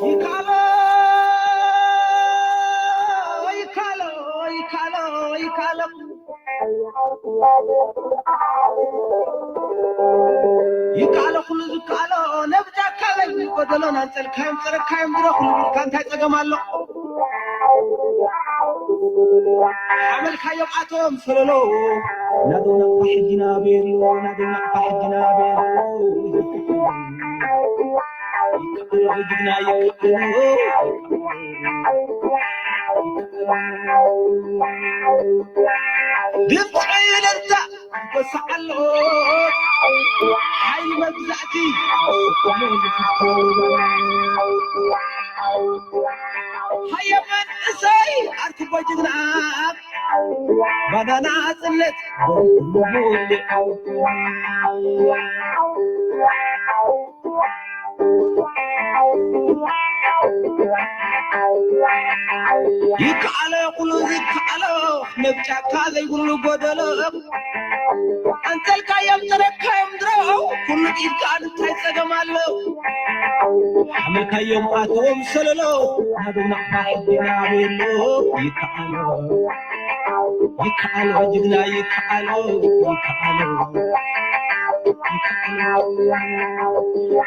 ይካሎ ይካሎ ይካሎ ይካሎ ይካሎ ኩሉ ዝካሎ ነብጃካ ለይ ጎደሎን ኣንጸልካዮም ጸረካዮም ድሮ ኩሉ ቢልካ እንታይ ጸገም ኣሎ? ሓመልካዮም ኣቶም ሰለሎ ናደው ናቕፋ ሕጂ ናበየሎ ናደው ናቕፋ ሕጂ ናበየሎ ይካሎ ጅግና ይካሎ ድምፂ ዕልልታ ይጎስዕ ኣሎ ሓይሊ መግዛእቲ ሃየ መንእሰይ ኣርክቦ ጅግና ባናና ጽለት ይከኣሎ ኩሉ ዝከኣሎ ነብ ጫካ ዘይብሉ ጎደሎ ኣንጸልካዮም ጥረካዮም ድሮ ኩሉ ኢድካ እንታይ ጸገም ኣሎ ሓመልካዮም ኣተዎም ሰለሎ ናበይ ናቕፋ ሕጂ ናበየሎ ይከኣሎ ይከኣሎ ጅግና ይከኣሎ ይከኣሎ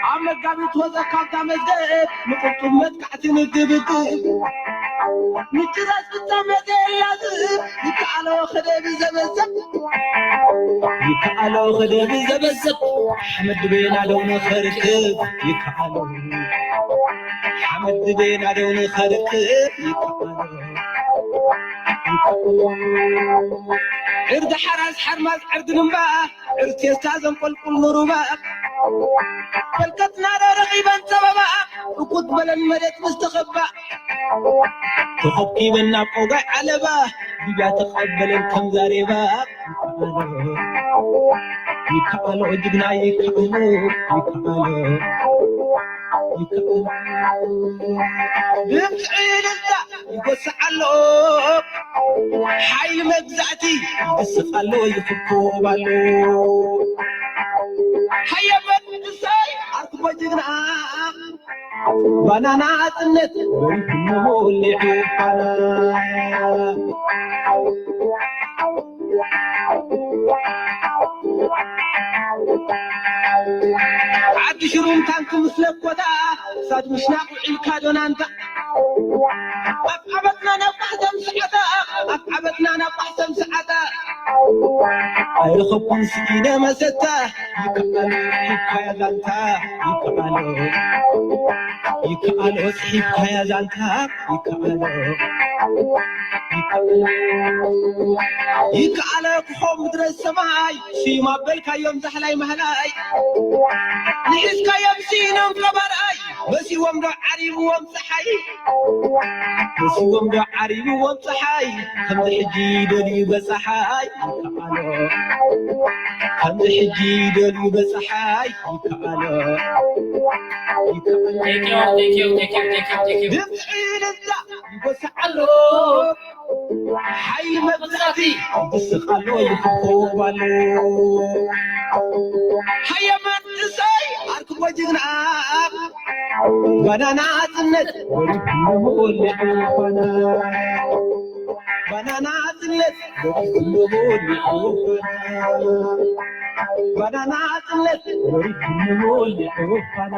ኣብ መጋቢት ወፀ ካብታ መዝገብ ንቁልጡም መጥቃዕቲ ንግብግብ ምጭራስ ፍጻመ ዘየላዝብ ይከኣሎ ከደብ ዘበዘብ ይከኣሎ ከደብ ዘበዘብ ሓመድ ቤና ደው ንኸርክብ ይከኣሎ ሓመድ ቤና ደው ንኸርክብ ይከኣሎ ዕርዲ ሓራስ ሓርማዝ ዕርዲ ንምባ ዕርቴስታ ዘንቆልቁል ንሩባ ፈልከትና ዶ ረኺበን ጸበባ እኩት በለን መሬት ምስ ተኸባ ተኸብኪበን ናብ ቆጋይ ዓለባ ሊብያ ተቐበለን ከም ዛሬባ ይከኣሎ ጅግና ይከኣሎ ይከኣሎ ይከኣሎ ድምፂ ዕልልታ ይጎስዕ ኣሎ ሓይሊ መግዛእቲ ይግስቕ ኣሎ ይኽኮብ ኣሎ ሃየ መንእሰይ ኣርክቦ ጅግና ባናና ጽነት ወሪድሞ ወሊዑ ባና ዓዲ ሽሩም ታንክ ምስ ለኮታ ሳድ ምሽናቕ ውዒልካ ዶናንታ ኣብ ዓመትና ናብ ቃሕተም ሰዓታ ኣብ ዓመትና ናብ ቃሕተም ሰዓታ ኣይረኸብኩን ስኢነ መሰታ ይከኣሎ ይካያ ዛንታ ይከኣሎ ይከኣሎ ጽሒፍካያ ዛንታ ይከኣሎ ይከኣሎ ክኾ ምድረ ሰማይ ስዩም ኣበልካዮም ዛሕላይ ማህላይ ንሒዝካዮም ስኢኖም ቀባርኣይ መሲዎም ዶ ዓሪብዎም ፀሓይ መሲዎም ዶ ዓሪብዎም ፀሓይ ከምዚ ሕጂ ደልዩ በፀሓይ ይከኣሎ ከምዚ ሕጂ ደልዩ በፀሓይ ይከኣሎ ይከኣሎ ድምፂ ልዛ ይጎስዓሎ ሓይሊ መብዛዕቲ ይስቕ ኣሎ ይኽኮብ ኣሎ ሃየ መንእሰይ ኣርክቦ ጅግና ባናና ጽነት ወሪድሞ ወሊዑ ባና ባናና ጽነት ወሪድሞ ወሊዑ ባና ባናና ጽነት ወሪድሞ ወሊዑ ባና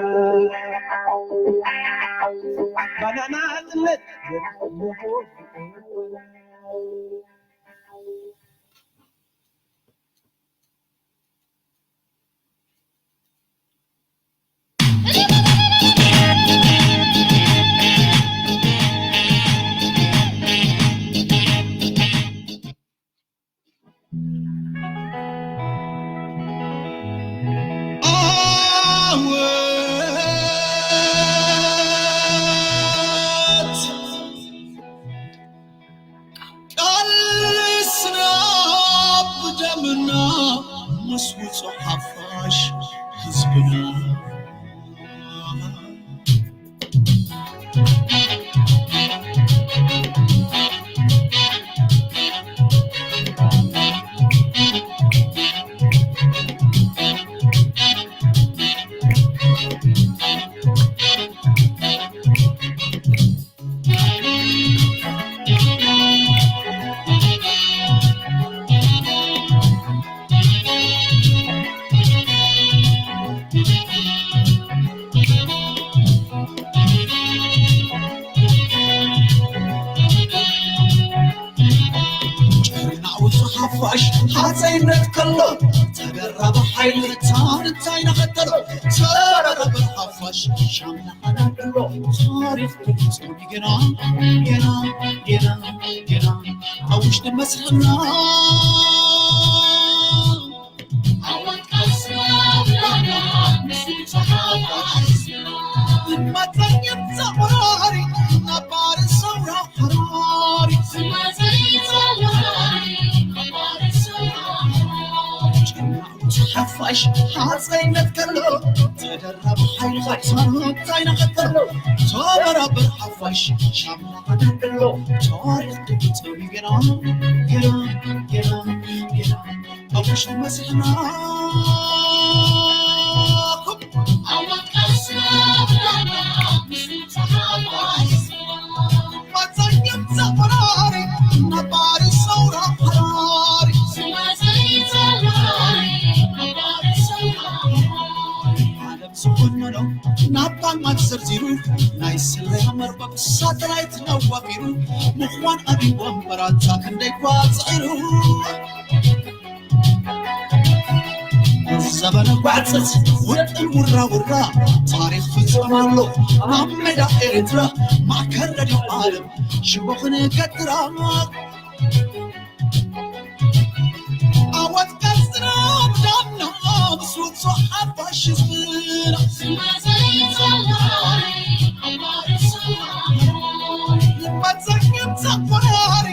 ባናና ጽነት ወሪድሞ ወሊዑ ባና ዓወት ቃልስና ብደምና ምስ ውጹዕ ሓፋሽ ህዝብና ሓፋሽ ሓፀይነት ከሎ ተደራቢ ሓይሊ ርታን እንታይ ነኸተሎ ተረረብር ሓፋሽ ሻምና ሓዳን ከሎ ታሪኽ ብግፁም ገና ገና ገና ገና ኣብ ውሽጢ መስርሕና ሓፋሽ ሓፀይነት ከሎ ተደራቢ ሓይሊ ሓይሳኖት ቻይና ቀጠሎ ተበራበር ሓፋሽ ሻምና ቀጠሎ ታሪኽ ግብፅዊ ገና ገና ገና ገና ኣውሽ መስሕና ዝኾነሎም ናብ ባንክ ዘርዚሩ ናይ ስለያ መርበብ ሳተላይት ነዋፊሩ ምዃን ኣቢቦም በራታ ክንደይ ኳፅዒሩ ዘበነ ጓዕፀት ውጥን ውራ ውራ ታሪኽ ፍፅም ኣሎ ኣብ ሜዳ ኤርትራ ማእከል ረድዮ ዓለም ሽቦ ክንገትራ ኣወት ቀስና ዳና ምስ ውፁ ሓፋሽ ህዝብና መፀግም ዘቆራሪ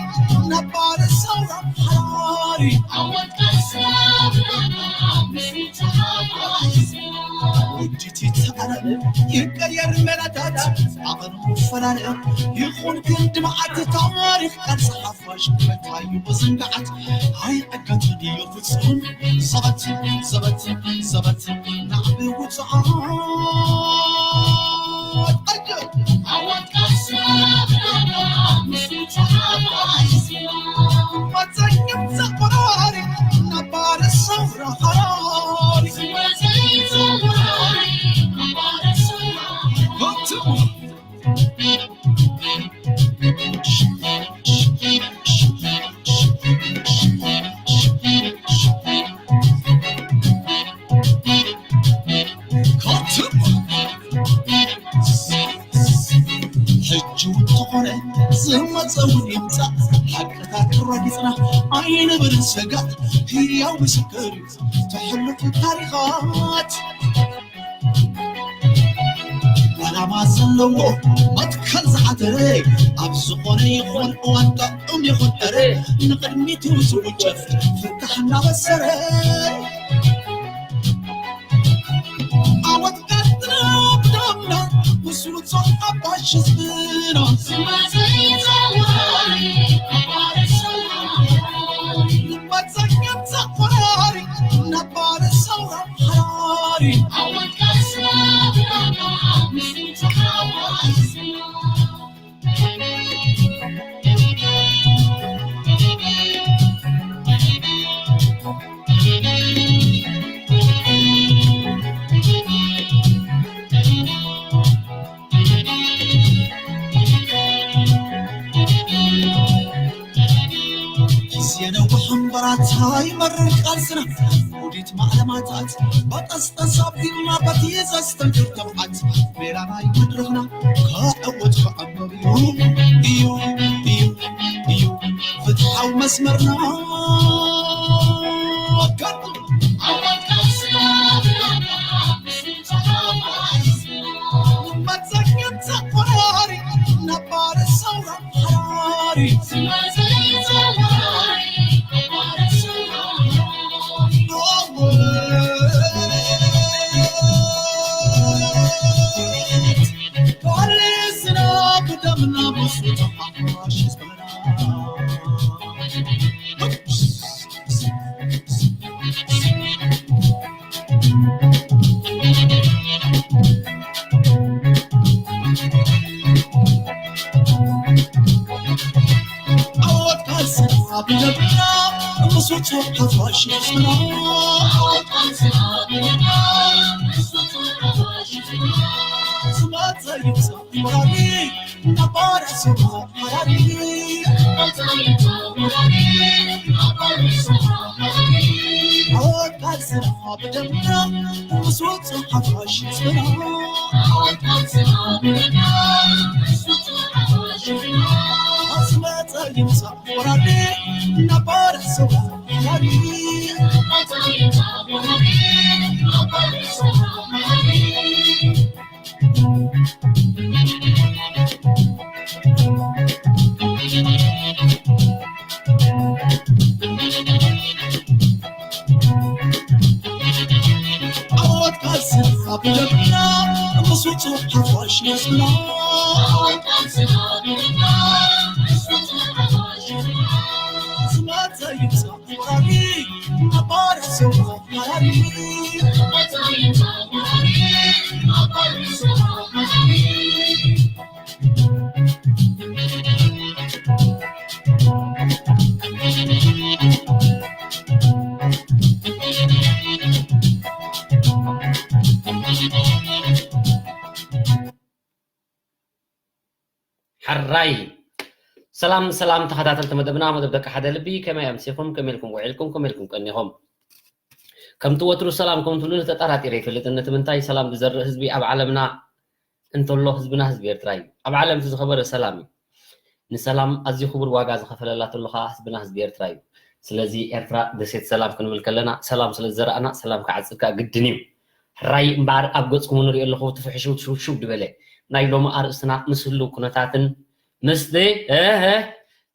ነባር ሰውራ ሓራሪ ውድቲ ተኣረም ይቀየር መላታት ኣቐርቡ ፈላለ ይኹን ክንዲ መዓት ታሪኽ ቃል ጸሓፋሽ መታዩ ብዝንጋዓት ኣይዕገትን እዩ ፍጹም ዘበት ዘበት ዘበት ናዕቢ ውጽዓት ሕጂ እውን ተኾነ ዝመፀ እውን ይምፃእ ሓቅታት ክረጊፅና ኣይንብል ሰጋእ ህያው ምስክር እዩ ተሕልፉ ታሪኻት ዓላማ ዘለዎ መትከል ዝዓተረ ኣብ ዝኾነ ይኹን እዋን ጥዑም ይኹን ጥረ ንቕድሚቱ ዝውጨፍ ፍታሕ እናበሰረ ዓወት ቀጥና ብደምና ምስሉ ጾም ሓባሽ ህዝብና መጸገም ዘቆራሪ ነባር ሰውራ ሓራሪ ዓወት ቀጥና ብደምና ምስሉ ጾም ሓባሽ ህዝብና ግዜ ነዊሕ እምበራታ ይመርር ቃልስና ውዲት ማዕለማታት በጠስጠስ ኣቢልና በቲ ዘስተንክር ተብዓት ሜላ ናይ መድረኽና ክዕወት ክዕበብ እዩ እዩ እዩ እዩ ፍትሓዊ መስመርና መጸገም ተቆራሪ ነባር ሰውራ ሓራሪ ብደምና ምስ ወጹ ሓፋሽ ጽና። ኣወጣን ጽና ብደምና ምስ ወጹ ሓፋሽ ጽና። ኣስመጸ ይምጻእ ወራሪ ነባር ሰው ወራሪ። ኣወጣን ጽና ብደምና ነባር ሰው ወራሪ። ዓወት ቃልስና ብደምና፣ ምስ ውጹዕ ሓፋሽ ነስና። ዓወት ቃልስና ብደምና፣ ምስ ውጹዕ ሓፋሽ ነስና። ዝመጸ ይምጻእ ወራሪ፣ ነባር ስዋ ወራሪ። ዝመጸ ይምጻእ ወራሪ፣ ነባር ስዋ ወራሪ። ሕራይ። ሰላም ሰላም ተኸታተልቲ መደብና፣ መደብ ደቂ ሓደ ልቢ፣ ከመይ ኣምሲኹም? ከመይ ኢልኩም ውዒልኩም? ከመይ ኢልኩም ቀኒኹም? ከምቲ ወትሩ ሰላም ከም ትብሉኒ ተጠራጢረ ኣይፈልጥን። ነቲ ምንታይ ሰላም ዝዘርእ ህዝቢ ኣብ ዓለምና እንተሎ ህዝብና ህዝቢ ኤርትራ እዩ። ኣብ ዓለም እቲ ዝኸበረ ሰላም እዩ። ንሰላም ኣዝዩ ክቡር ዋጋ ዝኸፈለላ ተሎ ኸኣ ህዝብና ህዝቢ ኤርትራ እዩ። ስለዚ ኤርትራ ደሴት ሰላም ክንብል ከለና ሰላም ስለ ዝዘራእና ሰላም ክዓጽድ ከኣ ግድን እዩ። ሕራይ እምበኣር ኣብ ገጽኩም ንሪኦ ኣለኹ ትፍሕሽው ሽውሽው ዝበለ ናይ ሎሚ ኣርእስትና ምስ ህልው ኩነታትን ምስቲ እህ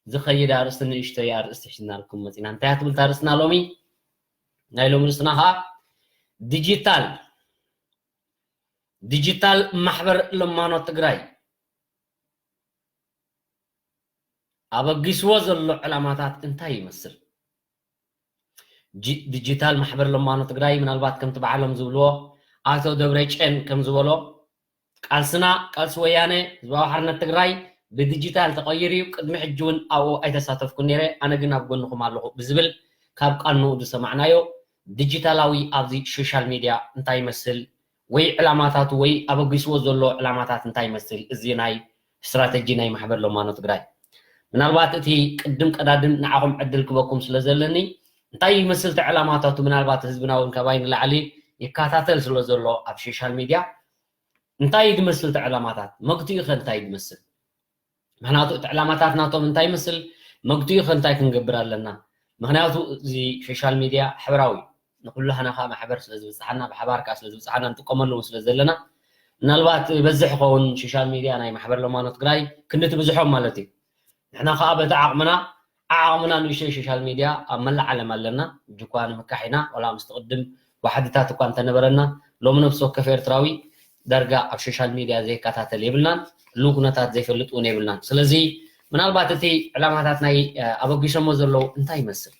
ዝኸይድ ኣርእስቲ ንእሽተይ ኣርእስቲ ሒዝናልኩም መጺና። እንታይ እያ ትብል እታ ኣርእስትና ሎሚ? ናይ ሎሚ ኣርእስትና ኸኣ ዲጂታል ዲጂታል ማሕበር ለማኖ ትግራይ ኣበጊስዎ ዘሎ ዕላማታት እንታይ ይመስል? ጂ-፣ ዲጂታል ማሕበር ለማኖ ትግራይ ምናልባት ከምቲ ባዕሎም ዝብልዎ ኣቶ ደብረጨን ከም ዝበሎ ቃልስና ቃልሲ ወያነ ህዝባዊ ሓርነት ትግራይ ብዲጂታል ተቐይሩ እዩ። ቅድሚ ሕጂ እውን ኣብኡ ኣይተሳተፍኩን ነይረ፣ ኣነ ግን ኣብ ጎንኹም ኣለኹ ብዝብል ካብ ቃል ንኡ ዝሰማዕናዮ ዲጂታላዊ ኣብዚ ሶሻል ሚድያ እንታይ ይመስል ወይ ዕላማታቱ ወይ ኣበጊስዎ ዘሎ ዕላማታት እንታይ ይመስል? እዚ ናይ ስትራተጂ ናይ ማሕበር ለማኖ ትግራይ ምናልባት እቲ ቅድም ቀዳድም ንዓኹም ዕድል ክበኩም ስለ ዘለኒ እንታይ ይመስል እቲ ዕላማታቱ? ምናልባት ህዝብና እውን ካባይ ንላዕሊ ይከታተል ስለ ዘሎ ኣብ ሶሻል ሚድያ እንታይ እዩ ዝመስል እቲ ዕላማታት? መግትኡ ኸ እንታይ እዩ ዝመስል? ምኽንያቱ እቲ ዕላማታት ናቶም እንታይ ይመስል? መግትኡ ኸ እንታይ ክንገብር ኣለና? ምኽንያቱ እዚ ሶሻል ሚድያ ሕብራዊ እዩ። ንኹላህና ኸኣ ማሕበር ስለ ዝብጽሓና፣ ብሓባር ከኣ ስለ ዝብጽሓና ንጥቀመሉ እውን ስለ ዘለና፣ ምናልባት ይበዝሕ ይኸውን ሶሻል ሚድያ ናይ ማሕበር ለማኖ ትግራይ ክንዲ እቲ ብዝሖም ማለት እዩ። ንሕና ኸኣ በቲ ዓቕምና፣ ዓቕምና ንእሽተይ ሶሻል ሚድያ ኣብ መላእ ዓለም ኣለና። እጅ እኳ ንምካሕ ኢና፣ ዋላ ምስቲ ቅድም ዋሕድታት እኳ እንተነበረና፣ ሎሚ ነፍሲ ወከፍ ኤርትራዊ ዳርጋ ኣብ ሶሻል ሚድያ ዘይከታተል የብልናን፣ ህልው ኩነታት ዘይፈልጥ እውን የብልናን። ስለዚ ምናልባት እቲ ዕላማታት ናይ፣ እ፣ ኣበጊሶሞ ዘለዉ እንታይ ይመስል?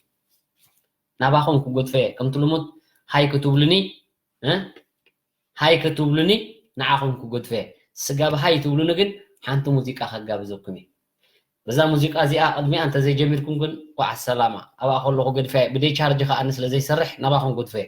ናባኹም ክጎድፈ እየ። ከምቲ ልሙድ ሃይ ክትብሉኒ፣ እ፣ ሃይ ክትብሉኒ ንዓኹም ክጎድፈ እየ። ስጋብ ሃይ ትብሉኒ ግን ሓንቲ ሙዚቃ ከጋብዘኩም እየ። በዛ ሙዚቃ እዚኣ ቅድሚኣ እንተዘይጀሚርኩም ግን ኳዕ ሰላማ። ኣብኣ ከለኹ ገድፈ እየ። ብደይ ቻርጅ ከኣ ስለ ዘይሰርሕ ናባኹም ጎድፈ እየ።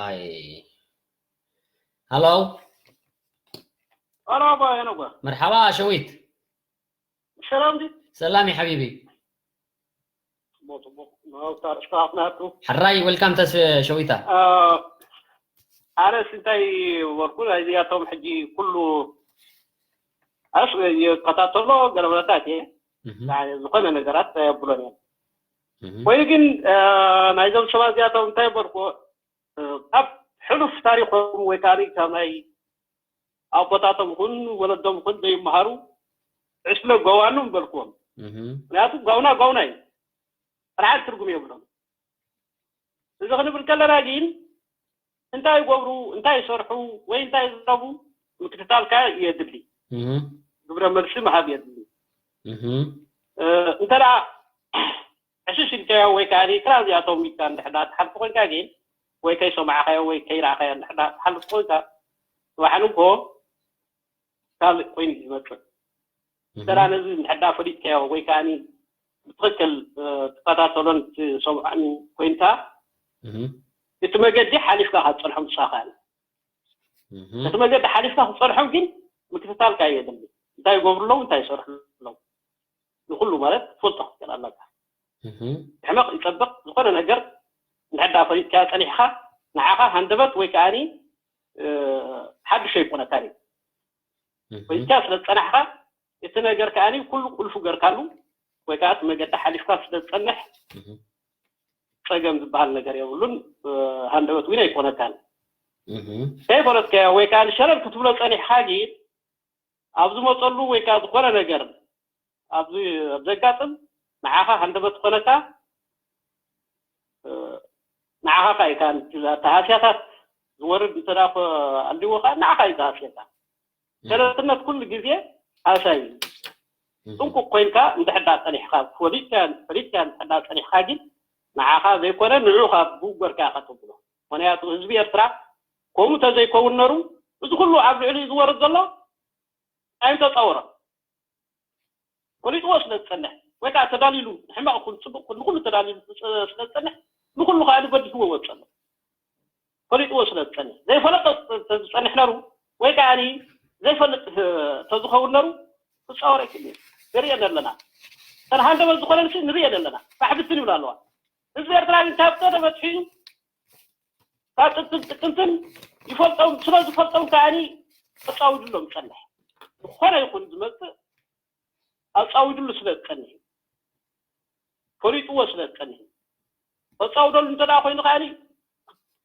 ኣይ። ሃሎ። ሃሎ፣ ኣባ ሄኖክ። መርሓባ፣ ሸዊት። ሰላም ድዩ? ሰላም እዩ ሓቢቢ። ጽቡቕ፣ ጽቡቕ። ናውታ፣ እስካብ ናቱ። ሕራይ፣ ዌልካም ተስ-፣ ሸዊታ። አ፣ ኣነስ እንታይ በልኩ፣ ናይዚኣቶም ሕጂ ኩሉ ኣስ-፣ ይከታተሎ ገለመለታት እየ። እህ። ዝኾነ ነገራት ኣየብሎን እየ። እህ። ኮይኑ ግን፣ አ፣ ናይዞም ሰባት እዚኣቶም እንታይ በልኩ፣ አ፣ ካብ ሕሉፍ ታሪኾም ወይ ከዓ ካብ ናይ ኣቦታቶም ይኹን ወለዶም ይኹን ዘይመሃሩ ዕስለ ጓዋኑ ምበልክዎም። እህ። ምክንያቱ ጓውና ጓውና እዩ። ሓደ ትርጉም የብሎም። እዚ ክንብል ከለና ግን እንታይ ይገብሩ፣ እንታይ ይሰርሑ ወይ እንታይ ይዛረቡ ምክትታልካ የድሊ። እህ። ግብረ መልሲ ምሃብ የድሊ። እህ። እ፣ እንተ ደኣ ዕሽሽ ኢልካዮ ወይ ከኣ ጥራ እዚኣቶም ኢልካ እንድሕር ደኣ ትሓልፎ ኮይንካ ግን ወይ ከይሰማዕካዮ ወይ ከይረኣኻዮ እንድሕር ደኣ ትሓልፍ ኮይንካ ጽባሕ ንግሆ ካልእ ኮይኑ እዩ ዝመጽእ። እህ። እንተ ደኣ ነዚ እንድሕር ደኣ ፈሊጥካዮ ወይ ከኣ ብትኽክል ትከታተሎን ትሰምዖን ኮይንካ እቲ መገዲ ሓሊፍካ ክትፀንሖም ትሳኻል። እቲ መገዲ ሓሊፍካ ክትፀንሖም ግን ምክትታልካ የድሊ። እንታይ ይገብሩ ኣለዉ፣ እንታይ ይሰርሑ ኣለዉ፣ ንኩሉ ማለት ትፈልጦ ክትክእል ኣለካ። ሕመቕ ይፀብቕ፣ ዝኾነ ነገር እንድሕር ፈሊጥካ ፀኒሕካ ንዓኻ ሃንደበት ወይ ከዓኒ ሓድሽ ኣይኮነካን እዩ። ኮይንካ ስለ ዝፀናሕካ እቲ ነገር ከዓኒ ኩሉ ቁልፉ ገርካሉ ወይ ከዓ እቲ መገዲ ሓሊፍካ ስለ ዝፀንሕ ፀገም ዝበሃል ነገር የብሉን። ሃንደበት እውን ኣይኮነካን። ከይፈለጥካዮ ወይ ከዓ ሸለል ክትብሎ ፀኒሕካ ግን ኣብ ዝመፀሉ ወይ ከዓ ዝኾነ ነገር ኣብ ዘጋጥም ንዓኻ ሃንደበት ዝኾነካ ንዓኻ ካይካ ተሃስያታት ዝወርድ እንተ ኣልዎ ከዓ ንዓኻ እዩ ዝሃስየካ። ሸለልትነት ኩሉ ግዜ ሃሳይ እዩ። ጥንቁቅ ኮይንካ እንድሕዳ ፀኒሕካ ፈሊጥካያን ፈሊጥካያን እንድሕዳ ፀኒሕካ ግን ንዓኻ ዘይኮነ ንዑ ካብ ብውገርካ ከተብሎ። ምክንያቱ ህዝቢ ኤርትራ ከምኡ ተዘይከውን ነሩ እዚ ኩሉ ኣብ ልዕሊ ዝወርድ ዘሎ ኣይምተፃወሮን። ፈሊጥዎ ስለ ዝፀንሕ ወይ ከዓ ተዳሊሉ ሕማቕ ኩን ፅቡቅ ኩን ንኩሉ ተዳሊሉ ስለ ዝፀንሕ ንኩሉ ከዓ በዲህዎ ወፀሎ። ፈሊጥዎ ስለ ዝፀንሕ ዘይፈለጠ ዝፀንሕ ነሩ ወይ ከዓ ዘይፈልጥ ተዝኸውን ነሩ ክፃወር ኣይክእል። ንሪኦ ዘለና እተን ሃንደበት ዝኾነን ንሪኦ ዘለና ባሕብትን ይብላ ኣለዋ። ህዝቢ ኤርትራ ግን ካብ ቀደም ኣትሒዙ ካብ ጥንትን ጥቅምትን ይፈልጦም ስለ ዝፈልጦም ከዓኒ ኣፃውድሎም ፀንሕ። ዝኾነ ይኹን ዝመፅእ ኣፃውድሉ ስለ ዝፀንሕ እዩ። ፈሊጥዎ ስለ ዝፀንሕ እዩ። ተፃውደሉ እንተ ደኣ ኮይኑ ከዓኒ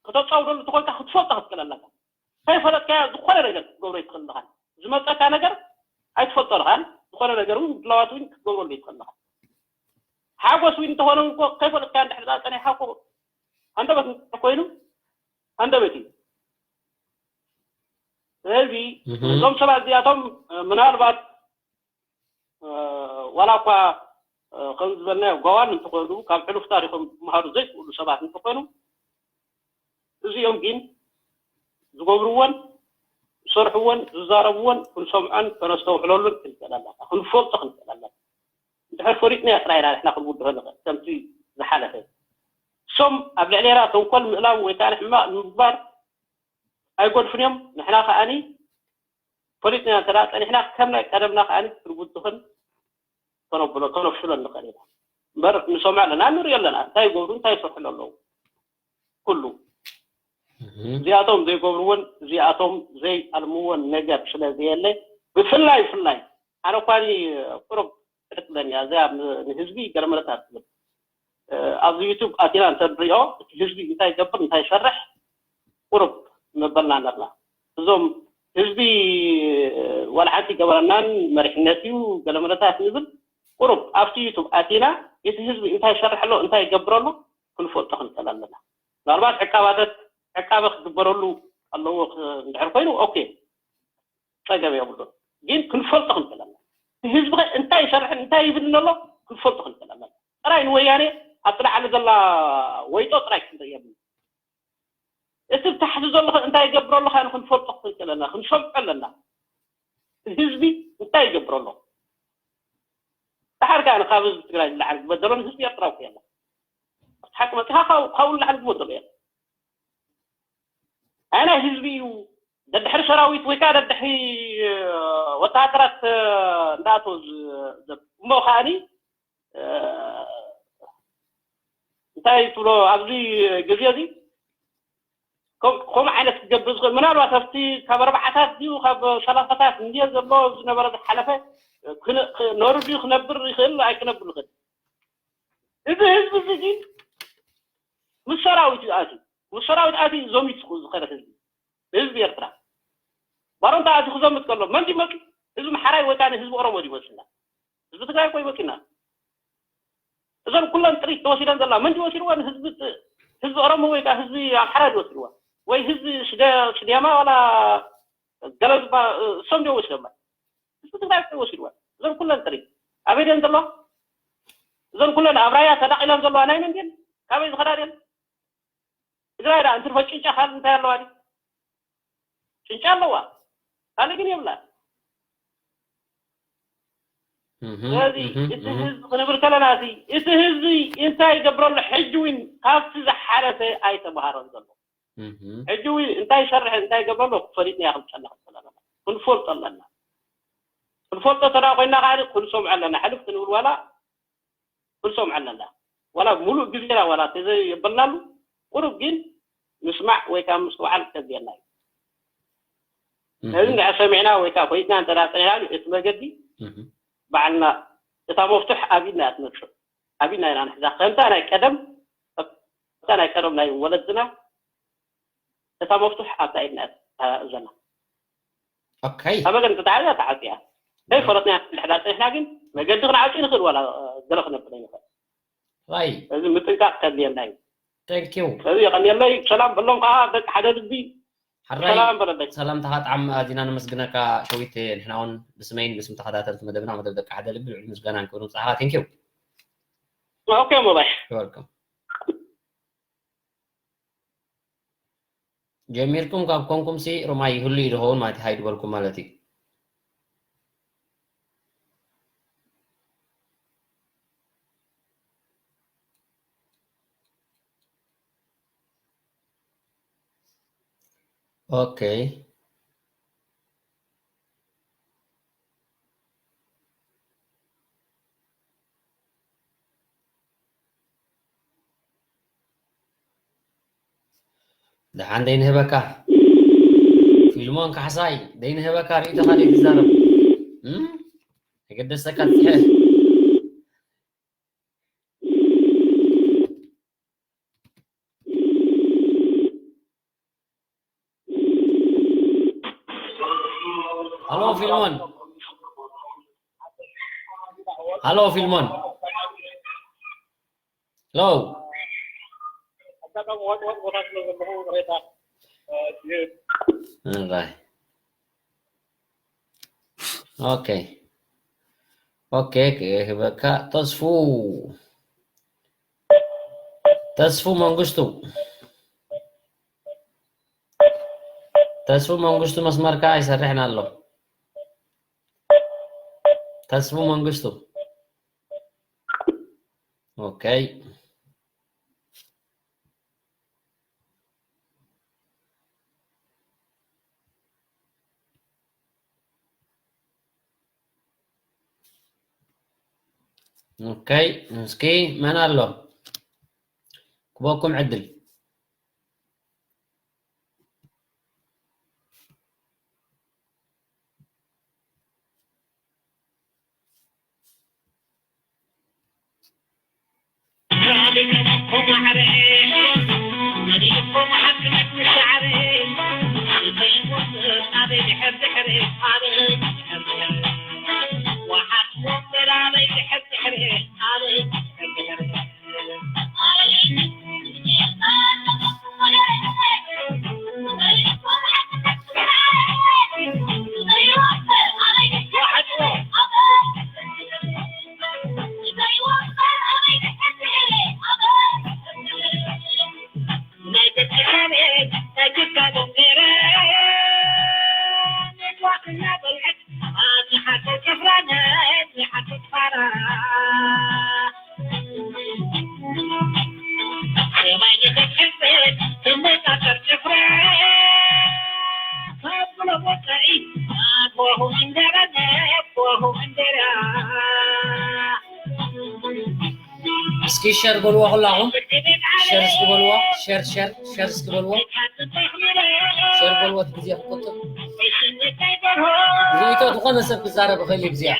ከተፃውደሉ እንተኮንካ ክትፈልጦ ክትክእል ኣለካ። ከይፈለጥካዮ ዝኾነ ነገር ክትገብሮ ይትኽእል ኣለኻ። ዝመፀካ ነገር ኣይትፈልጦ ኣለኻን ዝኾነ ነገር እውን ድላዋት እውን ክትገብረሉ ይትኽእል ኣለኻ። ሓጎስ እውን እንተኾነ እኮ ከይፈለጥካ እንድሕር ፀኒሕካ እኮ ኣንደበት ኮይኑ ኣንደበት እዩ። ስለዚ እዞም ሰባት እዚኣቶም ምናልባት ዋላ እኳ ከም ዝበልናዮ ጓዋን እንተኾይኑ ካብ ሕሉፍ ታሪኾም ክመሃሩ ዘይክእሉ ሰባት እንተኾይኑ እዚኦም ግን ዝገብርዎን ዝሰርሕዎን ዝዛረብዎን ክንሰምዖን ከነስተውዕለሉን ክንክእል ኣለና፣ ክንፈልጦ ክንክእል ኣለና። እንድሕር ፈሊጥና ጥራይ ኢና ንሕና ክንውድሆ ንኽእል ከምቲ ዝሓለፈ። እሶም ኣብ ልዕሌና ተንኮል ምእላም ወይ ከዓ ሕማቕ ንምግባር ኣይጎድፉን እዮም። ንሕና ከዓኒ ፈሊጥና እንተ ደኣ ጸኒሕና ከም ናይ ቀደምና ከዓኒ ክንውድኽን ከነብሎ ከነፍሽሎ ንኽእል ኢና። እምበር ንሰምዖ ኣለና፣ ንሪኦ ኣለና እንታይ ይገብሩ እንታይ ይሰርሑ ኣለዉ። ኩሉ እዚኣቶም ዘይገብርዎን እዚኣቶም ዘይኣልምዎን ነገር ስለ ዘየለ ብፍላይ ብፍላይ ኣነ እኳ ቁሩብ ዕድቅ ለኒ እዚኣ ንህዝቢ ገለመለታት ትብል ኣብዚ ዩቱብ ኣቲና እንተንሪኦ እቲ ህዝቢ እንታይ ይገብር እንታይ ይሰርሕ ቁሩብ መበልና ነርና እዞም ህዝቢ ዋላ ሓንቲ ገበረናን መሪሕነት እዩ ገለመለታት ንብል ቁሩብ ኣብቲ ዩቱብ ኣቲና እቲ ህዝቢ እንታይ ይሰርሕ ኣሎ እንታይ ይገብር ኣሎ ክንፈልጦ ክንክእል ኣለና። ምናልባት ዕቃባተት ዕቃበ ክግበረሉ ኣለዎ እንድሕር ኮይኑ ኦኬ ጸገም የብሉን። ግን ክንፈልጦ ክንክእል ኣለና። ህዝቢ እንታይ ይሰርሕን እንታይ ይብልን ኣሎ ክንፈልጦ ክንክእል ኣለና። ጥራይ ንወያኔ ኣብቲ ላዕሊ ዘላ ወይጦ ጥራይ ክንርኢ የብሉ። እቲ ታሕቲ ዘሎ እንታይ ይገብር ኣሎ ካን ክንፈልጦ ክንክእል ኣለና፣ ክንሰምዖ ኣለና። ህዝቢ እንታይ ይገብር ኣሎ? ድሓር ከኣ ካብ ህዝቢ ትግራይ ንላዕሊ ዝበደሎ ንህዝቢ ኤርትራ እኮ የለን። ሓቂ መፅኻ ካብኡ ንላዕሊ ዝበደሎ የለን። ኣይ ናይ ህዝቢ እዩ ደድሕሪ ሰራዊት ወይ ከዓ ደድሕሪ ወተሃደራት እንዳኣተወ እሞ ከዓኒ እንታይ ትብሎ ኣብዚ ግዜ እዚ ከምኡ ዓይነት ክገብር ዝኽእል ምናልባት ኣብቲ ካብ ኣርባዓታት ድዩ ካብ ሰላሳታት እንድየ ዘሎ ዝነበረ ዝሓለፈ ነሩ ድዩ ክነብር ይኽእል ኣይክነብር ይኽእል። እዚ ህዝቢ እዚ ግን ምስ ሰራዊት እዩ ኣትዩ ምስ ሰራዊት ኣትዩ ዘሚቱ ዝኸደ ህዝቢ ህዝቢ ኤርትራ ባሮንታ ኣትዩ ክዘምት ከሎ መን ድዩ መፂ ህዝቢ ምሓራይ ወይ ከዓ ህዝቢ ኦሮሞ ድዩ መፅና ህዝቢ ትግራይ እኮ ይመፅና እዘን ኩለን ጥሪት ተወሲደን ዘላ መን ድዩ ወሲድወን ህዝቢ ህዝቢ ኦሮሞ ወይ ከዓ ህዝቢ ኣምሓራ ድዩ ወሲድዋ ወይ ህዝቢ ስደማ ዋላ ገለ እሶም ድዮም ወሲዶማ ህዝቢ ትግራይ እኮ ወሲድወን እዘን ኩለን ጥሪት ኣበይ ድየን ዘለዋ እዘን ኩለን ኣብ ራያ ተዳቂለን ዘለዋ ናይ መን ድየን ካበይ ዝኸዳ ድየን ትግራይ ዳ እንትርፈ ጭንጫ ካልእ እንታይ ኣለዋ ድዩ ጭንጫ ኣለዋ ካልእ ግን የብላ እህ፣ ስለዚ እህ፣ እቲ እህ። ህዝቢ ክንብል ከለና፣ እቲ፣ እቲ ህዝቢ እንታይ ይገብረሉ? ሕጂ እውን ካብቲ ዝሓለፈ ኣይተምሃረን ዘሎ። እህ። ሕጂ እውን እንታይ ይሰርሕ፣ እንታይ ይገብረሉ? ፈሊጥና ክንጸና ክንጸና። ክንፈልጦ ኣለና። ክንፈልጦ ተዳ ኮይና፣ ካሊ ክንሰምዖ ኣለና። ሕልፍ ክንብል ዋላ ክንሰምዖ ኣለና። ዋላ ሙሉእ ግዜና ዋላ ተዘየበልናሉ፣ ቁሩብ ግን ምስማዕ ወይ ከዓ ምስትውዓል ከድልየና እዩ። እህ። ነዚ እንድሕር ሰሚዕና ወይ ከዓ ፈሊጥና እንተ ደኣ ጸኒሕና፣ እቲ መገዲ እህ። ባዕልና፣ እታ መፍትሕ ኣብ ኢድና እያ ትነብር። ኣብ ኢድና ኢና ንሕዛ። ከምታ ናይ ቀደም፣ ከምታ ናይ ቀደም ናይ ወለድና፣ እታ መፍትሕ ኣብታ ኢድና እያ ዘላ። ኦኬ። ኣበ ግን ተታሓዛ ተዓጽያ። ዘይፈለጥና እንድሕር ደኣ ጸኒሕና ግን መገዲ ክንዓጽ ንኽእል፣ ዋላ ገለ ክነብል ኣይንኽእል። ራይ። እዚ ምጥንቃቕ ከድልየና እዩ። Thank you። ስለዚ የቐንየለይ። ሰላም በሎም ከዓ ደቂ ሓደ ልቢ። ሓራይ፣ ሰላም በለለይ። ሰላምታኻ ጣዕሚ ኣዚና ነመስግነካ ሸዊት። ንሕና እውን ብስመይን ብስም ተኸታተልቲ መደብና፣ መደብ ደቂ ሓደ ልቢ፣ ልዑል ምስጋና ንክብሪ ምብጻሕኻ። Thank you። ኦኬ፣ ሞባይ። You're welcome። ጀሚርኩም ካብ ኮንኩም ሲ ሮማይ ይህሉ እዩ ዝኸውን ማለት እዩ፣ ሃይ ዝበልኩም ማለት እዩ። ኦኬ። ደሓን ደይንህበካ ፊልሞን ካሕሳይ፣ ደይንህበካ ርእይቶኻ ደይትዛረብ። እም? ተገደሰካ ትጽሕፍ። ሃሎ ፊልሞን። ሃሎ ፊልሞን። ሄሎ። ኦራይ። ኦኬ። ኦኬ፣ ክህበካ ተስፉ። ተስፉ መንግስቱ። ተስፉ መንግስቱ መስመርካ ኣይሰርሕን ኣሎ። ተስፉ መንግስቱ። ኦኬ። ኦኬ፣ እስኪ መን ኣሎ? ክበኩም ዕድል። እስኪ ሸር በልዎ ኩላኹም። ሸር እስኪ በልዎ። ሸር፣ ሸር፣ ሸር እስኪ በልዎ። ሸር በልዎ፣ እቲ ግዜ ክቁጥብ። ርእይቶ ዝኾነ ሰብ ክዛረብ ይኽእል እዩ ብዚኣ።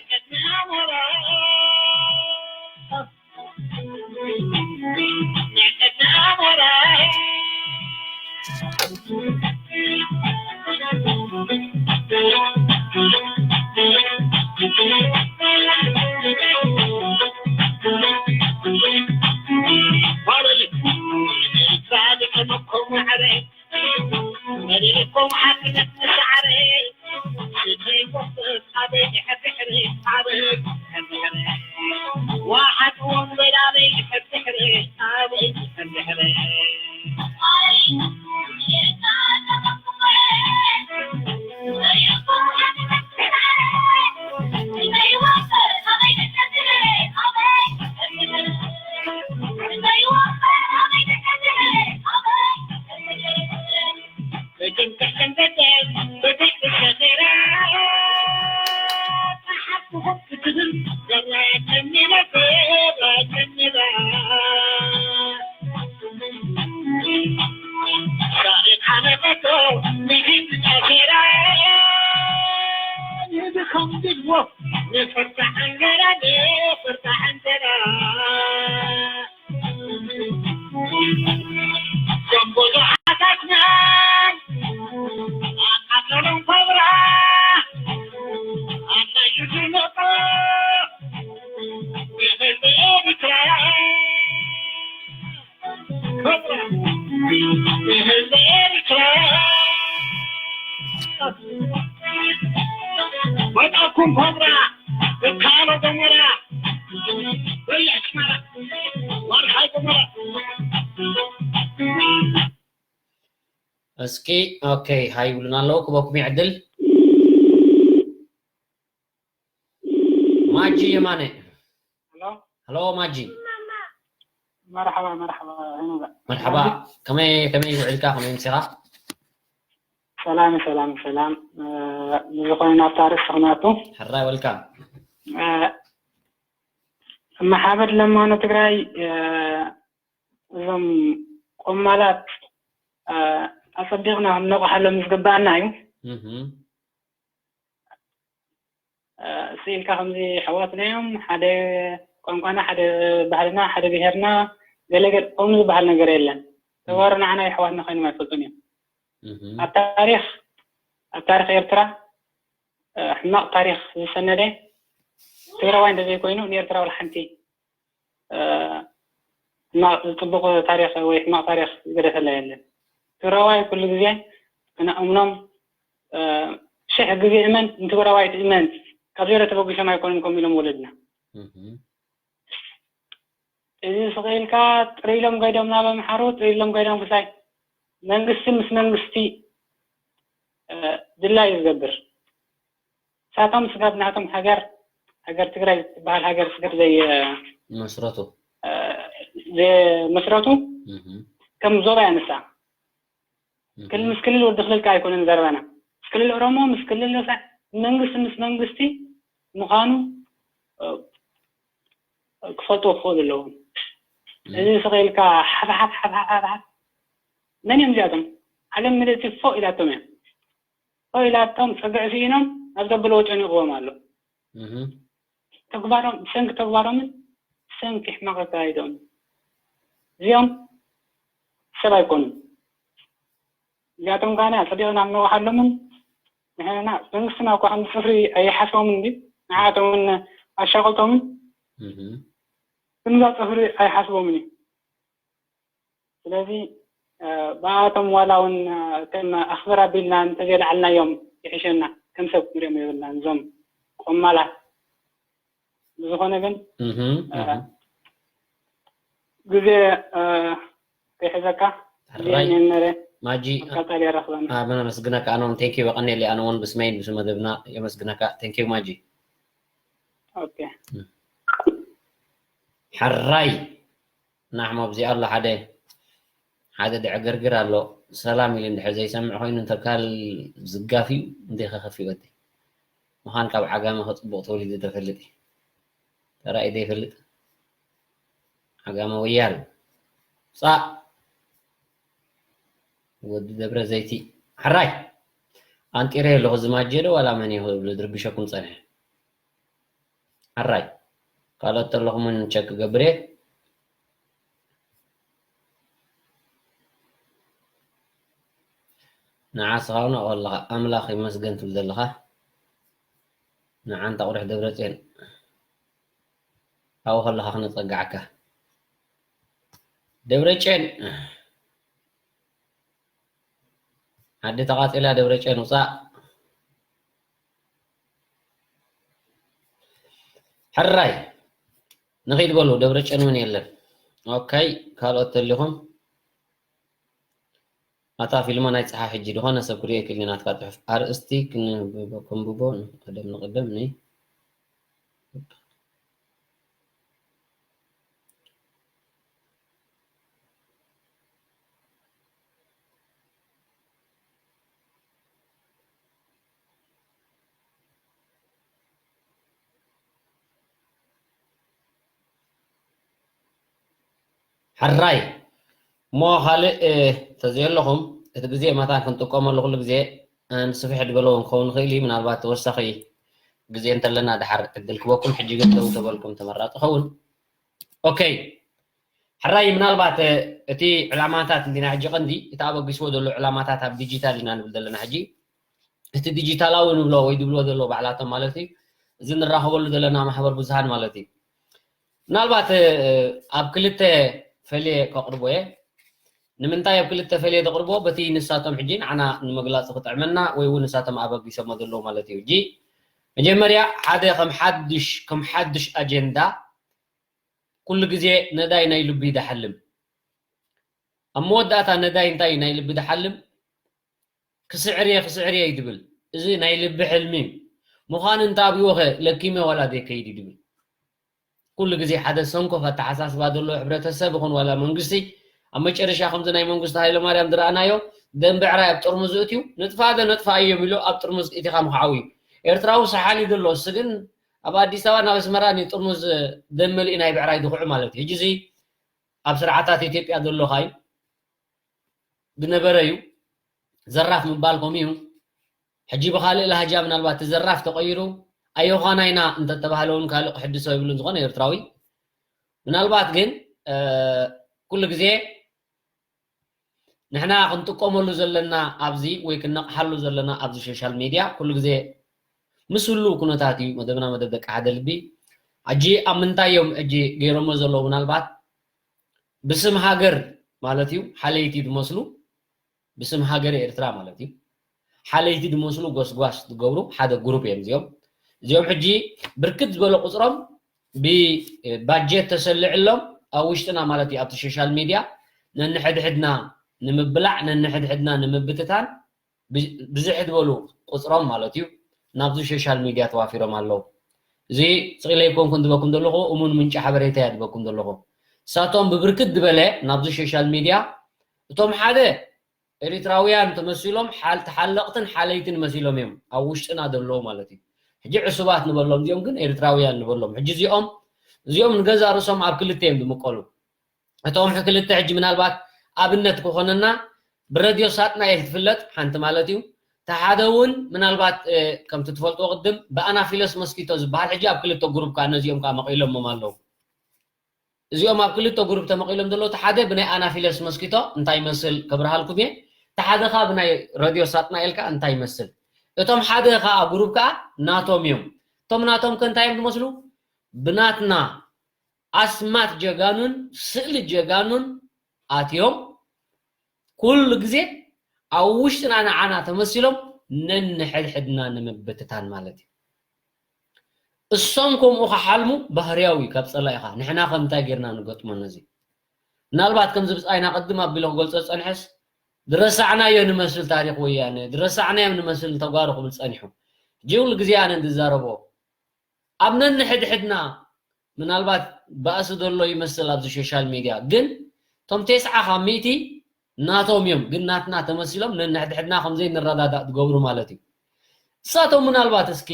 ወጣኩም ኮብራ፣ እካሎ ገሞራ፣ በልዕ ኣስመራ፣ ዋርሓይ ገሞራ። እስኪ፣ ኦኬ፣ ሃይ ይብሉና ኣለዉ፣ ክበኩም ይዕድል። ማጂ የማነ። ሄሎ። ሄሎ ማጂ። መርሓባ፣ መርሓባ፣ ሄኖጋ። መርሓባ። ከመይ፣ ከመይ ውዒልካ? ከመይ ምሲኻ? ሰላም፣ ሰላም፣ ሰላም። እ፣ ብዝኾነ ናብታ ርእሲ ክንኣቱ። ሕራይ፣ ወልካም። እ፣ እመሓመድ ለማ ንትግራይ፣ እ፣ እዞም ቆማላት፣ እ፣ ኣጸቢቕና ክንነቕሓሎም ዝግበኣና እዩ። እህ። እ፣ ስኢልካ ከምዚ ኣሕዋትና እዮም፣ ሓደ ቋንቋና፣ ሓደ ባህልና፣ ሓደ ብሄርና፣ ገለ ገለ ከምኡ ዝበሃል ነገር የለን። ተጋሩ ንዓና ኣሕዋትና ኮይኖም ኣይፈልጡን እዮም። እህ። ኣብ ታሪኽ፣ ኣብ ታሪኽ ኤርትራ፣ እ፣ ሕማቕ ታሪኽ ዝሰነደ ትግራዋይ እንተዘይኮይኑ ንኤርትራ ወላ ሓንቲ፣ እ፣ ሕማቕ፣ ጽቡቕ ታሪኽ ወይ ሕማቕ ታሪኽ ዝገደፈላ የለን። ትግራዋይ ኩሉ ግዜ ክነእምኖም፣ እ፣ ሽሕ ግዜ እመን፣ ንትግራዋይ ትእመን፣ ካብ ዜሮ ተበጊሶም ኣይኮኑን ከምኡ ኢሎም ወለድና። እህ። እዚ ስቕ ኢልካ ጥርይ ኢሎም ከይዶም ናብ ኣምሓሩ፣ ጥርይ ኢሎም ከይዶም ክሳይ መንግስቲ ምስ መንግስቲ፣ እ፣ ድላዩ ዝገብር። ንሳቶም ስጋብ ናቶም ሃገር፣ ሃገር ትግራይ ትበሃል ሃገር ስጋብ ዘይ-፣ መስረቱ። እ፣ ዘመስረቱ እህ። ከም ዞባ እያ ንሳ። እህ። ክልል ምስ ክልል ወዲ ክልል ከኣ ኣይኮነን ዘረባና። ምስ ክልል ኦሮሞ፣ ምስ ክልል ሳ-፣ መንግስቲ ምስ መንግስቲ ምዃኑ፣ እ፣ ክፈልጡ ክኽእሉ ኣለዎም። እህ። እዚ ስቕ ኢልካ ሓፍሓፍ፣ ሓፍሓፍ፣ ሓፍሓፍ። መን እዮም እዚኣቶም? ዓለም ምልእቲ ፎእ ኢላቶም እያ። ፎእ ኢላቶም ጸግዒ ስኢኖም ኣብ ዘብልዎ ጨኒቕዎም ኣሎ። እህ። ተግባሮም፣ ብሰንኪ ተግባሮምን ብሰንኪ ሕማቕ ኣካይድኦም እዚኦም ሰብ ኣይኮኑን። እዚኣቶም ከኣ ኣጸቢቕና ክንነቕሓሎምን ንሕና መንግስትና እኳ ከም ጽፍሪ ኣይሓስቦምን እንዲ ንዓኣቶም እውን ኣሻቕልቶምን እህ። ከምዛ ጽፍሪ ኣይሓስቦምን እዩ። ስለዚ፣ እ፣ ብኣቶም ዋላ እውን፣ እ፣ ከም ኣኽብር ኣቢልና እንተዘይለዓልናዮም ይሕሸና። ከም ሰብ ክንሪኦም የብልናን እዞም ቆማላት። ብዝኾነ ግን፣ እህ፣ እ፣ እህ። ግዜ፣ እ፣ ከይሕዘካ፣ ግዜ ሕራይ። የለን ነረ። ማጂ፣ ኣብ ቀጻሊ የራኽበና። ኣነ ኣመስግነካ፣ ኣነ እውን ቴንኪዩ፣ የቐንየለይ፣ ኣነ እውን ብስመይን ብስም መደብና የመስግነካ። ቴንኪዩ ማጂ። ኦኬ። እም። ሕራይ። ናሕሞ ኣብዚ ኣሎ ሓደ፣ ሓደ ድዕግርግር ኣሎ። ሰላም ኢሉ እንድሕር ዘይሰምዕ ኮይኑ እንተካል ዝጋፍ እዩ፣ እንዴ ከኸፍ እዩ ወዲ። ምዃን ካብ ዓጋመ ከጽቡቕ ተወሊዱ ዶ ይፈልጥ እዩ? ተራእዩ ዶ ይፈልጥ? ዓጋመ ወያል። ጻእ። ወዲ ደብረ ዘይቲ። ሕራይ። ኣንጢረ ኣለኹ ዝማጀ ዶ ዋላ መን እዩ ክብል ድርብሸኩም ጸንሐ። ሕራይ። ካልኦት ተለኹም እውን ቸክ ክገብር እየ። ንዓስኻ እውን ኣብኡ ኣለኻ። ኣምላኽ ይመስገን ትብል ዘለኻ። ንዓንታ ቁሩሕ ደብረጽዮን። ኣብኡ ከለኻ ክነጸግዓካ። ደብረጽዮን። ዓዲ ተቓጺላ ደብረጽዮን ውጻእ። ሕራይ። ንኺድ በሉ፣ ደብረጽዮን እውን የለን። ኦኬ፣ ካልኦት ተሊኹም? ኣታ ፊልሞን ኣይጸሓፍ ሕጂ፣ ዝኾነ ሰብ ክርእዮ ይክእል እዩ ናትካ ጽሑፍ። ኣርእስቲ ክንብቦ፣ ክንብቦ ንቐደም ንቐደም ኒ-፣ ሕራይ እሞ ካልእ ተዘየለኹም እቲ ግዜ መታን ክንጥቀመሉ ኩሉ ግዜ ስፍሕ ዝበለዎ ክኸውን ይኽእል እዩ። ምናልባት ተወሳኺ ግዜ እንተለና ድሓር ዕድል ክበኩም፣ ሕጂ ግን ደው ተበልኩም ተመራፂ ኸውን። ኦኬ፣ ሕራይ ምናልባት እቲ ዕላማታት እንዲና ሕጂ ቀንዲ እቲ ኣበጊስዎ ዘሎ ዕላማታት ኣብ ዲጂታል ኢና ንብል ዘለና ሕጂ። እቲ ዲጂታላዊ ንብሎ ወይ ዝብልዎ ዘለዎ ባዕላቶም ማለት እዩ፣ እዚ ንራኸበሉ ዘለና ማሕበር ብዙሃን ማለት እዩ። ምናልባት ኣብ ክልተ ፈልየ ከቕርቦ እየ። ንምንታይ ኣብ ክልተ ፈልየ ዘቕርቦ? በቲ ንሳቶም ሕጂ ንዓና ንምግላፅ ክጥዕመና ወይ እውን ንሳቶም ኣበጊሶሞ ዘለዉ ማለት እዩ። ሕጂ መጀመርያ ሓደ ከም ሓድሽ ከም ሓድሽ ኣጀንዳ ኩሉ ግዜ ነዳይ ናይ ልቢ ይደሓልም። ኣብ መወዳእታ ነዳይ እንታይ ናይ ልቢ ደሓልም? ክስዕር እየ ክስዕር እየ ይድብል። እዚ ናይ ልቢ ሕልሚ እዩ። ምዃኑ እንተ ኣብይዎ ኸ ለኪመ ዋላ ዘይከይድ ይድብል። ኩሉ ግዜ ሓደ ሰንኮፍ ኣተሓሳስባ ዘለዎ ሕብረተሰብ ይኹን ዋላ መንግስቲ ኣብ መጨረሻ ከምዚ ናይ መንግስቱ ሃይለማርያም ዝረኣናዮ ደም ብዕራይ ኣብ ጥርሙዝ እትዩ ንጥፋ ዶ ነጥፋ እዮም ኢሉ ኣብ ጥርሙዝ እቲኻ ምኽዓው እዩ። ኤርትራዊ ሰሓል እዩ ዘሎ እሱ ግን ኣብ ኣዲስ ኣበባ ናብ ኣስመራ ንጥርሙዝ ደም መሊኡ ናይ ብዕራይ ድኹዑ ማለት እዩ። ሕጂ እዚ ኣብ ስርዓታት ኢትዮጵያ ዘሎ ኻዩ ዝነበረ እዩ። ዘራፍ ምባል ከምኡ እዩ። ሕጂ ብኻልእ ላህጃ ምናልባት እቲ ዘራፍ ተቐይሩ ኣዮዃና ኢና እንተተባህለ እውን ካልእ ክሕድሶ ይብሉን ዝኾነ ኤርትራዊ። ምናልባት ግን ኩሉ ግዜ ንሕና ክንጥቀመሉ ዘለና ኣብዚ ወይ ክንነቕሓሉ ዘለና ኣብዚ ሶሻል ሚድያ ኩሉ ግዜ ምስ ህሉ ኩነታት እዩ። መደብና መደብ ደቂ ሓደ ልቢ። ሕጂ ኣብ ምንታይ እዮም ሕጂ ገይሮሞ ዘለዉ? ምናልባት ብስም ሃገር ማለት እዩ ሓለይቲ ዝመስሉ ብስም ሃገር ኤርትራ ማለት እዩ ሓለይቲ ዝመስሉ ጎስጓስ ዝገብሩ ሓደ ግሩፕ እዮም እዚኦም። እዚኦም ሕጂ ብርክት ዝበለ ቁፅሮም ብባጀት ተሰልዕሎም ኣብ ውሽጥና ማለት እዩ ኣብቲ ሶሻል ሚድያ ነንሕድሕድና ንምብላዕ ነንሕድሕድና ንምብትታን ብዝሕ ዝበሉ ቁፅሮም ማለት እዩ ናብዚ ሶሻል ሚድያ ተዋፊሮም ኣለዉ። እዚ ስቕ ኢለ ኣይኮንኩን ዝበኩም ዘለኹ እሙን ምንጪ ሓበሬታ እያ ዝበኩም ዘለኹ። እሳቶም ብብርክት ዝበለ ናብዚ ሶሻል ሚድያ እቶም ሓደ ኤሪትራውያን ተመሲሎም ሓል ተሓለቕትን ሓለይትን መሲሎም እዮም ኣብ ውሽጥና ዘለዉ ማለት እዩ። ሕጂ ዕሱባት ንበሎም እዚኦም ግን ኤሪትራውያን ንበሎም። ሕጂ እዚኦም እዚኦም ንገዛ ርእሶም ኣብ ክልተ እዮም ዝምቀሉ። እቶም ክልተ ሕጂ ምናልባት ኣብነት ክኾነና ብረድዮ ሳጥናኤል ትፍለጥ ሓንቲ ማለት እዩ። ተሓደ እውን ምናልባት ከምቲ ትፈልጥዎ ቅድም ብኣናፊለስ መስኪቶ ዝበሃል ሕጂ ኣብ ክልተ ግሩፕ ከዓ ነዚኦም ከዓ መቒሎሞም ኣለዉ። እዚኦም ኣብ ክልተ ግሩፕ ተመቒሎም ዘለዉ እቲ ሓደ ብናይ ኣናፊለስ መስኪቶ እንታይ ይመስል ከብርሃልኩም እየ። እቲ ሓደ ከዓ ብናይ ረድዮ ሳጥናኤል ከዓ እንታይ ይመስል። እቶም ሓደ ከዓ ግሩፕ ከዓ ናቶም እዮም። እቶም ናቶም ከ እንታይ እዮም ዝመስሉ? ብናትና ኣስማት ጀጋኑን ስእሊ ጀጋኑን ኣትዮም ኩሉ ግዜ ኣብ ውሽጥና ንዓና ተመሲሎም ነንሕድሕድና ንምብትታን ማለት እዩ። እሶም ከምኡ ክሓልሙ ባህርያዊ ካብ ጸላኢኻ ንሕና ከም እንታይ ጌርና ንገጥሞ ነዚ? ምናልባት ከምዚ ብጻይና ቅድም ኣቢለ ክገልጾ ዝጸንሐስ ዝረሳዕናዮ ንመስል ታሪኽ ወያነ ዝረሳዕናዮም ንመስል ንተጓሩ ክብል ጸኒሑ። ሕጂ ኩሉ ግዜ ኣነ እንድዛረቦ ኣብ ነንሕድሕድና ምናልባት ባእሲ ዘሎ ይመስል ኣብዚ ሶሻል ሚድያ ግን እቶም ቴስዓ ካብ ሚእቲ ናቶም እዮም ግን ናትና ተመሲሎም ነንሕድሕድና ከምዘይ ንረዳዳእ ትገብሩ ማለት እዩ። እሳቶም ምናልባት እስኪ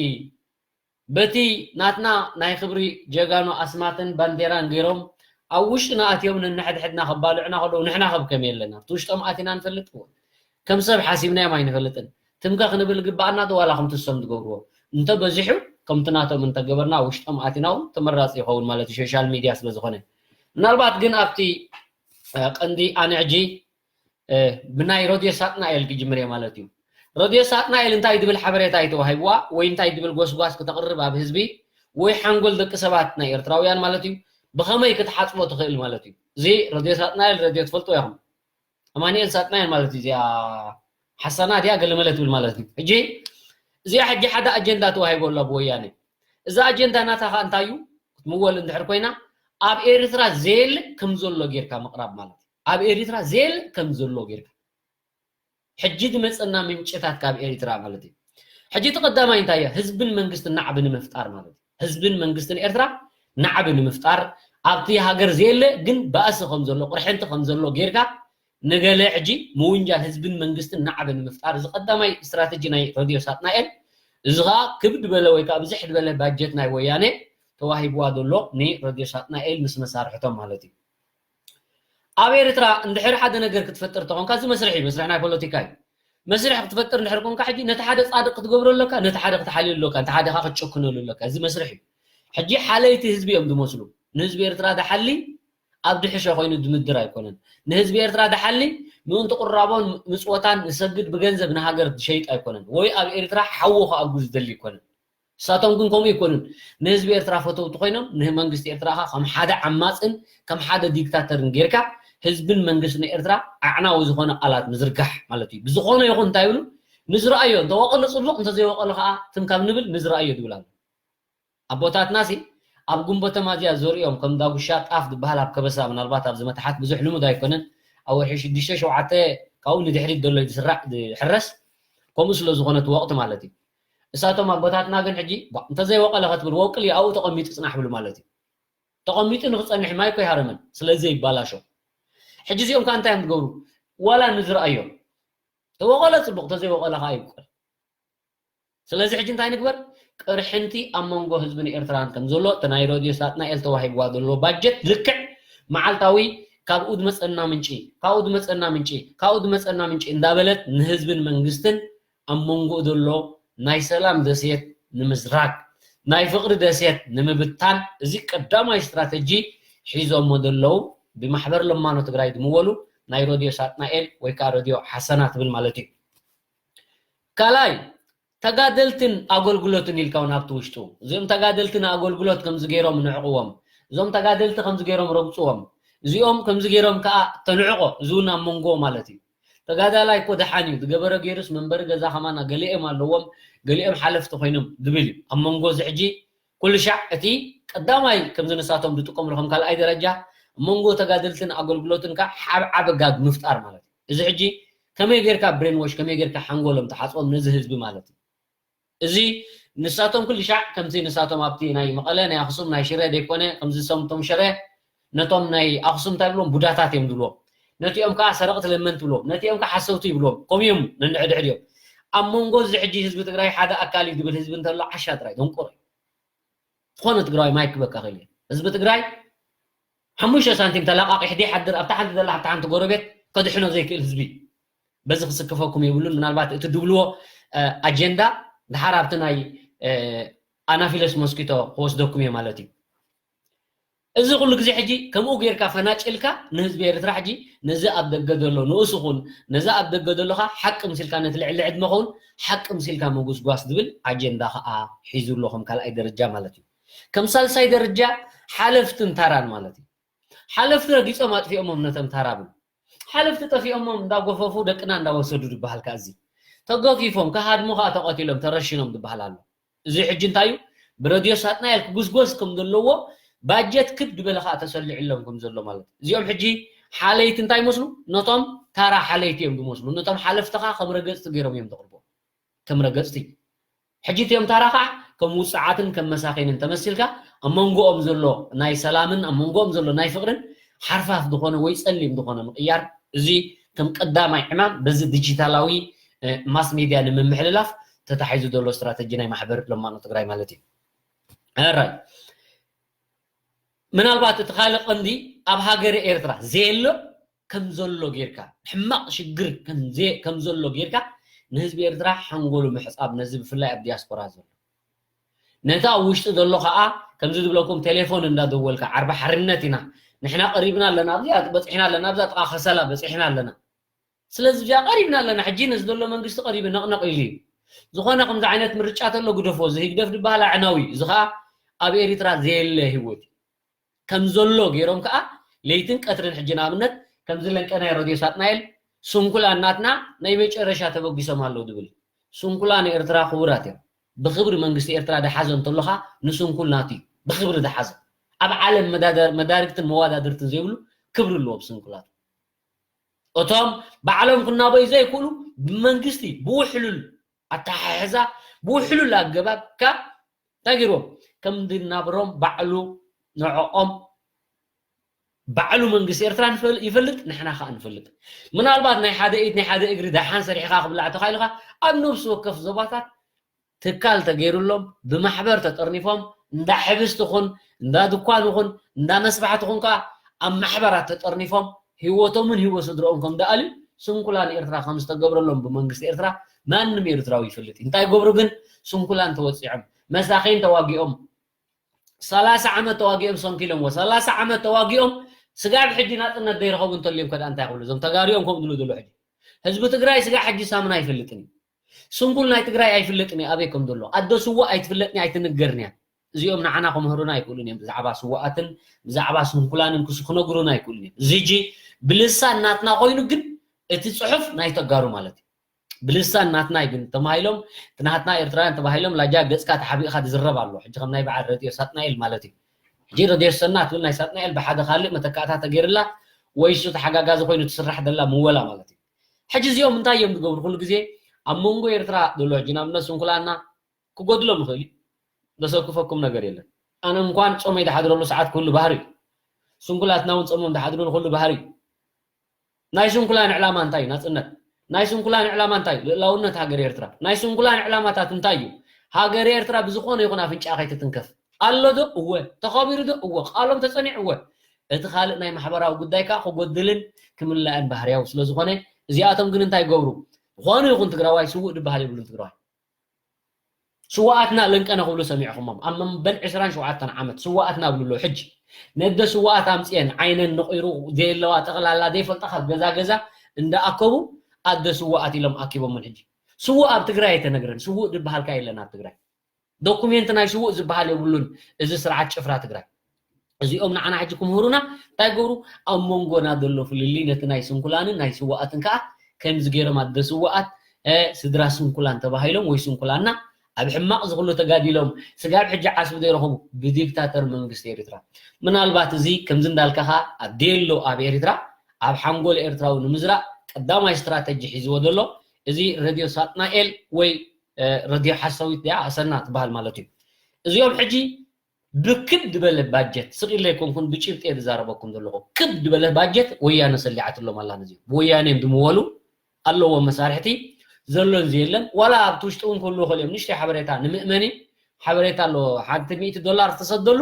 በቲ ናትና ናይ ክብሪ ጀጋኑ ኣስማትን ባንዴራን ገይሮም ኣብ ውሽጥና ኣትዮም ነንሕድሕድና ከባልዑና ከለዉ ንሕና ከብ ከመይ ኣለና እቲ ውሽጦም ኣቲና ንፈልጥ ከም ሰብ ሓሲብናዮም ኣይንፈልጥን። ትምከ ክንብል ግባኣና ዶ ዋላ ከምቲ እሶም ዝገብርዎ እንተ በዚሑ ከምቲ ናቶም እንተገበርና ውሽጦም ኣቲና እውን ተመራፂ ይኸውን ማለት እዩ ሶሻል ሚድያ ስለ ዝኾነ። ምናልባት ግን ኣብቲ ቀንዲ ኣነ ሕጂ ብናይ ረድዮ ሳጥናኤል ክጅምር እየ ማለት እዩ። ረድዮ ሳጥናኤል እንታይ ዝብል ሓበሬታ እዩ ተዋሂብዋ ወይ እንታይ ዝብል ጎስጓስ ክተቕርብ ኣብ ህዝቢ ወይ ሓንጎል ደቂ ሰባት ናይ ኤርትራውያን ማለት እዩ ብኸመይ ክትሓፅቦ ትኽእል ማለት እዩ። እዚ ረድዮ ሳጥናኤል ረድዮ ትፈልጥዎ ኢኹም። ኣማኒኤል ሳጥናኤል ማለት እዩ እዚኣ ሓሳና ድያ ገለመለ ትብል ማለት እዩ። ሕጂ እዚኣ ሕጂ ሓደ ኣጀንዳ ተዋሂቦ ኣሎ ብወያነ። እዛ ኣጀንዳ ናታ ከዓ እንታይ እዩ ክትምወል እንድሕር ኮይና ኣብ ኤርትራ ዘየለ ከም ዘሎ ጌርካ ምቕራብ ማለት እዩ። ኣብ ኤርትራ ዘየለ ከም ዘሎ ጌርካ ሕጂ ዝመፀና ምንጭታት ካብ ኤርትራ ማለት እዩ። ሕጂ እቲ ቀዳማይ እንታይ እያ? ህዝብን መንግስትን ናዕቢ ንምፍጣር ማለት እዩ። ህዝብን መንግስትን ኤርትራ ናዕቢ ንምፍጣር ኣብቲ ሃገር ዘየለ ግን ባእሲ ከም ዘሎ ቁርሕንቲ ከም ዘሎ ጌርካ ንገለ ሕጂ ምውንጃል ህዝብን መንግስትን ናዕቢ ንምፍጣር እዚ ቀዳማይ ስትራተጂ ናይ ረድዮ ሳጥናኤል። እዚ ከዓ ክብድ በለ ወይ ከዓ ብዝሕ ዝበለ ባጀት ናይ ወያነ ተዋሂብዋ ዘሎ ንረድዮ ሳጥናኤል ምስ መሳርሕቶም ማለት እዩ። ኣብ ኤርትራ እንድሕር ሓደ ነገር ክትፈጥር ተኾንካ፣ እዚ መስርሕ እዩ፣ መስርሕ ናይ ፖለቲካ እዩ። መስርሕ ክትፈጥር እንድሕር ኮንካ፣ ሕጂ ነቲ ሓደ ጻድቕ ክትገብሮ ኣለካ፣ ነቲ ሓደ ክትሓልዮ ኣለካ፣ ነቲ ሓደ ኻ ክትጨክነሉ ኣለካ። እዚ መስርሕ እዩ። ሕጂ ሓለይቲ ህዝቢ እዮም ዝመስሉ። ንህዝቢ ኤርትራ ዝሓሊ ኣብ ድሕሸ ኮይኑ ዝምድር ኣይኮነን። ንህዝቢ ኤርትራ ዝሓሊ ምእንቲ ቁራቦን ምጽወታን ዝሰግድ፣ ብገንዘብ ንሃገር ዝሸይጥ ኣይኮነን፣ ወይ ኣብ ኤርትራ ሓዉ ክኣጉ ዝደሊ ኣይኮነን። ንሳቶም ግን ከምኡ ኣይኮኑን። ንህዝቢ ኤርትራ ፈተውቲ ኮይኖም፣ ንመንግስቲ ኤርትራ ኸዓ ከም ሓደ ዓማጽን ከም ሓደ ዲክታተርን ጌርካ፣ ህዝብን መንግስትን ኤርትራ ኣዕናዊ ዝኾነ ቃላት ምዝርጋሕ ማለት እዩ። ብዝኾነ ይኹን እንታይ ይብሉ፣ ንዝረኣዮ፣ እንተወቐለ ጽቡቕ፣ እንተዘይወቐለ ኸዓ ትም ካብ ንብል ንዝረኣዮ ዝብል ኣሎ። ኣቦታትናሲ ኣብ ጉንቦ ተማዝያ ዘርእዮም፣ ከም ዳጉሻ ጣፍ ዝበሃል ኣብ ከበሳ፣ ምናልባት ኣብዚ መታሓት ብዙሕ ልሙድ ኣይኮነን፣ ኣብ ወርሒ ሽዱሽተ ሸውዓተ ካብኡ ንድሕሪት ዘሎ ዝስራዕ ዝሕረስ፣ ከምኡ ስለ ዝኾነ እቲ ወቕቲ ማለት እዩ። እሳቶም ኣቦታትና ግን ሕጂ፣ ቧ፣ እንተዘይወቐለ ከትብል ወቅሊ ኣብኡ ተቐሚጡ ጽናሕ ብሉ ማለት እዩ። ተቐሚጡ ንክጸንሕ ማይ እኮ ይሃረመን፣ ስለዚ ይባላሾ። ሕጂ እዚኦም ከ እንታይ እዮም ዝገብሩ? ዋላ ንዝረኣዮም። ተወቐለ ጽቡቕ፣ ተዘይወቐለ ከኣ ይብቆል። ስለዚ ሕጂ እንታይ ንግበር? ቅርሕንቲ ኣብ መንጎ ህዝብን ኤርትራን ከም ዘሎ፣ እቲ ናይ ሮድዮ ሳጥናኤል ተዋሂብዋ ዘሎ ባጀት ልክዕ መዓልታዊ ካብኡ ዝመጸና ምንጪ፣ ካብኡ ዝመጸና ምንጪ፣ ካብኡ ዝመጸና ምንጪ እንዳበለት ንህዝብን መንግስትን ኣብ መንጎኡ ዘሎ ናይ ሰላም ደሴት ንምዝራግ፣ ናይ ፍቕሪ ደሴት ንምብታን፣ እዚ ቀዳማይ ስትራተጂ ሒዞሞ ዘለዉ ብማሕበር ለማኖ ትግራይ ዝምወሉ ናይ ሮድዮ ሳጥናኤል ወይ ከዓ ሮድዮ ሓሰና ትብል ማለት እዩ። ካልኣይ፣ ተጋደልትን ኣገልግሎትን ኢልካ እውን ኣብቲ ውሽጡ፣ እዚኦም ተጋደልቲ ንኣገልግሎት ከምዚ ገይሮም ንዕቕዎም፣ እዞም ተጋደልቲ ከምዚ ገይሮም ረግፅዎም፣ እዚኦም ከምዚ ገይሮም ከዓ ተንዕቆ፣ እዚ እውን ኣብ መንጎ ማለት እዩ። ተጋዳላይ እኮ ደሓን እዩ፣ ዝገበረ ገይሩስ መንበሪ ገዛ ከማና ገሊኦም ኣለዎም፣ ገሊኦም ሓለፍቲ ኮይኖም ዝብል እዩ። ኣብ መንጎ እዚ ሕጂ ኩሉ ሻዕ እቲ ቀዳማይ ከምዚ ንሳቶም ዝጥቀምሉ ከም ካልኣይ ደረጃ ኣብ መንጎ ተጋደልትን ኣገልግሎትን ከዓ ሓብዓብ ጋግ ምፍጣር ማለት እዩ። እዚ ሕጂ ከመይ ጌርካ ብሬን ዎሽ፣ ከመይ ጌርካ ሓንጎሎም ትሓፅቦም ነዚ ህዝቢ ማለት እዩ። እዚ ንሳቶም ኩሉ ሻዕ ከምቲ ንሳቶም ኣብቲ ናይ መቐለ፣ ናይ ኣኽሱም፣ ናይ ሽረ ዘይኮነ፣ ከምዚ ሰምቶም ሽረ ነቶም ናይ ኣኽሱም እንታይ ብሎም ቡዳታት እዮም ዝብልዎም። ነቲኦም ከዓ ሰረቕቲ ለመንቲ ይብልዎም። ነቲኦም ከዓ ሓሰውቲ ይብልዎም። ከምኡ እዮም ነንሕድሕድ እዮም። ኣብ መንጎ እዚ ሕጂ ህዝቢ ትግራይ ሓደ ኣካል እዩ ዝብል ህዝቢ እንተሎ ዓሻ ጥራይ ደንቆሮ እዩ። ዝኾነ ትግራዋይ ማይክ ክበካ ክእል እዩ። ህዝቢ ትግራይ ሓሙሽተ ሳንቲም ተለቃቂሕ ዘይሓድር ኣብታ ሓንቲ ዘላ ኣብታ ሓንቲ ጎረቤት ከድሕኖ ዘይክእል ህዝቢ እዩ። በዚ ክስክፈኩም የብሉን። ምናልባት እቲ ድብልዎ፣ እ፣ ኣጀንዳ ድሓር ኣብቲ ናይ፣ እ፣ ኣናፊለስ ሞስኪቶ ክወስደኩም እየ ማለት እዩ። እዚ ኩሉ ግዜ ሕጂ ከምኡ ጌርካ ፈናጭልካ ንህዝቢ ኤርትራ ሕጂ ነዚ ኣብ ደገ ዘሎ ንኡስ ኹን፣ ነዚ ኣብ ደገ ዘሎኻ ሓቂ ምሲልካ ነቲ ልዕሊ ዕድመ ኸውን ሓቂ ምሲልካ ምጉስጓስ ዝብል ኣጀንዳ ኸኣ ሒዙ ኣሎ ከም ካልኣይ ደረጃ ማለት እዩ። ከም ሳልሳይ ደረጃ ሓለፍትን ታራን ማለት እዩ። ሓለፍቲ ረጊጾም ኣጥፊኦሞም ነቶም ታራ ብሉ። ሓለፍቲ ጠፊኦሞም እንዳጎፈፉ ደቅና እንዳወሰዱ ዝበሃል ከኣ እዚ። ተገፊፎም፣ ከሃድሙ ከኣ ተቐቲሎም፣ ተረሽኖም ዝበሃል ኣሎ። እዚ ሕጂ እንታይ እዩ? ብረድዮ ሳጥናኤል ክጉስጎስ ከም ዘለዎ ባጀት ክብ ዝበለ ከኣ ተሰሊዕሎም ከም ዘሎ ማለት እዩ። እዚኦም ሕጂ ሓለይቲ እንታይ ይመስሉ? ነቶም ታራ ሓለይቲ እዮም ዝመስሉ። ነቶም ሓለፍቲ ከኣ ከም ረገጽቲ ገይሮም እዮም ዘቕርቦም። ከም ረገጽቲ። ሕጂ እቲኦም ታራ ከዓ ከም ውፅዓትን ከም መሳኺንን ተመሲልካ ኣብ መንጎኦም ዘሎ ናይ ሰላምን ኣብ መንጎኦም ዘሎ ናይ ፍቕርን ሓርፋፍ ዝኾነ ወይ ጸሊም ዝኾነ ምቕያር፣ እዚ ከም ቀዳማይ ዕማም በዚ ዲጂታላዊ፣ እ፣ ማስ ሚድያ ንምምሕልላፍ ተታሒዙ ዘሎ ስትራተጂ ናይ ማሕበር ለማኖ ትግራይ ማለት እዩ። ሕራይ። ምናልባት እቲ ካልእ ቀንዲ ኣብ ሃገረ ኤርትራ ዘየሎ ከም ዘሎ ጌርካ፣ ሕማቕ ሽግር ከም ዘ-፣ ከም ዘሎ ጌርካ ንህዝቢ ኤርትራ ሓንጎሉ ምሕጻብ፣ ነዚ ብፍላይ ኣብ ዲያስፖራ ዘሎ። ነቲ ኣብ ውሽጢ ዘሎ ከኣ ከምዚ ዝብለኩም ቴሌፎን እንዳደወልካ ዓርቢ ሓርነት ኢና፣ ንሕና ቀሪብና ኣለና፣ ኣብዚኣ በጺሕና ኣለና፣ ኣብዛ ጥቓ ከሰላ በጺሕና ኣለና። ስለዚ እዚኣ ቀሪብና ኣለና፣ ሕጂ ነዚ ዘሎ መንግስቲ ቀሪቡ ነቕነቕ ኢሉ እዩ። ዝኾነ ከምዚ ዓይነት ምርጫ ተሎ ግደፎ፣ እዚ ህግደፍ ዝበሃል ኣዕናዊ እዩ። እዚ ኸኣ ኣብ ኤሪትራ ዘየለ ህይወት እዩ። ከም ዘሎ ገይሮም ከኣ ለይትን ቀትርን ሕጂ ንኣብነት ከምዚ ለንቀ ናይ ረድዮ ሳጥናኤል ስንኩላን ናትና ናይ መጨረሻ ተበጊሶም ኣለዉ ዝብል። ስንኩላን ኤርትራ ክቡራት እዮም። ብክብሪ መንግስቲ ኤርትራ ዝሓዞ እንተሎ ኸኣ ንስንኩል ናቱ እዩ። ብክብሪ ዝሓዞ። ኣብ ዓለም መዳዳ-፣ መዳርግትን መዋዳድርትን ዘይብሉ ክብሪ ኣለዎ ብስንኩላቱ። እቶም ባዕሎም ክናበዩ ዘይክእሉ ብመንግስቲ ብውሕሉል ኣተሓሕዛ ብውሕሉል ኣገባብ ካብ እንታይ ገይርዎም? ከም ድናብሮም ባዕሉ ንዕኦም ባዕሉ መንግስቲ ኤርትራ ንፈል-፣ ይፈልጥ፣ ንሕና ከኣ ንፈልጥ። ምናልባት ናይ ሓደ ኢድ ናይ ሓደ እግሪ ደሓን ሰሪሕኻ ክብላዕ ተኻኢሉኻ ኣብ ነብሲ ወከፍ ዞባታት ትካል ተገይሩሎም ብማሕበር ተጠርኒፎም እንዳ ሕብስቲ ኹን እንዳ ድኳን ኹን እንዳ መስባሕቲ ኹን ከኣ ኣብ ማሕበራት ተጠርኒፎም ህይወቶምን ህይወት ስድረኦም ከም ደኣልዩ ስንኩላን ኤርትራ ከም ዝተገብረሎም ብመንግስቲ ኤርትራ ማንም ኤርትራዊ ይፈልጥ እዩ። እንታይ ገብሩ ግን? ስንኩላን ተወፂዖም፣ መሳኺን ተዋጊኦም፣ ሰላሳ ዓመት ተዋጊኦም ሰንኪሎምዎ። ሰላሳ ዓመት ተዋጊኦም ስጋብ ሕጂ ናፅነት ዘይረኸቡ እንተልዮም ከዳ እንታይ ክብሉ? እዞም ተጋሪኦም ከም ዝብሉ ዘሎ ሕጂ ህዝቢ ትግራይ ስጋብ ሕጂ ሳምና ኣይፈልጥን እዩ። ስንኩል ናይ ትግራይ ኣይፍለጥን እዩ ኣበይ ከም ዘሎ። ኣዶ ስዋእ ኣይትፍለጥን እያ ኣይትንገርን እያ። እዚኦም ንዓና ክምህሩና ኣይክእሉን እዮም። ብዛዕባ ስዋኣትን ብዛዕባ ስንኩላንን ክስ ክነግሩና ኣይክእሉን እዮም። እዚ ሕጂ ብልሳን ናትና ኮይኑ ግን እቲ ፅሑፍ ናይ ተጋሩ ማለት እዩ። ብልሳን ናትና እዩ ግን ተማሂሎም እቲ ናትና ኤርትራውያን ተባሂሎም ላጃ ገፅካ ተሓቢእካ ትዝረብ ኣሎ። ሕጂ ከም ናይ በዓል ረድዮ ሳጥናኤል ማለት እዩ። ሕጂ ረድዮ ሰና ትብል ናይ ሳጥናኤል ብሓደ ካልእ መተካእታ ተገይርላ ወይ እሱ ተሓጋጋዚ ኮይኑ ትስራሕ ዘላ ምወላ ማለት እዩ። ሕጂ እዚኦም እንታይ እዮም ዝገብሩ? ኩሉ ግዜ ኣብ መንጎ ኤርትራ ዘሎ ሕጂ ንኣብነት ስንኩላና ክጎድሎም ይኽእል እዩ። ዘሰክፈኩም ነገር የለን። ኣነ እንኳን ጾመይ ዝሓድረሉ ሰዓት ክህሉ ባህሪ እዩ። ስንኩላትና እውን ጾሞም ዝሓድሩ ንክህሉ ባህሪ እዩ። ናይ ስንኩላን ዕላማ እንታይ እዩ? ናጽነት። ናይ ስንኩላን ዕላማ እንታይ እዩ? ልእላውነት ሃገር ኤርትራ። ናይ ስንኩላን ዕላማታት እንታይ እዩ? ሃገር ኤርትራ ብዝኾነ ይኹን ኣፍንጫ ከይትትንከፍ። ኣሎ ዶ? እወ። ተኸቢሩ ዶ? እወ። ቃሎም ተጸኒዑ? እወ። እቲ ካልእ ናይ ማሕበራዊ ጉዳይ ከኣ ክጎድልን ክምላእን ባህርያዊ ስለ ዝኾነ፣ እዚኣቶም ግን እንታይ ይገብሩ? ዝኾነ ይኹን ትግራዋይ ስውእ ድበሃል የብሉን ትግራዋይ። ስዋኣትና ለንቀነ ክብሉ ሰሚዕኹሞም። ኣብ መበል ዕስራን ሸውዓተን ዓመት ስዋኣትና ብሉ ኣለዉ። ሕጂ ነደ ስዋኣት ኣምፅኤን ዓይነን ነቒሩ ዘየለዋ ጠቕላላ ዘይፈልጣ ካብ ገዛ ገዛ እንዳኣከቡ ኣደ ስዋኣት ኢሎም ኣኪቦምን። ሕጂ ስዉእ ኣብ ትግራይ ኣይተነግረን። ስዉእ ዝበሃል ከ የለን ኣብ ትግራይ። ዶኩሜንት ናይ ስዉእ ዝበሃል የብሉን። እዚ ስርዓት ጭፍራ ትግራይ እዚኦም ንዓና ሕጂ ክምህሩና እንታይ ገብሩ? ኣብ መንጎና ዘሎ ፍልልይ ነቲ ናይ ስንኩላንን ናይ ስዋኣትን ከዓ ከምዚ ገይሮም ኣደ ስዋኣት፣ እ፣ ስድራ ስንኩላን ተባሂሎም ወይ ስንኩላና ኣብ ሕማቕ ዝኽሉ ተጋዲሎም ስጋብ ሕጂ ዓስቢ ዘይረኸቡ ብዲክታተር መንግስቲ ኤርትራ። ምናልባት እዚ ከምዚ እንዳልካኻ ኣብ ዴሎ ኣብ ኤርትራ ኣብ ሓንጎል ኤርትራዊ ንምዝራእ ቀዳማይ ስትራተጂ ሒዝዎ ዘሎ እዚ ረድዮ ሳጥናኤል ወይ፣ እ፣ ረድዮ ሓሳዊት ድያ ኣሰና ትበሃል ማለት እዩ። እዚኦም ሕጂ ብክብ ዝበለ ባጀት፣ ስቕ ኢለ ኣይኮንኩን ብጭብጢ እየ ዝዛረበኩም ዘለኹ። ክብ ዝበለ ባጀት ወያነ ሰሊዓትሎም ኣላ። ነዚኦም ብወያነ እዮም ዝምወሉ፣ ኣለዎም መሳርሕቲ፣ ዘሎን ዘየለን። ዋላ ኣብቲ ውሽጢ እውን ክህልዉ ይኽእሉ እዮም። ንእሽተይ ሓበሬታ ንምእመኒ ሓበሬታ ኣለዎ። ሓንቲ ሚእቲ ዶላር ዝተሰደሉ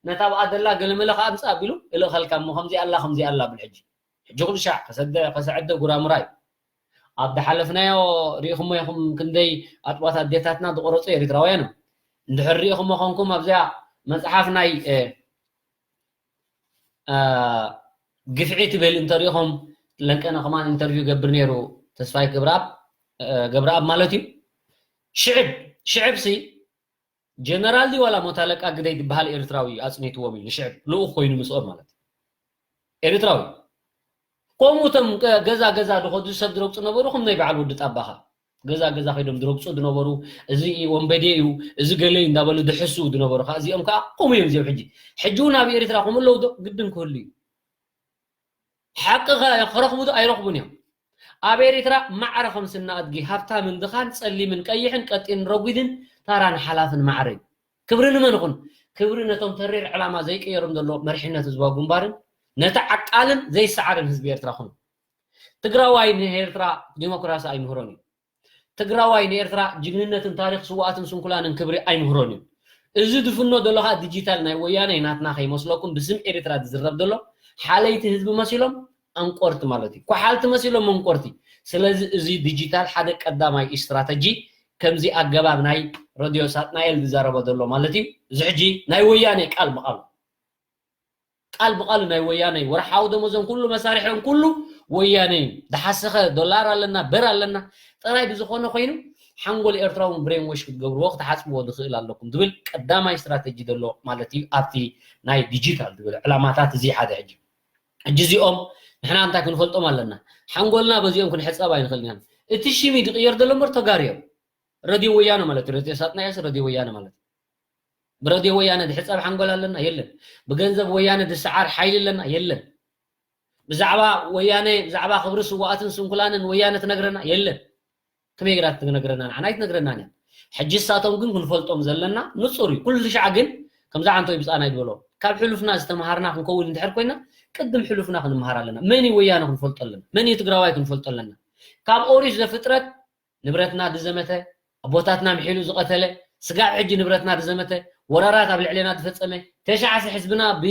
ነታ ኣብኣ ዘላ ገለመለ ከኣ ኣምፅእ ኣቢሉ እልእኸልካ እሞ ከምዚ ኣላ ከምዚ ኣላ ብል። ሕጂ ሕጂ ኩሉ ሻዕ ከሰደ ከሰዐደ ጉራሙራ እዩ። ኣብ ዝሓለፍናዮ ሪኢኹሞ ኢኹም ክንደይ ኣጥባት ኣዴታትና ዝቆረፁ ኤርትራውያን እዮም። እንድሕር ሪኢኹሞ ኾንኩም ኣብዚኣ መፅሓፍ ናይ፣ እ፣ እ፣ ግፍዒ ትብል እንተሪኢኹም ለንቀነ ከማን ኢንተርቪው ገብር ነይሩ ተስፋይ ገብረኣብ፣ እ፣ ገብረኣብ ማለት እዩ። ሽዕብ ሽዕብ ሲ ጀነራል ድዩ ዋላ ሞት ኣለቃ ግደይ ዝበሃል ኤርትራዊ እዩ ኣጽኒትዎም እዩ ንሽዕብ ልኡኽ ኮይኑ ምስኦም ማለት እዩ። ኤርትራዊ ከምኡ እቶም ገ- ገዛ ገዛ ዝኸዱ ሰብ ዝረግጹ ነበሩ ከም ናይ በዓል ወዲ ጣባኻ ገዛ ገዛ ከይዶም ዝረግጹ ዝነበሩ እዚ ወንበዴ እዩ እዚ ገለ እዩ እንዳበሉ ዝሕስው ዝነበሩ ከዓ እዚኦም ከዓ ከምኡ እዮም እዚኦም ሕጂ ሕጂ እውን ኣብ ኤርትራ ከምኡ ኣለዉ ዶ ግድን ክህሉ እዩ ሓቂ ከ ክረኽቡ ዶ ኣይረኽቡን እዮም ኣብ ኤርትራ ማዕረ ከም ስና ኣድጊ ሃብታምን ድኻን ጸሊምን ቀይሕን ቀጢንን ረጒድን ታራን ሓላፍን ማዕረ እዩ ክብሪ ንመን ይኹን ክብሪ ነቶም ተሪር ዕላማ ዘይቅየሮም ዘሎ መሪሕነት ህዝባዊ ግንባርን ነቲ ዓቃልን ዘይሰዓርን ህዝቢ ኤርትራ ኩኑ ትግራዋይ ንኤርትራ ዲሞክራሲ ኣይምህሮን እዩ ትግራዋይ ንኤርትራ ጅግንነትን ታሪኽ ስውኣትን ስንኩላንን ክብሪ ኣይምህሮን እዩ እዚ ዝፍኖ ዘሎ ከዓ ዲጂታል ናይ ወያነ ናትና ከይመስለኩም ብስም ኤርትራ ዝዝረብ ዘሎ ሓለይቲ ህዝቢ መሲሎም ኣንቆርቲ ማለት እዩ ኳሓልቲ መሲሎም መንቆርቲ ስለዚ እዚ ዲጂታል ሓደ ቀዳማይ ስትራተጂ ከምዚ ኣገባብ ናይ ረድዮ ሳጥናኤል ዝዛረቦ ዘሎ ማለት እዩ እዚ ሕጂ ናይ ወያነ ቃል ብቃሉ ቃል ብቃሉ ናይ ወያነ እዩ። ወርሓዊ ደሞዞም ኩሉ መሳርሒኦም ኩሉ ወያነ እዩ። ዝሓሰኸ ዶላር ኣለና ብር ኣለና ጥራይ ብዝኾነ ኮይኑ ሓንጎል ኤርትራውን ብሬን ዎሽ ክትገብርዎ ክትሓፅብዎ ዝኽእል ኣለኩም ዝብል ቀዳማይ ስትራተጂ ዘሎ ማለት እዩ ኣብቲ ናይ ዲጂታል ዝብል ዕላማታት እዚ ሓደ ሕጂ ሕጂ እዚኦም ንሕና እንታይ ክንፈልጦም ኣለና ሓንጎልና በዚኦም ክንሕፀብ ኣይንኽእል ኢና እቲ ሽም እዩ ዝቕየር ዘሎ እምበር ተጋርዮም ረድዮ ወያነ ማለት እዩ ረድዮ ሳጥናኤልስ ረድዮ ወያነ ማለት እዩ ብረድዮ ወያነ ዝሕፀብ ሓንጎል ኣለና የለን ብገንዘብ ወያነ ዝሰዓር ሓይሊ ኣለና የለን ብዛዕባ ወያነ ብዛዕባ ክብሪ ስዋኣትን ስንኩላንን ወያነ ትነግረና የለን ከመይ ግራ ትነግረና ንዓና ኣይትነግረናን እያ ሕጂ እሳቶም ግን ክንፈልጦም ዘለና ንፁር እዩ ኩሉ ሻዕ ግን ከምዛ ዓንቶ ይብፃና ይበሎ ካብ ሕሉፍና ዝተምሃርና ክንከውን እንድሕር ኮይና ቅድም ሕሉፍና ክንምሃር ኣለና መን እዩ ወያነ ክንፈልጦ ኣለና መን እዩ ትግራዋይ ክንፈልጦ ኣለና ካብ ኦሪት ዘፍጥረት ንብረትና ዝዘመተ ኣቦታትና ምሒሉ ዝቐተለ ስጋብ ሕጂ ንብረትና ዝዘመተ ወራራት ኣብ ልዕሌና ዝፈፀመ ተሽዓሰ ሕዝብና ብ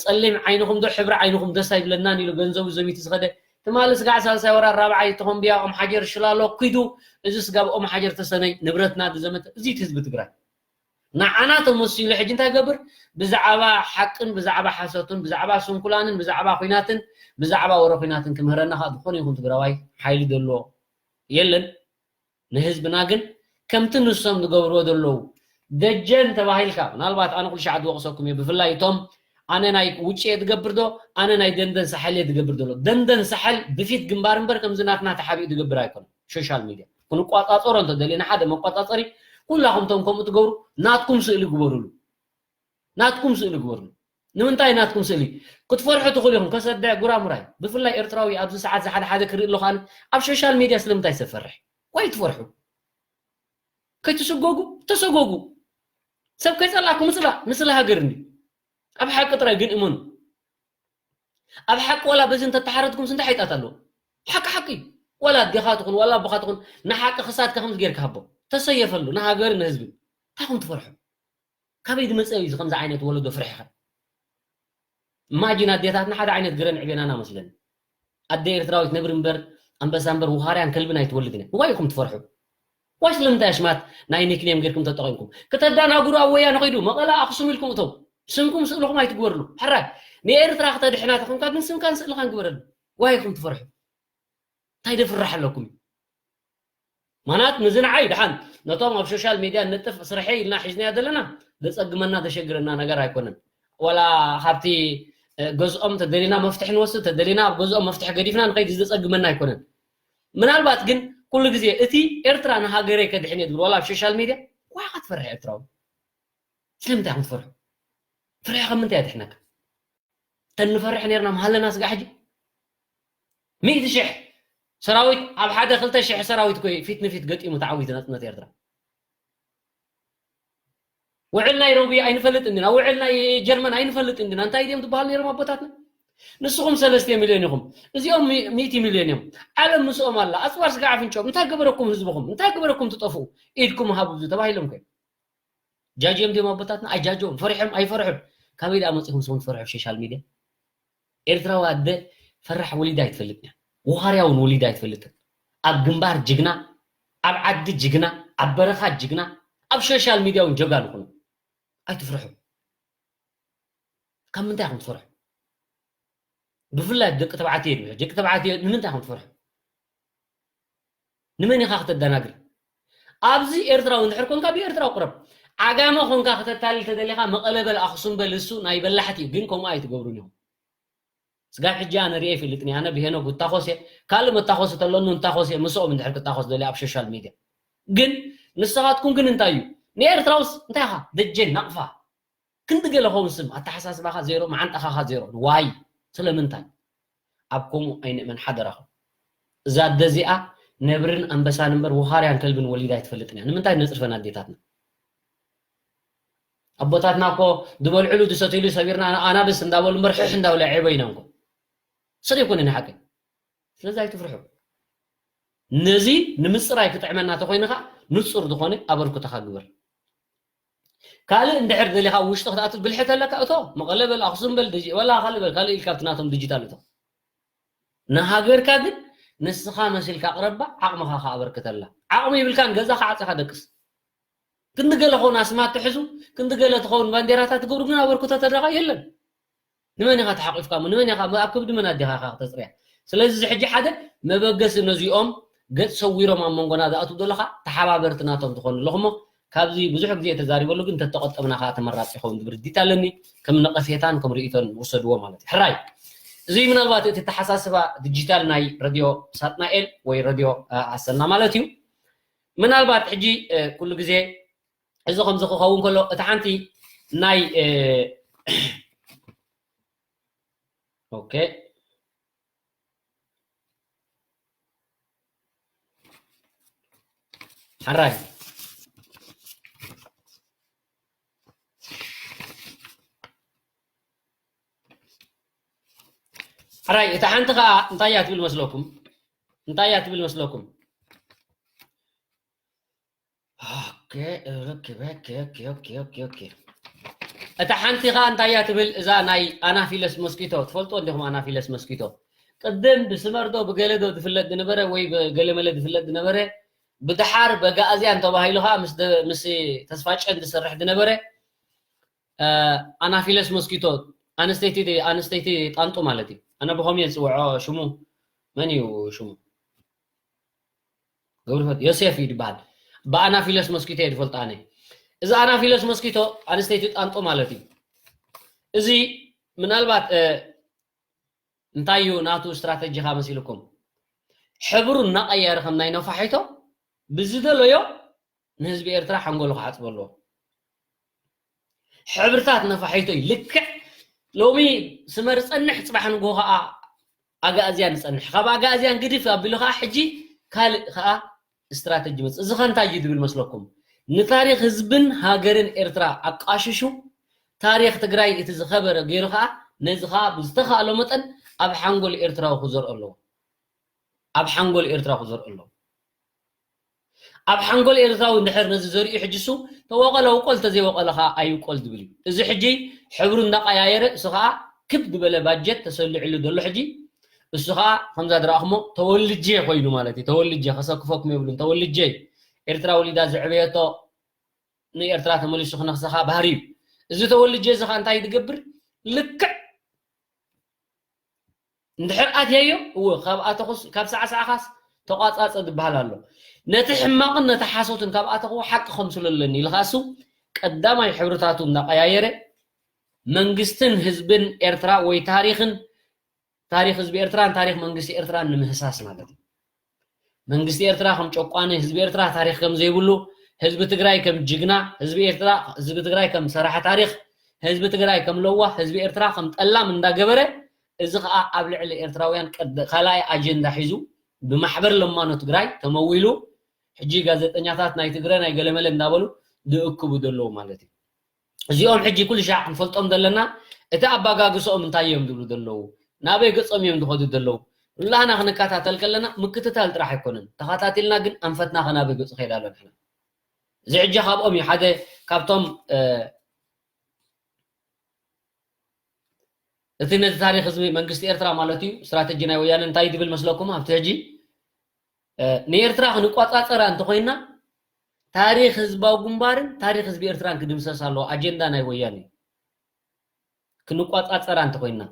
ጸሊም ዓይንኹም ዶ ሕብሪ ዓይንኹም ደስ ኣይብለናን ኢሉ ገንዘቡ ዘሚቱ ዝኸደ ትማሊ ስጋዕ ሳልሳይ ወራር ራብዓይ ተኾምብያ ኦም ሓጀር ሽላሎ ኪዱ። እዚ ስጋብ ኦም ሓጀር ተሰነይ ንብረትና ዝዘመተ እዚ ህዝቢ ትግራይ ንዓና ተመሲሉ ሕጂ እንታይ ገብር? ብዛዕባ ሓቅን ብዛዕባ ሓሰቱን ብዛዕባ ስንኩላንን ብዛዕባ ኩናትን ብዛዕባ ወረ ኩናትን ክምህረና ከዓ ዝኾነ ይኹን ትግራዋይ ሓይሊ ዘለዎ የለን። ንህዝብና ግን ከምቲ ንሶም ዝገብርዎ ዘለዉ ደጀን ተባሂልካ ምናልባት ኣነ ኩሉ ሻዕ ዝወቕሰኩም እየ። ብፍላይ እቶም ኣነ ናይ ውጭ እየ ዝገብር ዶ ኣነ ናይ ደንደን ሳሕል እየ ዝገብር ዘሎ ደንደን ሳሕል ብፊት ግንባር እምበር ከምዚ ናትና ተሓቢኡ ዝገብር ኣይኮነ። ሶሻል ሚድያ ክንቋፃፀሮ እንተደሊና ሓደ መቋፃፀሪ ኩላኹም ቶም ከምኡ ትገብሩ ናትኩም ስእሊ ግበሩሉ። ናትኩም ስእሊ ግበሩሉ። ንምንታይ ናትኩም ስእሊ ክትፈርሑ ትኽእሉ ኢኹም። ከሰደ ጉራሙራይ ብፍላይ ኤርትራዊ ኣብዚ ሰዓት ዝሓደ ሓደ ክርኢ ኣለኹ ኣነ ኣብ ሶሻል ሚድያ ስለምንታይ ሰብ ፈርሕ? ዋይ ትፈርሑ? ከይትስጎጉ ተሰጎጉ። ሰብ ከይጸላእኩም ምጽላእ ንስለ ሃገር እንዲ ኣብ ሓቂ ጥራይ ግን እመኑ። ኣብ ሓቂ ዋላ በዚ እንተተሓረድኩም ስንታ ሓይጣት ኣለዎ። ሓቂ ሓቂ ዋላ ኣዴኻ ትኹን ዋላ ኣቦኻ ትኹን ንሓቂ ክሳድካ ከምዚ ጌርካ ሃቦ ተሰየፈሉ ንሃገር ንህዝቢ። እንታይ ኹም ትፈርሑ? ካበይ ዝመፀ እዩ ከምዚ ዓይነት ወለዶ ፍርሕኸ? ማጂን ኣዴታትና ሓደ ዓይነት ግረን ዕቤናና መስለኒ። ኣደ ኤርትራዊት ነብሪ እምበር ኣንበሳ እምበር ውኻርያን ከልብን ኣይትወልድን እያ። ዋይ ኢኹም ትፈርሑ? ዋይ ስለምንታይ ኣሽማት ናይ ኒክኔም ጌርኩም ተጠቒምኩም? ክተዳናግሩ ኣብ ወያነ ኸይዱ መቐለ ኣኽሱም ኢልኩም እቶም ስምኩም ስእልኹም ኣይትግበርሉ። ሕራይ ንኤርትራ ክተድሕና ተኾንካ ግን ስምካን ስእልኻን ግበረሉ። ዋይ ኢኹም ትፈርሑ? እንታይ ደፍራሕ ኣለኩም? ማናት ንዚ ንዓይ ድሓን ነቶም ኣብ ሶሻል ሚድያ ንጥፍ ስርሐይ ኢልና ሒዝናዮ ዘለና ዘጸግመና ዘሸግረና ነገር ኣይኮነን። ወላ ካብቲ ገዝኦም ተደሊና መፍትሒ ንወስድ ተደሊና ኣብ ገዝኦም መፍትሒ ገዲፍና ንኸይድ ዘጸግመና ኣይኮነን። ምናልባት ግን ኩሉ ግዜ እቲ ኤርትራ ንሃገረይ ከድሕን እየ ዝብል ዋላ ኣብ ሶሻል ሚድያ ዋይ ክትፈርሕ ኤርትራዊ ስለምንታይ ኢኹም ትፈርሑ? ፍርሒ ካብ ምንታይ የድሕነካ? ተንፈርሕ ነርና ምሃለና ስጋ ሕጂ ሚእቲ ሽሕ ሰራዊት ኣብ ሓደ ክልተ ሽሕ ሰራዊት ኮይ ፊት ንፊት ገጢሙ ተዓዊቱ ናጽነት ኤርትራ። ውዕል ናይ ሮቢ ኣይንፈልጥ እንዲና፣ ውዕል ናይ ጀርመን ኣይንፈልጥ እንዲና። እንታይ ድዮም ትበሃል ነይሮም ኣቦታትና? ንስኹም ሰለስተ ሚልዮን ኢኹም፣ እዚኦም ሚእቲ ሚልዮን እዮም። ዓለም ምስኦም ኣላ። ኣጽዋር ስጋ ኣፍንጮም እንታይ ገበረኩም ህዝብኹም? እንታይ ገበረኩም ትጠፍኡ? ኢድኩም ሃቡ ተባሂሎም ኮይ ጃጅዮም ድዮም ኣቦታትና? ኣይጃጅዮም። ፈሪሖም ኣይፈርሑን። ካበይ ደኣ መጺኹም ንስኹም ትፈርሑ ኣብ ሶሻል ሚድያ? ኤርትራዊ ኣደ ፈራሕ ወሊዳ ኣይትፈልጥን እያ። ውኻርያ እውን ወሊዳ ኣይትፈልጥን። ኣብ ግንባር ጅግና፣ ኣብ ዓዲ ጅግና፣ ኣብ በረኻ ጅግና፣ ኣብ ሶሻል ሚድያ እውን ጀጋኑ ኩኑ። ኣይትፍርሑ። ካብ ምንታይ ኢኹም ትፈርሑ? ብፍላይ ደቂ ተባዕትዮ ድምሒ ደቂ ተባዕትዮ ንምንታይ ኢኹም ትፈርሑ? ንመን ኢኻ ክተደናግር? ኣብዚ ኤርትራዊ እንድሕር ኮንካ ብኤርትራዊ ቅረብ። ዓጋመ ኮንካ ክተታልል ተደሊኻ መቐለ በል ኣኽሱም በል እሱ ናይ በላሕቲ እዩ፣ ግን ከምኡ ኣይትገብሩን ኢኹም። ስጋብ ሕጂ ኣነ ሪኤ ይፈልጥን እየ። ኣነ ብሄኖክ እታኾስ እየ፣ ካልእ መታኾሲ ተሎኒ እንታኾስ እየ፣ ምስኦም እንድሕር ክታኾስ ደልየ ኣብ ሶሻል ሚድያ። ግን ንስኻትኩም ግን እንታይ እዩ? ንኤርትራውስ እንታይ ኢኻ? ደጀን ናቕፋ። ክንዲ ገለ ኸውን ስም ኣተሓሳስባኻ ዜሮ፣ መዓንጣኻኻ ዜሮ። ዋይ? ስለምንታይ? ኣብ ከምኡ ኣይንእመን ሓደራኹም። እዛ ኣደ እዚኣ ነብርን ኣንበሳን እምበር ውኻርያን ከልብን ወሊዳ ኣይትፈልጥን እያ። ንምንታይ ነጽርፈን ኣዴታትና? ኣቦታትና እኮ ዝበልዕሉ ዝሰትይሉ ሰቢርና ኣናብስ እንዳበሉ እምበር ሕሕ እንዳበሉ ኣዕበይና እንኮ። ሰደ ይኮነ ንሓቂ። ስለዚ ኣይትፍርሑ። ነዚ ንምጽራይ ክጥዕመና ተኾይኑ ኸዓ ንጹር ዝኾነ ኣበርክቶኻ ግበር። ካልእ እንድሕር ደሊኻ ኣብ ውሽጢ ክትኣቱ ብልሒ ተለካ እቶ መቐለ በል ኣኽሱም በል ደጂ ወላ ካልእ በል ካልእ ኢልካ ኣብቲ ናቶም ዲጂታል እቶ። ንሃገርካ ግን ንስኻ መሲልካ ቅረባ ዓቕምኻ ከኣ ኣበርክተላ። ዓቕሚ ይብልካን ገዛኻ ዓጺኻ ደቅስ። ክንዲ ገለ ኸውን ኣስማት ትሕዙ ክንዲ ገለ ትኸውን ባንዴራታት ትገብሩ ግን ኣበርክቶ ተደኻ የለን። ንመን ኢኻ ተሓቂፍካ እሞ ንመን ኢኻ ኣብ ክብዲ መን ኣዴኻ ኢኻ ክተፅርያ? ስለዚ እዚ ሕጂ ሓደ መበገሲ ነዚኦም ገፅ ሰዊሮም ኣብ መንጎና ዝኣትዉ ዘለኻ ተሓባበርቲ ናቶም ትኾኑ ኣለኹሞ ካብዚ ብዙሕ ግዜ ተዛሪበሉ ግን እንተተቆጠብና ከዓ ተመራፂ ይኸውን ዝብል ርዲት ኣለኒ። ከም ነቐፌታን ከም ርእይቶን ውሰድዎ ማለት እዩ። ሕራይ እዚ ምናልባት እቲ ተሓሳስባ ዲጂታል ናይ ረድዮ ሳጥናኤል ወይ ረድዮ ኣሰና ማለት እዩ። ምናልባት ሕጂ ኩሉ ግዜ እዚ ከምዚ ክኸውን ከሎ እታ ሓንቲ ናይ ኦኬ ሓራይ ሕራይ እታ ሓንቲ ከዓ እንታይ እያ ትብል መስለኩም? እንታይ እያ ትብል መስለኩም? ኦኬ ኦኬ ኦኬ ኦኬ ኦኬ ኦኬ ኦኬ እታ ሓንቲ ኸኣ እንታይ እያ ትብል? እዛ ናይ ኣናፊለስ ሞስኪቶ ትፈልጦ እንዲኹም? ኣናፊለስ ሞስኪቶ ቅድም ብስመርዶ ብገለዶ ዝፍለጥ ዝነበረ ወይ ብገለመለ ዝፍለጥ ዝነበረ፣ ብድሓር በጋእዝያን ተባሂሉ ኸኣ ምስ ደ- ምስ ተስፋጨን ዝሰርሕ ዝነበረ፣ ኣናፊለስ ሞስኪቶ፣ ኣንስተይቲ፣ ኣንስተይቲ ጣንጡ ማለት እዩ። ኣነ ብኸም እየ ዝፅውዖ። ሽሙ መን እዩ? ሽሙ ገብርፈት ዮሴፍ እዩ ዝበሃል። ብኣናፊለስ ሞስኪቶ እየ ዝፈልጦ ኣነ። እዚ ኣናፊለስ ሞስኪቶ ኣንስተይቲ ጣንጡ ማለት እዩ። እዚ ምናልባት እንታይ እዩ ናቱ ስትራተጂኻ መሲልኩም? ሕብሩ እናቐየረ ከም ናይ ነፋሒቶ ብዝደለዮ ንህዝቢ ኤርትራ ሓንጎሉ ክሓፅበ ኣለዎ። ሕብርታት ነፋሒቶ እዩ። ልክዕ ሎሚ ስመር ጸንሕ፣ ጽባሕ ንግሆ ኸኣ ኣጋእዝያን ይጸንሕ። ካብ ኣጋእዝያን ግድፍ ኣቢሉ ኸኣ ሕጂ ካልእ ኸኣ ስትራተጂ መጽእ። እዚ ኸ እንታይ እዩ ዝብል መስለኩም? ንታሪኽ ህዝብን ሃገርን ኤርትራ ኣቃሽሹ፣ ታሪኽ ትግራይ እቲ ዝኸበረ ገይሩ ኸኣ ነዚ ኸኣ ብዝተኻእሎ መጠን ኣብ ሓንጎል ኤርትራዊ ክዘርኦ ኣለዎ። ኣብ ሓንጎል ኤርትራ ክዘርኦ ኣለዎ። ኣብ ሓንጎል ኤርትራዊ እንድሕር ነዚ ዘሪኡ ሕጂ እሱ ተወቐለ ውቆል፣ ተዘይወቐለ ኸዓ ኣይውቆል ዝብል እዩ። እዚ ሕጂ ሕብሩ እንዳቀያየረ እሱ ኸዓ ክብ ዝበለ ባጀት ተሰሊዕሉ ዘሎ ሕጂ እሱ ኸዓ ከምዛ ዝረኣኹሞ ተወልጄ ኮይኑ ማለት እዩ። ተወልጄ ከሰክፈኩም የብሉን። ተወልጄ ኤርትራ ወሊዳ ዘዕበየቶ ንኤርትራ ተመሊሱ ክነኽሰኻ ባህሪ እዩ። እዚ ተወልጄ እዚ ኸዓ እንታይ ዝገብር? ልክዕ እንድሕር ኣትየዮ፣ እወ፣ ካብ ኣተኹስ፣ ካብ ሰዓሰዓኻስ ተቋጻጸ ዝበሃል ኣሎ። ነቲ ሕማቕን ነቲ ሓሶትን ካብ ኣተኽዎ ሓቂ ከምስሎ ኣለኒ ኢልካ እሱ ቀዳማይ ሕብርታቱ እናቐያየረ መንግስትን ህዝብን ኤርትራ ወይ ታሪኽን፣ ታሪኽ ህዝቢ ኤርትራን ታሪኽ መንግስቲ ኤርትራን ንምህሳስ ማለት እዩ። መንግስቲ ኤርትራ ከም ጨቋኒ፣ ህዝቢ ኤርትራ ታሪኽ ከም ዘይብሉ፣ ህዝቢ ትግራይ ከም ጅግና፣ ህዝቢ ኤርትራ፣ ህዝቢ ትግራይ ከም ሰራሒ ታሪኽ፣ ህዝቢ ትግራይ ከም ለዋህ፣ ህዝቢ ኤርትራ ከም ጠላም እንዳገበረ፣ እዚ ኸዓ ኣብ ልዕሊ ኤርትራውያን ቀድ-፣ ካልኣይ ኣጀንዳ ሒዙ ብማሕበር ለማኖ ትግራይ ተመዊሉ፣ ሕጂ ጋዜጠኛታት ናይ ትግረ ናይ ገለመለ እንዳበሉ ዝእክቡ ዘለዉ ማለት እዩ። እዚኦም ሕጂ ኩሉ ሻዕ ክንፈልጦም ዘለና እቲ ኣባጋግሶኦም እንታይ እዮም ዝብሉ ዘለዉ፣ ናበይ ገጾም እዮም ዝኸዱ ዘለዉ፣ ኩላህና ክንከታተል ከለና ምክትታል ጥራሕ ኣይኮነን፣ ተኸታቲልና ግን ኣንፈትና ከናበይ ገጹ ከይዳ ኣሎ ንሕና። እዚ ሕጂ ካብኦም እዩ ሓደ ካብቶም፣ እ፣ እቲ ነቲ ታሪኽ ህዝቢ መንግስቲ ኤርትራ ማለት እዩ፣ ስትራተጂ ናይ ወያነ እንታይ ዝብል መስለኩም? ኣብቲ ሕጂ፣ እ፣ ንኤርትራ ክንቋጻጸራ እንተኾይና ታሪኽ ህዝባዊ ግንባርን ታሪኽ ህዝቢ ኤርትራን ክድምሰስ ኣለዎ፣ ኣጀንዳ ናይ ወያነ እዩ። ክንቋጻጸራ እንተኾይና፣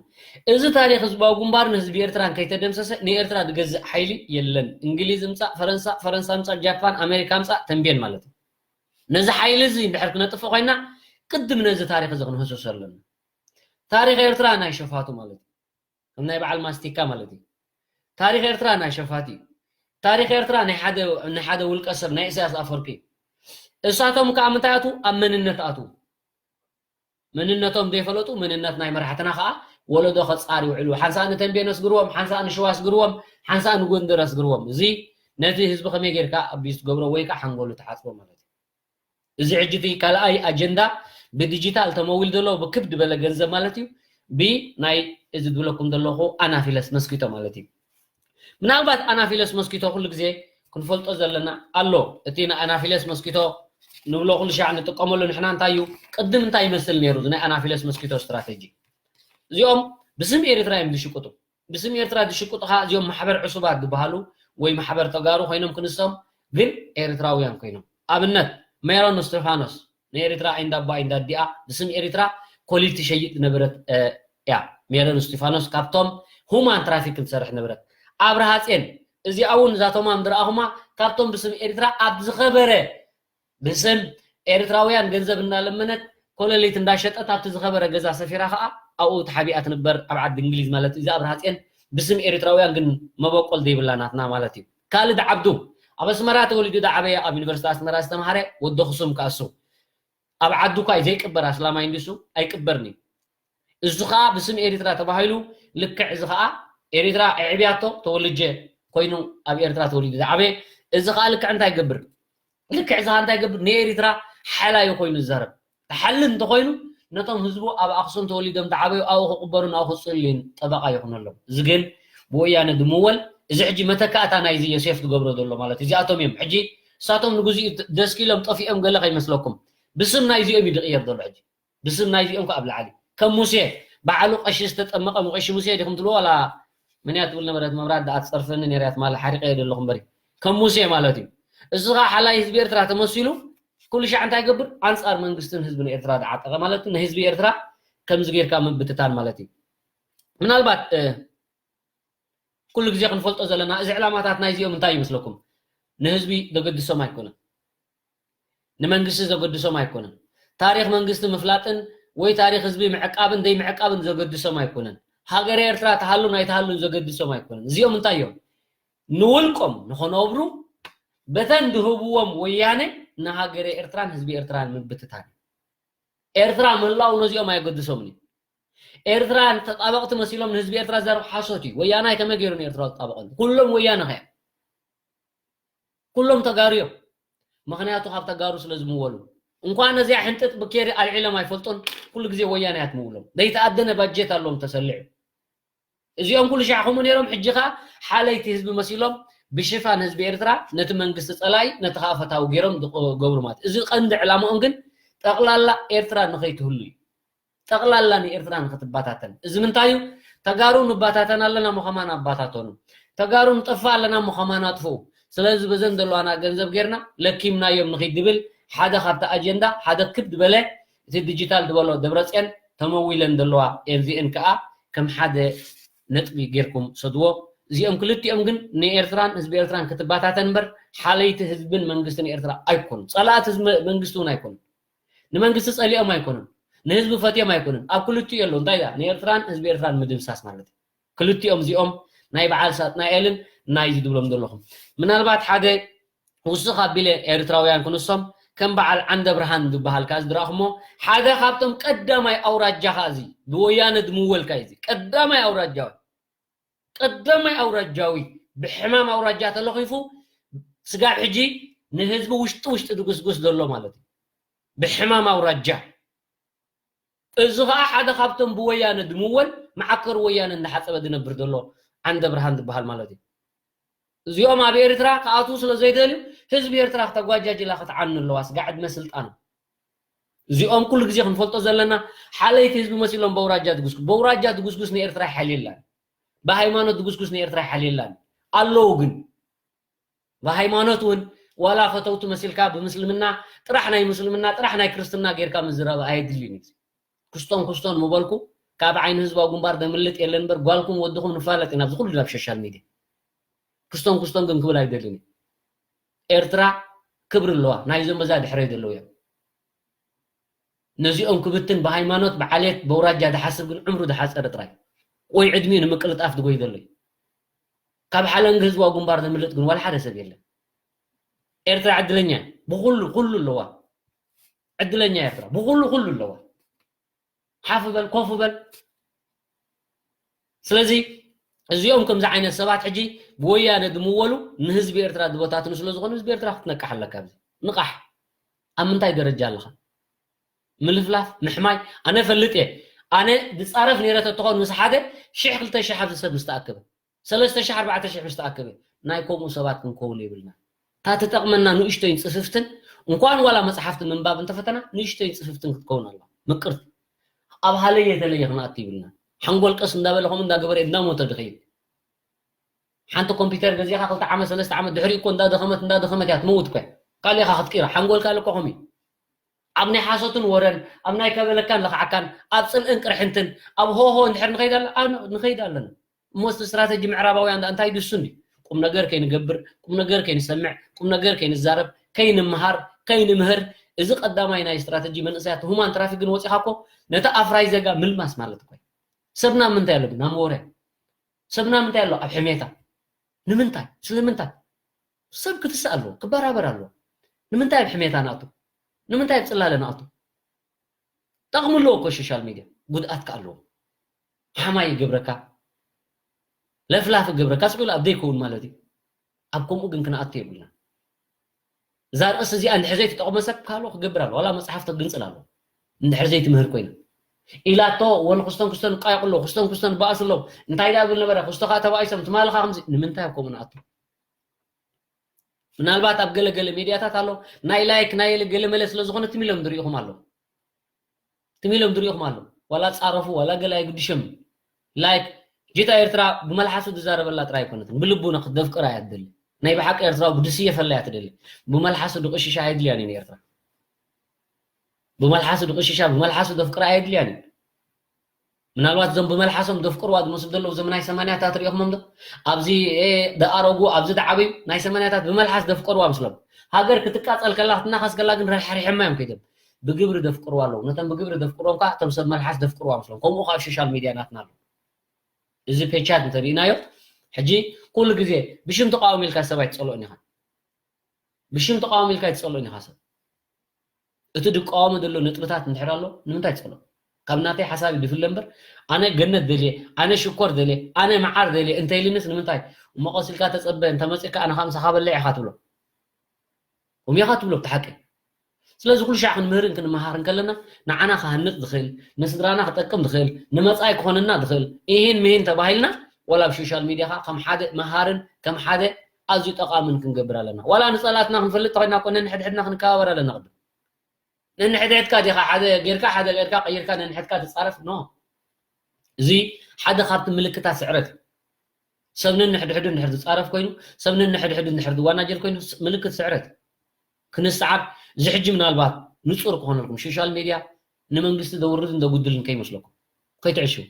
እዚ ታሪኽ ህዝባዊ ግንባርን ህዝቢ ኤርትራን ከይተደምሰሰ ንኤርትራ ዝገዝእ ሓይሊ የለን። እንግሊዝ ምጻእ፣ ፈረንሳ፣ ፈረንሳ ምጻእ፣ ጃፓን፣ ኣሜሪካ ምጻእ፣ ተንቤን ማለት እዩ። ነዚ ሓይሊ እዚ እንድሕር ክነጥፍእ ኮይና፣ ቅድም ነዚ ታሪኽ እዚ ክንህስሶ ኣለና። ታሪኽ ኤርትራ ናይ ሸፋቱ ማለት እዩ። ከም ናይ በዓል ማስቲካ ማለት እዩ። ታሪኽ ኤርትራ ናይ ሸፋቲ እዩ። ታሪኽ ኤርትራ ናይ ሓደ፣ ናይ ሓደ ውልቀ ሰብ፣ ናይ ኢሳያስ ኣፈወርቂ እዩ። እሳቶም ከዓ ምንታይ ኣትዉ? ኣብ መንነት ኣትዉ። መንነቶም ዘይፈለጡ፣ መንነት ናይ መራሕትና ከዓ ወለዶ ከጻር ይውዕሉ። ሓንሳእ ንተንቤን ኣስግርዎም፣ ሓንሳእ ንሸዋ ኣስግርዎም፣ ሓንሳእ ንጎንደር ኣስግርዎም። እዚ ነቲ ህዝቢ ከመይ ጌርካ ኣቢዩዝ ትገብሮ ወይ ከዓ ሓንጎሉ ትሓጽቦ ማለት እዩ። እዚ ሕጂ እቲ ካልኣይ ኣጀንዳ ብዲጂታል ተመዊሉ ዘሎ ብክብ ዝበለ ገንዘብ ማለት እዩ። ብናይ እዚ ዝብለኩም ዘለኹ ኣናፊለስ መስኪቶ ማለት እዩ። ምናልባት ኣናፊለስ መስኪቶ ኩሉ ግዜ ክንፈልጦ ዘለና ኣሎ። እቲ ንኣናፊለስ መስኪቶ ንብሎ ኩሉ ሻዕ ንጥቀመሉ ንሕና እንታይ እዩ? ቅድም እንታይ ይመስል ነይሩ? እዚ ናይ ኣናፊለስ መስኪቶ ስትራተጂ። እዚኦም ብስም ኤርትራ እዮም ዝሽቅጡ። ብስም ኤርትራ ዝሽቅጡ ኸዓ እዚኦም ማሕበር ዕሱባት ዝበሃሉ ወይ ማሕበር ተጋሩ ኮይኖም ክንሶም፣ ግን ኤርትራውያን ኮይኖም። ኣብነት ሜሮን እስጢፋኖስ ንኤርትራ ኣይንዳባ ኣይንዳዲኣ ብስም ኤርትራ ኮሊል ትሸይጥ ዝነበረት፣ እ፣ እያ። ሜሮን እስጢፋኖስ ካብቶም ሁማን ትራፊክ ትሰርሕ ነበረት። ኣብርሃ ጽዮን እዚኣ እውን እዛ ተማም ዝረኣኹማ ካብቶም ብስም ኤርትራ ኣብ ዝኸበረ ብስም ኤርትራውያን ገንዘብ እናለመነት ኮለሊት እንዳሸጠት ኣብቲ ዝኸበረ ገዛ ሰፊራ ኸዓ ኣብኡ ተሓቢኣ ትንበር ኣብ ዓዲ እንግሊዝ ማለት እዩ። እዛ ኣብርሃ ጽዮን ብስም ኤርትራውያን ግን መበቆል ዘይብላ ናትና ማለት እዩ። ካልድ ዓብዱ ኣብ ኣስመራ ተወሊዱ ዝዓበየ ኣብ ዩኒቨርሲቲ ኣስመራ ዝተምሃረ ወዲ ኣኽሱም ከኣ እሱ ኣብ ዓዱ እኳ እዩ ዘይቅበር ኣስላማይ እንዲሱ ኣይቅበርን እዩ። እዚ ኸዓ ብስም ኤርትራ ተባሂሉ ልክዕ እዚ ኸዓ ኤርትራ ኣዕብያቶ ተወልጀ ኮይኑ ኣብ ኤርትራ ተወሊዱ ዝዓበየ እዚ ኸዓ ልክዕ እንታይ ይገብር? ልክዕ እዚ ኸዓ እንታይ ይገብር? ንኤርትራ ሓላዩ ኮይኑ ዝዛረብ። ተሓሊ እንተኾይኑ ነቶም ህዝቡ ኣብ ኣኽሱም ተወሊዶም ዝዓበዩ ኣብኡ ክቕበሩን ኣብኡ ክጽልዩን ጠበቓ ይኹነሎም። እዚ ግን ብወያነ ዝምወል እዚ ሕጂ መተካእታ ናይዚ ዮሴፍ ዝገብሮ ዘሎ ማለት እዩ። እዚኣቶም እዮም ሕጂ እሳቶም ንግዚኡ ደስኪሎም ጠፊኦም ገለ ከይመስለኩም። ብስም ናይዚኦም እዩ ዝቕየር ዘሎ ሕጂ። ብስም ናይዚኦም ከኣ ኣብ ላዕሊ ከም ሙሴ በዓሉ ቀሺ ዝተጠመቐ ሙቐሺ ሙሴ ዲኹም ትብሉ ዋላ? መን እያ ትብል ነበረት? መብራት ደኣ ትጸርፈኒ ነይራ እያ ትማሊ ሓሪቐ እየ ዘለኹ እምበሪ ከም ሙሴ ማለት እዩ። እዚ ኸዓ ሓላይ ህዝቢ ኤርትራ ተመሲሉ ኩሉ ሻዕ እንታይ ይገብር? ኣንጻር መንግስትን ህዝብን ኤርትራ ዝዓጠቐ ማለት እዩ። ንህዝቢ ኤርትራ ከምዚ ጌርካ ምብትታን ማለት እዩ። ምናልባት ኩሉ ግዜ ክንፈልጦ ዘለና እዚ ዕላማታት ናይዚኦም እንታይ ይመስለኩም? ንህዝቢ ዘገድሶም ኣይኮነን። ንመንግስቲ ዘገድሶም ኣይኮነን። ታሪኽ መንግስቲ ምፍላጥን ወይ ታሪኽ ህዝቢ ምዕቃብን ዘይምዕቃብን ዘገድሶም ኣይኮነን። ሃገረ ኤርትራ ትሃሉን ኣይትሃሉን ዘገድሶም ኣይኮነን። እዚኦም እንታይ እዮም? ንውልቆም ንኸነብሩ በተን ድህብዎም ወያነ ንሃገረ ኤርትራን ህዝቢ ኤርትራን ምብትታን። ኤርትራ ምህላው ነዚኦም ኣየገድሶምን እዩ። ኤርትራ ተጣበቕቲ መሲሎም ንህዝቢ ኤርትራ ዘረብ ሓሶት እዩ። ወያናይ ከመይ ገይሩ ንኤርትራ ዝጣበቐሉ? ኩሎም ወያነ ኸያ ኩሎም ተጋሩ እዮም። ምኽንያቱ ካብ ተጋሩ ስለ ዝምወሉ እንኳን ነዚኣ ሕንጥጥ ብኬሪ ኣልዒሎም ኣይፈልጡን። ኩሉ ግዜ ወያነ እያ ትምውሎም። ዘይተኣደነ ባጀት ኣለዎም ተሰሊዑ። እዚኦም ኩሉ ሻዕ ከምኡ ነይሮም። ሕጂ ኸዓ ሓለይቲ ህዝቢ መሲሎም ብሽፋን ህዝቢ ኤርትራ ነቲ መንግስቲ ጸላኢ ነቲ ኸዓ ፈታዊ ገይሮም ዝገብሩ ማለት እዚ ቀንዲ ዕላምኦም ግን ጠቕላላ ኤርትራ ንኸይትህሉ እዩ። ጠቕላላ ንኤርትራ ንኽትባታተን። እዚ ምንታይ እዩ? ተጋሩ ንባታተን ኣለና እሞ ኸማን ኣባታተኑ። ተጋሩ ንጠፍእ ኣለና እሞ ኸማን ኣጥፍኡ። ስለዚ በዘን ዘለዋና ገንዘብ ጌርና ለኪምናዮም ንኺድ ዝብል ሓደ ካብቲ ኣጀንዳ ሓደ ክብ ዝበለ እቲ ዲጂታል ዝበሎ ደብረጽዮን ተመዊለን ዘለዋ ኤርዚኤን ከኣ ከም ሓደ ነጥቢ ጌርኩም ሰድዎ። እዚኦም ክልቲኦም ግን ንኤርትራን ህዝቢ ኤርትራን ክትባታተን እምበር ሓለይቲ ህዝብን መንግስትን ኤርትራ ኣይኮኑን። ጸላእቲ ህዝቢ መንግስቲ እውን ኣይኮኑን። ንመንግስቲ ጸሊኦም ኣይኮኑን፣ ንህዝቢ ፈትዮም ኣይኮኑን። ኣብ ክልቲኡ የለዉ። እንታይ ደኣ ንኤርትራን ህዝቢ ኤርትራን ምድምሳስ ማለት እዩ። ክልቲኦም እዚኦም ናይ በዓል ሳጥናኤልን ናይዚ ድብሎም ዘለኹም ምናልባት ሓደ ውስኽ ኣቢለ ኤርትራውያን ክንሶም ከም በዓል ዓንደ ብርሃን ዝበሃል ከኣ ዝድረእኹሞ ሓደ ካብቶም ቀዳማይ ኣውራጃ ከኣ እዚ ብወያነ ድምወል ከኣ እዚ ቀዳማይ ኣውራጃዊ ቀዳማይ ኣውራጃዊ ብሕማም ኣውራጃ ተለኺፉ ስጋብ ሕጂ ንህዝቢ ውሽጢ ውሽጢ ድጉስጉስ ዘሎ ማለት እዩ። ብሕማም ኣውራጃ እዚ ኸዓ ሓደ ካብቶም ብወያነ ድምወል መዓከር ወያነ እንዳሓፀበ ድነብር ዘሎ ዓንደ ብርሃን ዝበሃል ማለት እዩ። እዚኦም ኣብ ኤርትራ ክኣትዉ ስለ ዘይደልዩ ህዝቢ ኤርትራ ክተጓጃጅላ ክትዓኑ ኣለዋ ስጋ ዕድመ ስልጣኑ። እዚኦም ኩሉ ግዜ ክንፈልጦ ዘለና ሓለይቲ ህዝቢ መሲሎም በውራጃ ድጉስጉስ በውራጃ ድጉስጉስ ንኤርትራ ይሓልየላን ብሃይማኖት ድጉስጉስ ንኤርትራ ይሓልየላን ኣለዉ ግን ብሃይማኖት እውን ዋላ ፈተውቲ መሲልካ ብምስልምና ጥራሕ ናይ ምስልምና ጥራሕ ናይ ክርስትና ጌርካ ምዝራብ ኣየድልዩን እዩ። ክስቶን ክስቶን ምበልኩ ካብ ዓይኒ ህዝባዊ ግንባር ደምልጥ የለን እምበር ጓልኩም ወድኹም ንፋለጥ ኢና ኣብዚ ኩሉ ናብ ሶሻል ሚድያ ክስቶን ክስቶን ግን ክብል ኣይደልን እዩ። ኤርትራ ክብሪ ኣለዋ ናይዞም በዛ ድሕረይ ዘለዉ እዮም። ነዚኦም ክብትን ብሃይማኖት ብዓሌት በውራጃ ድሓስብ ግን ዕምሩ ድሓፀረ ጥራይ ወይ ዕድሚኡ ንምቅልጣፍ ድጎይ ዘሎ እዩ። ካብ ሓለንጊ ህዝባዊ ግንባር ዘምልጥ ግን ዋላ ሓደ ሰብ የለን። ኤርትራ ዕድለኛ ብኩሉ ኩሉ ኣለዋ። ዕድለኛ ኤርትራ ብኩሉ ኩሉ ኣለዋ። ሓፍ በል ኮፍ በል። ስለዚ እዚኦም ከምዚ ዓይነት ሰባት ሕጂ ብወያነ ድምወሉ ንህዝቢ ኤርትራ ዝበታትኑ ስለ ዝኾኑ ህዝቢ ኤርትራ ክትነቅሕ ኣለካ። ኣብዚ ንቃሕ። ኣብ ምንታይ ደረጃ ኣለኻ? ምልፍላፍ ምሕማይ ኣነ ፈልጥ እየ። ኣነ ድፃረፍ ነይረ ተትኾን ምስ ሓደ ሽሕ ክልተ ሽሕ ኣብዚ ሰብ ምስ ተኣከበ ሰለስተ ሽሕ ኣርባዕተ ሽሕ ምስ ተኣከበ ናይ ከምኡ ሰባት ክንከውን የብልና። እታ ትጠቕመና ንእሽቶይን ፅፍፍትን እንኳን ዋላ መፅሓፍቲ ምንባብ እንተፈተና ንእሽቶይን ፅፍፍትን ክትከውን ኣለዋ። ምቅርቲ ኣብ ሃለየ ተለየ ክንኣቱ ይብልና። ሓንጎል ቀስ እንዳበለ ከምኡ እንዳገበረ እንዳሞተ ድኸይድ። ሓንቲ ኮምፒተር ገዚኻ ክልተ ዓመት ሰለስተ ዓመት ድሕሪ እኮ እንዳደኸመት እንዳደኸመት እያ ትመውት እኮ። ካልእኻ ክትቅይራ ሓንጎል ካልእ እኮ ከምኡ እዩ። ኣብ ናይ ሓሶትን ወረን ኣብ ናይ ከበለካን ለኽዓካን ኣብ ፅልእን ቅርሕንትን ኣብ ሆሆ እንድሕር ንኸይድ ኣለ- ኣነ- ንኸይድ ኣለና። እሞ እቲ ስትራተጂ ምዕራባውያን ደኣ እንታይ ድሱ እንዲ ቁም ነገር ከይንገብር ቁም ነገር ከይንሰምዕ ቁም ነገር ከይንዛረብ ከይንምሃር ከይንምህር እዚ ቀዳማይ ናይ ስትራተጂ መንእሰያት ሁማን ትራፊክ ግን ወፂኻ እኮ ነቲ ኣፍራይ ዜጋ ምልማስ ማለት እኮ እዩ። ሰብና ምንታይ ኣለብና መወርያ ሰብና ምንታይ ኣሎ ኣብ ሕሜታ ንምንታይ ስለምንታይ ሰብ ክትስእ ኣለዎ ክበራበር ኣለዎ ንምንታይ ኣብ ሕሜታ ንኣቱ ንምንታይ ኣብ ፅላለ ንኣቱ ጠቕሚ ኣለዎ እኮ ሶሻል ሚድያ ጉድኣት ከ ኣለዎ ሓማይ ይገብረካ ለፍላፍ ይገብረካ ስቕ ኢሉ ኣብ ዘይከውን ማለት እዩ ኣብ ከምኡ ግን ክንኣቱ የብልና እዛ ርእሲ እዚኣ እንድሕር ዘይትጠቕሞ ሰብ ካልኦ ክገብር ኣሎ ዋላ መፅሓፍ ተግንፅል ኣሎ እንድሕር ዘይትምህር ኮይና ኢላቶ ወን ክስቶን ክስቶን ቃየቕ ኣሎ ክስቶን ክስቶን በኣስ ኣሎ እንታይ ዳ ብል ነበረ ክስቶ ከዓ ተባኢሶም ትማልኻ ከምዚ ንምንታይ ኣብ ከምኡ ንኣቱ ምናልባት ኣብ ገለገለ ሚድያታት ኣሎ ናይ ላይክ ናይ ገለመለ ስለ ዝኾነ ትም ኢሎም ዝርኢኹም ኣለዉ ትም ኢሎም ዝሪእኹም ኣለዉ። ዋላ ጻረፉ ዋላ ገለ ኣይግድሾም። ላይክ ጅታ ኤርትራ ብመልሓሱ ዝዛረበላ ጥራይ ኣይኮነትን፣ ብልቡና ክትደፍቅራ እያ ትደሊ። ናይ ብሓቂ ኤርትራዊ ብድስየ ፈላ እያ ትደሊ። ብመልሓሱ ድቕሽሻ ኣየድልያን እዩ ንኤርትራ። ብመልሓሱ ድቕሽሻ ብመልሓሱ ደፍቅራ ኣየድልያን እዩ። ምናልባት እዞም ብመልሓሶም ደፍቅርዋ ዝመስሉ ዘለዉ እዞም ናይ ሰማንያታት ሪኦኹሞም ዶ? ኣብዚ ደኣረጉ ኣብዚ ደዓበዩ ናይ ሰማንያታት ብመልሓስ ደፍቀርዋ ምስሎም። ሃገር ክትቃጸል ከላ ክትናኸስ ከላ ግን ረሕሪሖማ እዮም ከይዶም። ብግብሪ ደፍቅርዋ ኣለዉ። ነቶም ብግብሪ ደፍቅርዎም ከዓ እቶም ሰብ መልሓስ ደፍቅርዋ ምስሎም። ከምኡ ከዓ ኣብ ሶሻል ሚድያ ናትና ኣሎ። እዚ ፔቻት እንተሪእናዮ ሕጂ ኩሉ ግዜ ብሽም ተቃዋሚ ኢልካ ሰብ ኣይትጸልኦን ኢኻ። ብሽም ተቃዋሚ ኢልካ ኣይትጸልኦን ኢኻ ሰብ። እቲ ድቃወሞ ዘሎ ነጥብታት እንድሕር ኣሎ ንምንታይ ትጸልኦ? ካብ ናተይ ሓሳብ ድፍለ እምበር ኣነ ገነት ደልየ፣ ኣነ ሽኮር ደልየ፣ ኣነ መዓር ደልየ እንተይልንስ ንምንታይ እሞ ቀስ ኢልካ ተጸበ እንተመጺእካ ኣነ ካብ ምሳኻ በልዕ ኢኻ ትብሎ። እሞ ኢኻ ትብሎ ብቲ ሓቂ። ስለዚ ኩሉ ሻዕ ክንምህርን ክንመሃርን ከለና ንዓና ክሃንጽ ዝኽእል፣ ንስድራና ክጠቅም ዝኽእል፣ ንመጻኢ ክኾነና ዝኽእል ኢሂን ምሂን ተባሂልና ወላ ኣብ ሶሻል ሚድያ ኸዓ ከም ሓደ መሃርን ከም ሓደ ኣዝዩ ጠቓምን ክንገብር ኣለና። ዋላ ንጸላእትና ክንፈልጥ ተኾይና እኮ ነንሕድሕድና ክንከባበር ኣለና ቅድም። ነንሕድሕድካ ዲኻ ሓደ ጌርካ ሓደ ጌርካ ቀይርካ ነንሕድካ ትጻረፍ ኖ። እዚ ሓደ ካብቲ ምልክታት ስዕረት እዩ። ሰብ ነንሕድሕዱ እንድሕር ዝጻረፍ ኮይኑ ሰብ ነንሕድሕዱ እንድሕር ዝዋናጀል ኮይኑ ምልክት ስዕረት እዩ። ክንስዓብ እዚ ሕጂ ምናልባት ንጹር ክኾነልኩም ሶሻል ሚድያ ንመንግስቲ ዘውርድን ዘጉድልን ከይመስለኩም ከይትዕሽው።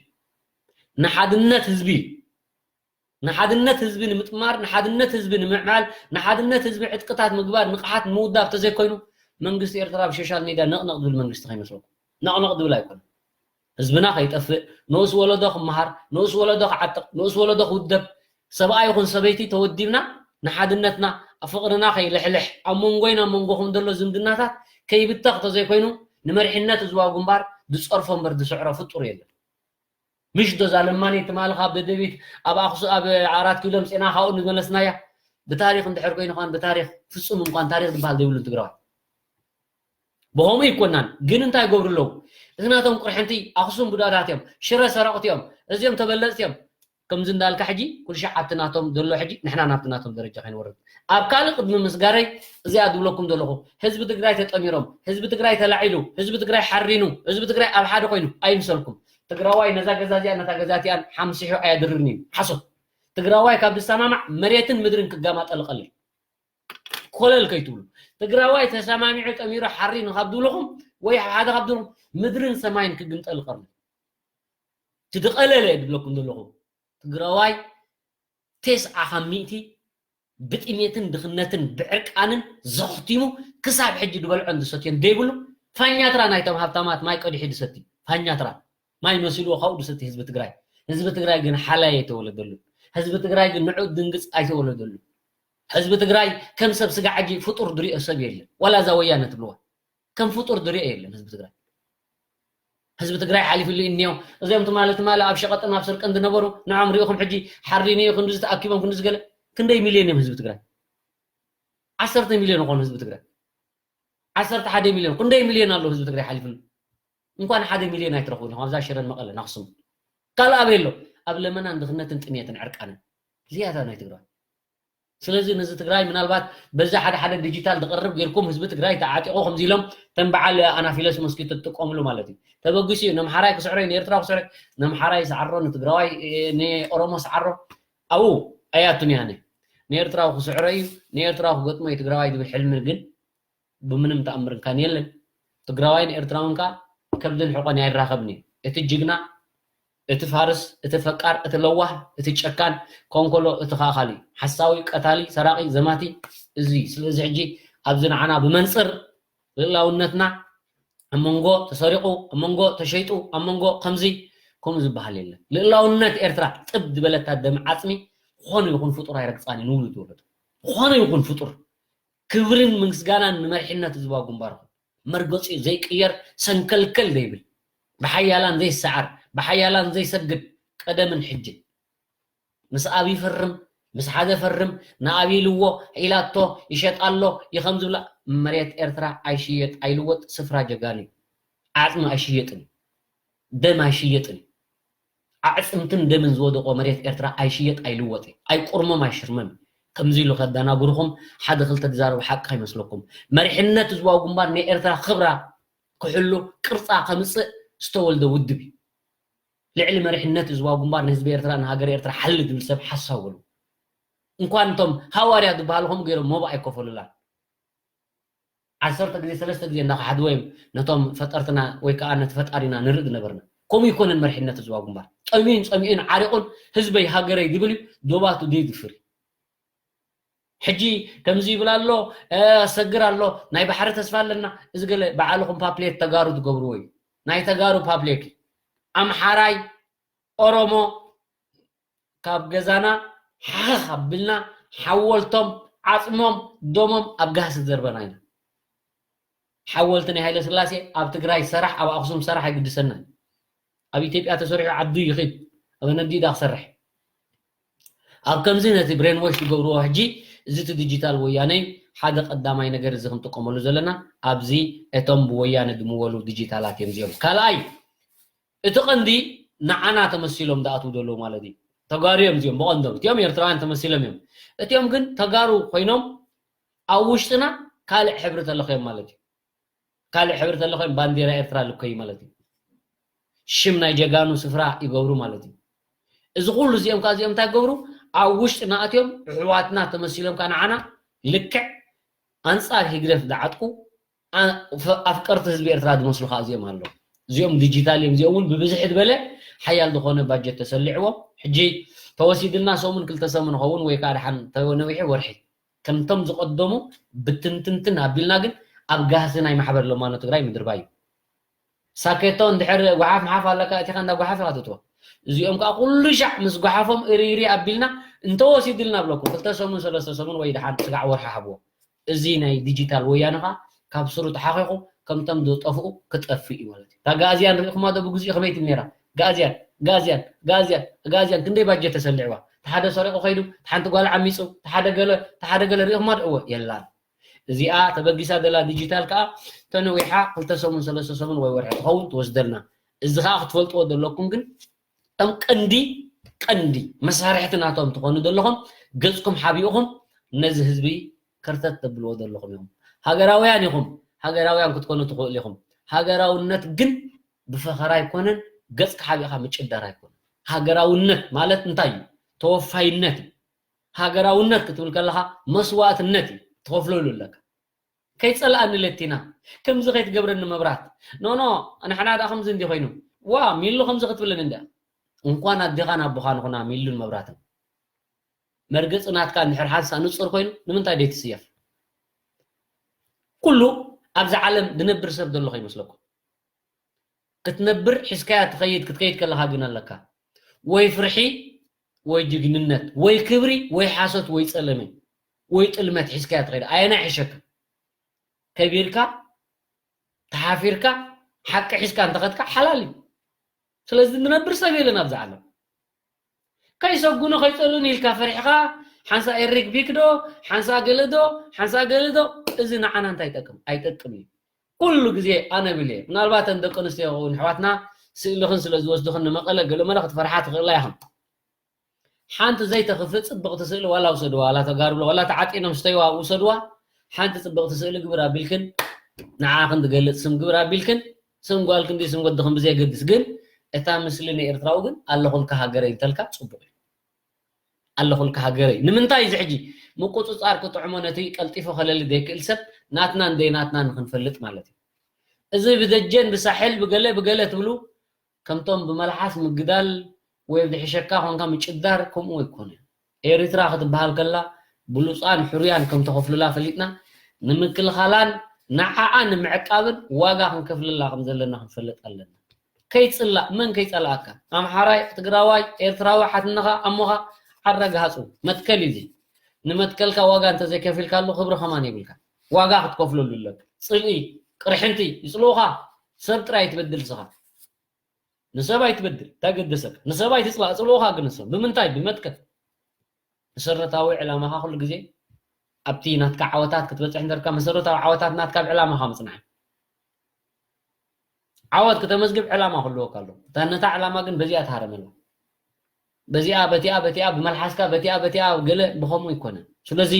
ንሓድነት ህዝቢ ንሓድነት ህዝቢ ንምጥማር ንሓድነት ህዝቢ ንምዕማል ንሓድነት ህዝቢ ዕጥቅታት ምግባር ንቕሓት ንምውዳብ ተዘይኮይኑ መንግስቲ ኤርትራ ብሶሻል ሚድያ ነቕነቕ ዝብል መንግስቲ ከይመስለኩም። ነቕነቕ ዝብል ኣይኮነን። ህዝብና ከይጠፍእ ንኡስ ወለዶ ክመሃር ንኡስ ወለዶ ክዓጥቕ ንኡስ ወለዶ ክውደብ ሰብኣይ ይኹን ሰበይቲ ተወዲብና ንሓድነትና ኣብ ፍቕርና ከይልሕልሕ ኣብ መንጎይን ኣብ መንጎኹም ዘሎ ዝምድናታት ከይብተኽ ተዘይኮይኑ ንመሪሕነት ህዝባዊ ግንባር ዝጸርፎ እምበር ዝስዕሮ ፍጡር የለን። ምሽ ዶ እዛ ለማኒ ትማሊ ካብ ደደቢት ኣብ ኣክሱ ኣብ ኣራት ኪሎ ምፅና ካብኡ ንመለስናያ ብታሪክ እንድሕር ኮይኑ ኳን ብታሪክ ፍፁም እንኳን ታሪክ ዝበሃል ዘይብሉ ትግራዋይ ብከምኡ ይኮናን ግን እንታይ ይገብሩ ኣለዉ እዚ ናቶም ቅርሕንቲ ኣክሱም ቡዳዳት እዮም ሽረ ሰረቅቲ እዮም እዚኦም ተበለፅቲ እዮም ከምዚ እንዳልካ ሕጂ ኩልሻዕ ኣብቲ ናቶም ዘሎ ሕጂ ንሕና ናብቲ ናቶም ደረጃ ከይንወርድ ኣብ ካልእ ቅድሚ ምስጋረይ እዚኣ ዝብለኩም ዘለኹ ህዝቢ ትግራይ ተጠሚሮም ህዝቢ ትግራይ ተላዒሉ ህዝቢ ትግራይ ሓሪኑ ህዝቢ ትግራይ ኣብ ሓደ ኮይኑ ኣይምሰልኩም ትግራዋይ ነዛ ገዛ እዚኣ ነታ ገዛ እቲኣን ሓምሲሑ ኣያድርርን እዩ ሓሶት ትግራዋይ ካብ ዝሰማማዕ መሬትን ምድርን ክጋማጠል ቀልል ኮለል ከይትብሉ ትግራዋይ ተሰማሚዑ ጠሚሩ ሓሪኑ ካብ ዝብልኹም ወይ ሓደ ካብ ዝብልኹም ምድርን ሰማይን ክግምጠል ቀርብ ትድቐለለ እየ ዝብለኩም ዘለኹ ትግራዋይ ቴስዓ ካብ ሚእቲ ብጥሜትን ድኽነትን ብዕርቃንን ዘኽቲሙ ክሳብ ሕጂ ዝበልዖን ዝሰትዮን ዘይብሉ ፋኛትራ ናይቶም ሃብታማት ማይ ቀዲሑ ዝሰቲ ፋኛትራ ማይ መሲልዎ ካብኡ ዝሰቲ ህዝቢ ትግራይ ህዝቢ ትግራይ ግን ሓላይ ኣይተወለደሉ ህዝቢ ትግራይ ግን ንዑ ድንግፅ ኣይተወለደሉ ህዝቢ ትግራይ ከም ሰብ ስጋ ዓጂ ፍጡር ዝሪኦ ሰብ የለን ዋላ እዛ ወያነ ትብልዋ ከም ፍጡር ዝሪኦ የለን ህዝቢ ትግራይ ህዝቢ ትግራይ ሓሊፍሉ እኒኦ እዚኦም ትማሊ ትማሊ ኣብ ሸቐጥን ኣብ ስርቅን ዝነበሩ ንዖም ሪኢኹም ሕጂ ሓሪኒ እዩ ክንዲ ዝተኣኪቦም ክንዲ ዝገለ ክንደይ ሚልዮን እዮም ህዝቢ ትግራይ ዓሰርተ ሚልዮን ይኾኑ ህዝቢ ትግራይ ዓሰርተ ሓደ ሚልዮን ክንደይ ሚልዮን ኣሎ ህዝቢ ትግራይ ሓሊፍሉ እንኳን ሓደ ሚልዮን ኣይትረኽቡን ኢኹም ኣብዛ ሽረን መቐለን ኣክሱም ካልእ ኣበይ ኣሎ ኣብ ለመናን ድኽነትን ጥሜትን ዕርቃንን እዚኣታ ናይ ትግራይ ስለዚ ነዚ ትግራይ ምናልባት በዚ ሓደ ሓደ ዲጂታል ዝቐርብ ጌርኩም ህዝቢ ትግራይ ተዓጢቑ ከምዚ ኢሎም ከም በዓል ኣናፊለስ መስኪ ትጥቀምሉ ማለት እዩ ተበጊሱ እዩ ነምሓራይ ክስዕሮ እዩ ንኤርትራ ክስዕሮ ነምሓራይ ሰዓሮ ንትግራዋይ ንኦሮሞ ሰዓሮ ኣብኡ ኣያቱን ያነ ንኤርትራዊ ክስዕሮ እዩ ንኤርትራዊ ክገጥሞ እዩ ትግራዋይ ዝብል ሕልሚ ግን ብምንም ተኣምር እንካን የለን ትግራዋይን ኤርትራውን ከ ከብድን ሕቆን ኣይራኸብን እዩ እቲ ጅግና እቲ ፋርስ እቲ ፈቃር እቲ ለዋህ እቲ ጨካን ኮንኮሎ እቲ ከኣኻሊ ሓሳዊ ቀታሊ ሰራቂ ዘማቲ እዚ ስለዚ ሕጂ ኣብዚ ንዓና ብመንፅር ልእላውነትና ኣብ መንጎ ተሰሪቑ ኣብ መንጎ ተሸይጡ ኣብ መንጎ ከምዚ ከምኡ ዝበሃል የለን ልእላውነት ኤርትራ ጥብ ዝበለታ ደም ዓፅሚ ዝኾነ ይኹን ፍጡር ኣይረግፃን እዩ ንውሉ ዝወለዱ ዝኾነ ይኹን ፍጡር ክብርን ምስጋናን ንመሪሕነት ህዝባዊ ግንባርኩም መርገፂኡ ዘይቅየር ሰንከልከል ዘይብል ብሓያላን ዘይሰዓር ብሓያላን ዘይሰግድ ቀደምን ሕጅን ምስ ኣብ ይፈርም ምስ ሓደ ፈርም ንኣብ ኢልዎ ኢላቶ ይሸጥ ኣሎ ይኸም ዝብላ መሬት ኤርትራ ኣይሽየጥ ኣይልወጥ ስፍራ ጀጋኑ እዩ ዓፅሚ ኣይሽየጥን እዩ ደም ኣይሽየጥን እዩ ኣዕፅምትን ደምን ዝወደቆ መሬት ኤርትራ ኣይሽየጥ ኣይልወጥ እዩ ኣይቁርመም ኣይሽርመም እዩ ከምዚ ኢሉ ከዳናጉርኹም ሓደ ክልተ ዝዛረቡ ሓቂ ከይመስለኩም መሪሕነት ህዝባዊ ግንባር ናይ ኤርትራ ክብራ ክሕሉ ቅርፃ ከምፅእ ዝተወልደ ውድብ እዩ። ልዕሊ መሪሕነት ህዝባዊ ግንባር ንህዝቢ ኤርትራ ንሃገር ኤርትራ ሓሊ ዝብል ሰብ ሓሳብ በሉ። እንኳን እቶም ሃዋርያ ዝበሃሉ ከምኡ ገይሮም መባእ ኣይከፈሉላን። ዓሰርተ ግዜ ሰለስተ ግዜ እንዳኸሓድዎ እዮም ነቶም ፈጠርትና ወይ ከዓ ነቲ ፈጣሪና ንርኢ ዝነበርና። ከምኡ ይኮነን መሪሕነት ህዝባዊ ግንባር። ጠሚዩን ጸሚኡን ዓሪቑን ህዝበይ ሃገረይ ዝብል እዩ። ዶባቱ ደይ ዝፍር እዩ። ሕጂ ከምዚ ይብል ኣሎ፣ ኣሰግር ኣሎ፣ ናይ ባሕሪ ተስፋ ኣለና። እዚ ገለ ባዕልኹም ፓፕሌት ተጋሩ ትገብርዎ እዩ። ናይ ተጋሩ ፓፕሌት እዩ። ኣምሓራይ፣ ኦሮሞ ካብ ገዛና ሓኽ ኣቢልና ሓወልቶም፣ ዓፅሞም፣ ደሞም ኣብ ጋህሲ ዘርበና ኢና። ሓወልቲ ናይ ሃይለ ስላሴ ኣብ ትግራይ ሰራሕ፣ ኣብ ኣክሱም ሰራሕ ኣይግድሰና። ኣብ ኢትዮጵያ ተሰሪሑ ዓዱ ይኽድ፣ ኣብ ነዲዳ ክሰርሕ። ኣብ ከምዚ ነቲ ብሬንዎሽ ዝገብርዎ ሕጂ እዚ እቲ ዲጂታል ወያነ ሓደ ቀዳማይ ነገር እዚ ክንጥቀመሉ ዘለና ኣብዚ እቶም ብወያነ ዝምወሉ ዲጂታላት እዮም እዚኦም። ካልኣይ እቲ ቀንዲ ንዓና ተመሲሎም ዝኣትዉ ዘለዉ ማለት እዩ። ተጋሩ እዮም እዚኦም ብቐንዶም። እቲኦም ኤርትራውያን ተመሲሎም እዮም። እቲኦም ግን ተጋሩ ኮይኖም ኣብ ውሽጥና ካልእ ሕብሪ ተለኽዮም ማለት እዩ። ካልእ ሕብሪ ተለኽዮም ባንዴራ ኤርትራ ልከዩ ማለት እዩ። ሽም ናይ ጀጋኑ ስፍራ ይገብሩ ማለት እዩ። እዚ ኩሉ እዚኦም ከዓ እዚኦም እንታይ ይገብሩ? ኣብ ውሽጥና ኣትዮም ኣሕዋትና ተመሲሎም ከዓ ንዓና ልክዕ ኣንጻር ህግደፍ ዝዓጥቁ ኣፍቀርቲ ህዝቢ ኤርትራ ዝመስሉ ከዓ እዚኦም ኣለዉ። እዚኦም ዲጂታል እዮም። እዚኦም እውን ብብዝሒ ዝበለ ሓያል ዝኾነ ባጀት ተሰሊዕዎም። ሕጂ ተወሲድልና ሰሙን ክልተ ሰሙን ኸውን ወይ ከዓ ደሓን ተነዊሑ ወርሒ ከምቶም ዝቐደሙ ብትንትንትን ኣቢልና ግን ኣብ ጋህሲ ናይ ማሕበር ለማኖ ትግራይ ምድርባይ እዩ። ሳኬቶ እንድሕር ጓሓፍ ምሓፍ ኣለካ እቲኻ እንዳ ጓሓፍ ኢኻ ትእትዎ። እዚኦም ከዓ ኩሉ ሻዕ ምስ ጓሓፎም እሪ እሪ ኣቢልና እንተወሲድልና ብለኩም ክልተ ሰሙን ሰለስተ ሰሙን ወይ ደሓን ስጋዕ ወርሒ ሃብዎ። እዚ ናይ ዲጂታል ወያነ ከዓ ካብ ስሩ ተሓኺኹ ከምቶም ዝጠፍኡ ክጠፍእ እዩ ማለት እዩ። እታ ጋእዝያን ርኢኹማ ዶ ብግዚኡ ከመይ ትብል ነይራ? ጋእዝያን ጋእዝያን ጋእዝያን ጋእዝያን ክንደይ ባጀት ተሰሊዕዋ። ተሓደ ሰሪቑ ከይዱ፣ ተሓንቲ ጓል ዓሚፁ፣ ተሓደ ገለ ተሓደ ገለ ርኢኹማ ዶ? እወ የላን። እዚኣ ተበጊሳ ዘላ ዲጂታል ከዓ ተነዊሓ ክልተ ሰሙን ሰለስተ ሰሙን ወይ ወርሒ ትኸውን ትወስደልና። እዚ ከዓ ክትፈልጥዎ ዘለኩም ግን እቶም ቀንዲ ቀንዲ መሳርሕቲ ናቶም ትኾኑ ዘለኹም ገፅኩም ሓቢእኹም ነዚ ህዝቢ ከርተት ተብልዎ ዘለኹም ኢኹም። ሃገራውያን ኢኹም፣ ሃገራውያን ክትኮኑ ትኽእሉ ኢኹም። ሃገራውነት ግን ብፈኸራ ኣይኮነን፣ ገፅካ ሓቢእካ ምጭዳር ኣይኮነን። ሃገራውነት ማለት እንታይ እዩ? ተወፋይነት እዩ። ሃገራውነት ክትብል ከለኻ መስዋእትነት እዩ ትኸፍለሉ ኣለካ። ከይፀላኣኒ ለቲና ከምዚ ከይትገብረኒ መብራት ኖኖ ንሕና ደኣ ከምዚ እንዲ ኮይኑ ዋ ሚሉ ከምዚ ክትብለኒ እንዲ እንኳን ኣዴኻን ኣቦኻን ኹና ሚሉን መብራትን መርገፂ ናትካ እንድሕር ሓንሳ ንፁር ኮይኑ ንምንታይ ደይትስየፍ? ኩሉ ኣብዚ ዓለም ዝነብር ሰብ ዘሎ ከይመስለኩም። ክትነብር ሒዝካያ ትኸይድ ክትከይድ ከለኻ ግን ኣለካ ወይ ፍርሒ ወይ ጅግንነት ወይ ክብሪ ወይ ሓሶት ወይ ፀለመ ወይ ጥልመት ሒዝካያ ትኸይድ ኣየናይ ሕሸካ ከቢርካ ተሓፊርካ ሓቂ ሒዝካ እንተኸድካ ሓላል እዩ። ስለዚ ንነብር ሰብ የለን ኣብዚ ዓለም ከይሰጉኑ ከይፀሉን ኢልካ ፈሪሕኻ ሓንሳ ኤሪክ ቢክ ዶ ሓንሳ ገለ ዶ ሓንሳ ገለ ዶ እዚ ንዓና እንታይ ይጠቅም ኣይጠቅም እዩ። ኩሉ ግዜ ኣነ ብል እየ ምናልባት እተን ደቂ ኣንስትዮ ይኸውን ኣሕዋትና ስእልኽን ስለ ዝወስድኽን ንመቐለ ገለመለ ክትፈርሓ ትኽእላ ኢኽን። ሓንቲ ዘይተኽፍእ ፅብቕቲ ስእሊ ዋላ ውሰድዋ ዋላ ተጋርብሎ ዋላ ተዓጢኖም ስተይዋ ውሰድዋ ሓንቲ ፅብቕቲ ስእሊ ግብር ኣቢልክን ንዓኽን ዝገልፅ ስም ግብር ኣቢልክን ስም ጓልክን ድዩ ስም ወድኽን ብዘየገድስ ግን እታ ምስሊ ንኤርትራዊ ግን ኣለኹልካ ሃገረይ እንተልካ ፅቡቕ እዩ። ኣለኹልካ ሃገረይ ንምንታይ እዚ ሕጂ ምቁፅፃር ክጥዕሞ ነቲ ቀልጢፉ ከለሊ ዘይክእል ሰብ ናትና እንደይ ናትና ንክንፈልጥ ማለት እዩ። እዚ ብደጀን ብሳሕል ብገለ ብገለ ትብሉ ከምቶም ብመልሓስ ምግዳል ወይ ዝሕሸካ ኮንካ ምጭዳር ከምኡ ኣይኮነ። ኤሪትራ ክትበሃል ከላ ብሉፃን ሕሩያን ከም ተኸፍሉላ ፈሊጥና ንምክልኻላን ንዓኣ ንምዕቃብን ዋጋ ክንከፍልላ ከም ዘለና ክንፈልጥ ኣለና። ከይፅላእ መን ከይፀላኣካ ኣምሓራይ ትግራዋይ ኤርትራዊ ሓትነኻ ኣሞኻ ዓረግሃፁ መትከል እዩ እዚ። ንመትከልካ ዋጋ እንተዘይከፊልካሉ ክብሪ ከማን የብልካ። ዋጋ ክትከፍለሉ ኣለካ። ፅልኢ ቅርሕንቲ ይፅልኡኻ። ሰብ ጥራይ ትበድል ስኻ ንሰብ ኣይትበድል እንታይ ገደሰካ ንሰብ ኣይትፅላእ ፅልኡኻ ግን ንሰብ ብምንታይ ብመትከል መሰረታዊ ዕላማኻ ኩሉ ግዜ ኣብቲ ናትካ ዓወታት ክትበፅሕ እንተርካ መሰረታዊ ዓወታት ናትካ ኣብ ዕላማኻ ምፅናሕ ዓወት ክተመዝግብ ዕላማ ክህልወካ ኣሎ እታ ነታ ዕላማ ግን በዚኣ ትሃረመላ በዚኣ በቲኣ በቲኣ ብመልሓስካ በቲኣ በቲኣ ገለ ብኸምኡ ይኮነ ስለዚ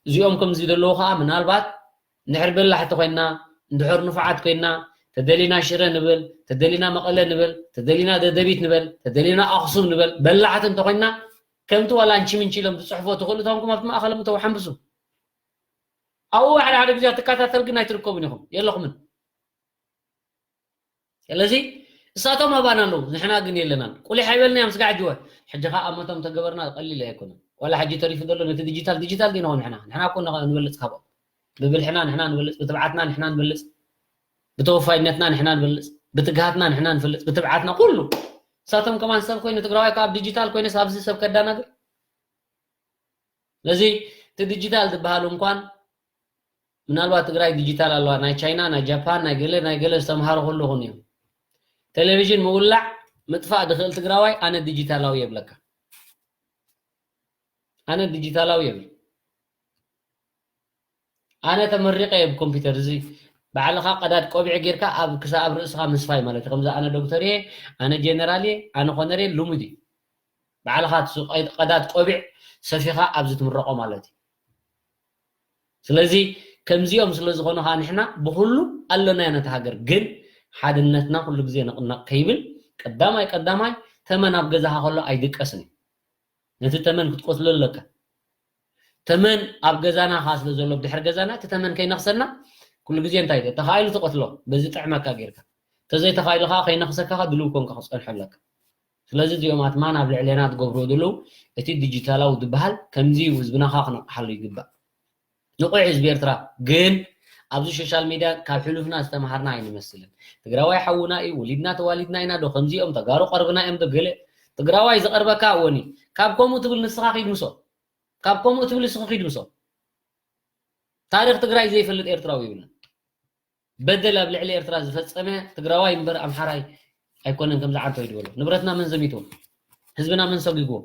እዚኦም ከምዚ ዘለዉ ከዓ ምናልባት እንድሕር በላሕቲ ኮይና እንድሕር ንፉዓት ኮይና ተደሊና ሽረ ንብል፣ ተደሊና መቐለ ንብል፣ ተደሊና ደደቢት ንበል፣ ተደሊና ኣኽሱም ንበል፣ በላዕቲ እንተኾይንና ከምቲ ዋላ እንቺ ምንቺ ኢሎም ዝፅሕፎ ትኽእሉ ተኾንኩም ኣብቲ ማእኸሎም እተው ሓንብሱ። ኣብኡ ሓደ ሓደ ግዜ ትከታተል ግን ኣይትርከቡን ኢኹም፣ የለኹምን። ስለዚ እሳቶም ኣባና ኣለዉ፣ ንሕና ግን የለናን። ቁሊሕ ኣይበልናዮም ስጋዕ ጅወ። ሕጂ ኸዓ ኣመቶም ተገበርና ቀሊል ኣይኮነን። ዋላ ሕጂ ተሪፉ ዘሎ ነቲ ዲጂታል፣ ዲጂታል ዲና ንሕና? ንሕና እኮ ንበልፅ ካብኦም። ብብልሕና ንሕና ንበልፅ፣ ብትብዓትና ንሕና ንበልፅ፣ ብተወፋይነትና ንሕና ንበልፅ፣ ብትግሃትና ንሕና ንፈልፅ፣ ብትብዓትና ኩሉ። እሳቶም ከማን ሰብ ኮይኑ ትግራዋይ ካብ ዲጂታል ኮይነስ ኣብዚ ሰብ ከዳናግር። ስለዚ እቲ ዲጂታል ዝበሃል እንኳን ምናልባት ትግራይ ዲጂታል ኣለዋ፣ ናይ ቻይና፣ ናይ ጃፓን፣ ናይ ገለ ናይ ገለ ዝተምሃረ ኩሉ ይኹን እዩ። ቴሌቪዥን ምውላዕ ምጥፋእ ድኽእል ትግራዋይ ኣነ ዲጂታላዊ የብለካ። ኣነ ዲጂታላዊ የብል። ኣነ ተመሪቀ እየ ብኮምፒውተር። እዚ ባዕልኻ ቀዳድ ቆቢዕ ጌርካ ኣብ ክሳብ ኣብ ርእስኻ ምስፋይ ማለት እዩ። ከምዚ ኣነ ዶክተር እየ፣ ኣነ ጀነራል እየ፣ ኣነ ኮነሬል ልሙድ እዩ። ባዕልኻ እቲ ቀ-፣ ቀዳድ ቆቢዕ ሰፊኻ ኣብዚ ትምረቆ ማለት እዩ። ስለዚ ከምዚኦም ስለ ዝኾኑ ኸዓ ንሕና ብኹሉ ኣለናዮ ነቲ ሃገር። ግን ሓድነትና ኩሉ ግዜ ንቕነቕ ከይብል ቀዳማይ ቀዳማይ ተመን ኣብ ገዛኻ ከሎ ኣይድቀስን እዩ። ነቲ ተመን ክትቆትሎ ኣለካ። ተመን ኣብ ገዛና ኸዓ ስለ ዘሎ ብድሕሪ ገዛና እቲ ተመን ከይነኽሰና ኩሉ ግዜ እንታይ ተኻኢሉ ትቐትሎ በዚ ጥዕመካ ጌርካ። ተዘይተኻኢሉ ኸዓ ከይነኽሰካ ኸዓ ድልው ኮንካ ክጸንሖ ኣለካ። ስለዚ እዚኦም ኣትማን ኣብ ልዕሌና ትገብርዎ ዘለዉ እቲ ዲጂታላዊ ዝበሃል ከምዚ እዩ ህዝብና ኸዓ ክነቕሓሉ ይግባእ። ንቑሕ ህዝቢ ኤርትራ ግን ኣብዚ ሶሻል ሚድያ ካብ ሕሉፍና ዝተምሃርና ኣይንመስልን። ትግራዋይ ሓውና እዩ፣ ወሊድና ተዋሊድና ኢና ዶ ከምዚኦም ተጋሩ ቀርብና እዮም ዶ ገለ ትግራዋይ ዝቐርበካ እወኒ ካብ ከምኡ ትብል ንስኻ ኺድ ምሶ ካብ ከምኡ ትብል ንስኻ ኺድ ምሶ ታሪኽ ትግራይ ዘይፈልጥ ኤርትራዊ ይብልን። በደል ኣብ ልዕሊ ኤርትራ ዝፈጸመ ትግራዋይ እምበር ኣምሓራይ ኣይኮነን። ከምዚ ዓንቶ ይድበሎ ንብረትና መን ዘሚትዎ ህዝብና መን ሰጒግዎ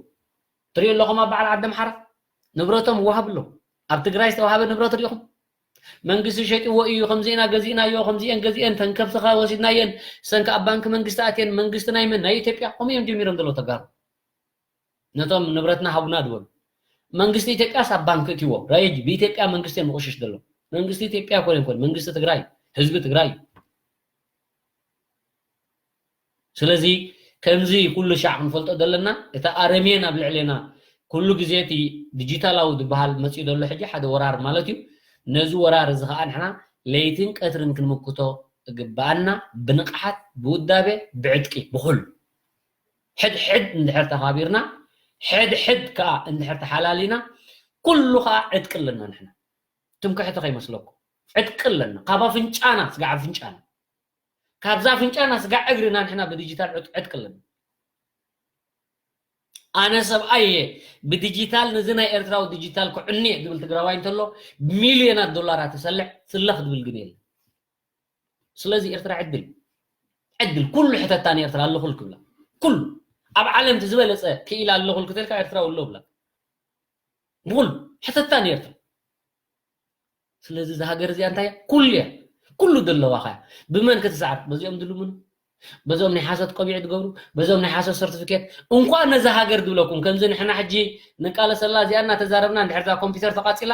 ትሪኡ ኣለኹም ኣብ በዓል ዓዲ ኣምሓራ ንብረቶም ይወሃብ ኣሎ። ኣብ ትግራይ ዝተዋሃበ ንብረት ሪኢኹም መንግስቲ ሸጢዎ እዩ። ከምዚና ገዚእናዮ ከምዚአን ገዚአን ተንከብትኻ ወሲድናየን ሰንካ ኣብ ባንክ መንግስቲ ኣትየን መንግስቲ ናይ መን ናይ ኢትዮጵያ ከምኡ እዮም ጀሚሮም ዘለዉ ተጋሩ። ነቶም ንብረትና ሃቡና ዝበሉ መንግስቲ ኢትዮጵያስ ኣብ ባንክ እትዎ ራየጅ ብኢትዮጵያ መንግስቲ እዮም ዝቑሽሽ ዘሎ። መንግስቲ ኢትዮጵያ ኮነ ኮነ መንግስቲ ትግራይ ህዝቢ ትግራይ። ስለዚ ከምዚ ኩሉ ሻዕ ክንፈልጦ ዘለና እቲ ኣረሜን ኣብ ልዕሌና ኩሉ ግዜ እቲ ዲጂታላዊ ዝበሃል መፅኡ ዘሎ ሕጂ ሓደ ወራር ማለት እዩ። ነዚ ወራር እዚ ከዓ ንሕና ለይትን ቀትርን ክንምክቶ እግበኣና ብንቕሓት ብውዳቤ ብዕጥቂ ብኩሉ ሕድ ሕድ እንድሕር ተኻቢርና ሕድ ሕድ ከዓ እንድሕር ተሓላሊና ኩሉ ከዓ ዕጥቂ ኣለና ንሕና ትምክሕቲ ከይመስለኩም ዕጥቂ ኣለና ካብ ኣፍንጫና ስጋዕ ኣፍንጫና ካብዛ ኣፍንጫና ስጋዕ እግርና ንሕና ብዲጂታል ዕጥቂ ኣለና ኣነ ሰብኣይ እየ ብዲጂታል ነዚ ናይ ኤርትራዊ ዲጂታል ክዕኒ እየ ዝብል ትግራዋይ እንተሎ ሚልዮናት ዶላራት ተሰልዕ ስለኽ ዝብል ግን የለን ስለዚ ኤርትራ ዕድል ዕድል ኩሉ ሕተታ ንኤርትራ ኣለኹል ክብላ ኩሉ ኣብ ዓለም እቲ ዝበለፀ ክኢላ ኣለኹል ክትልካ ኤርትራ ኣሎ ብላ ብኩሉ ሕተታ ንኤርትራ ስለዚ እዛ ሃገር እዚኣ እንታይ ኩሉ እያ ኩሉ ዘለዋ ኸያ ብመን ክትሰዓር በዚኦም ድልምኑ በዞም ናይ ሓሶት ቆቢዕ ትገብሩ በዞም ናይ ሓሶት ሰርቲፊኬት እንኳን ነዛ ሃገር ድብለኩም ከምዚ ንሕና ሕጂ ንቃለሰላ እዚኣ እናተዛረብና እንድሕር እዛ ኮምፒውተር ተቃፂላ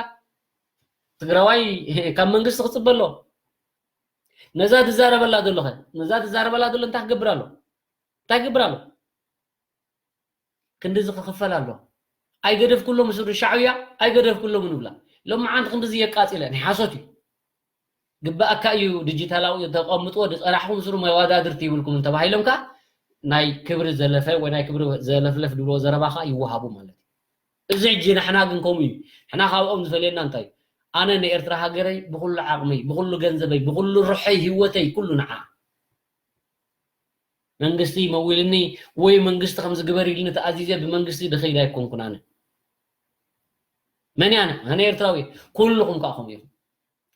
ትግራዋይ ካብ መንግስቲ ክፅበ ኣሎ ነዛ ትዛረበላ ዘሎ ኸ ነዛ ትዛረበላ ዘሎ እንታይ ክገብር ኣሎ እንታይ ክገብር ኣሎ ክንድዚ ክኽፈል ኣሎ ኣይገደፍኩሎም ምስሩ ሻዕብያ ኣይገደፍኩሎም ንብላ ሎመዓንቲ ክንድዚ የቃፂለ ናይ ሓሶት እዩ ግባኣካ እዩ ዲጂታላዊ ተቐምጥዎ ዝፀናሕኹም ምስሩ መዋዳድርቲ ይብልኩም እንተባሂሎም ከ ናይ ክብሪ ዘለፈ ወይ ናይ ክብሪ ዘለፍለፍ ድብሎ ዘረባ ከዓ ይወሃቡ ማለት እዩ እዚ ሕጂ ንሕና ግን ከምኡ እዩ ንሕና ካብኦም ዝፈልየና እንታይ ኣነ ንኤርትራ ሃገረይ ብኩሉ ዓቕመይ ብኩሉ ገንዘበይ ብኩሉ ርሖይ ህይወተይ ኩሉ ንዓ መንግስቲ መዊልኒ ወይ መንግስቲ ከምዚ ግበር ኢልኒ ተኣዚዘ ብመንግስቲ ድኸይድ ኣይኮንኩን ኣነ መን ኣነ ኣነ ኤርትራዊ ኩልኹም ከዓ ከምኡ ኢኹም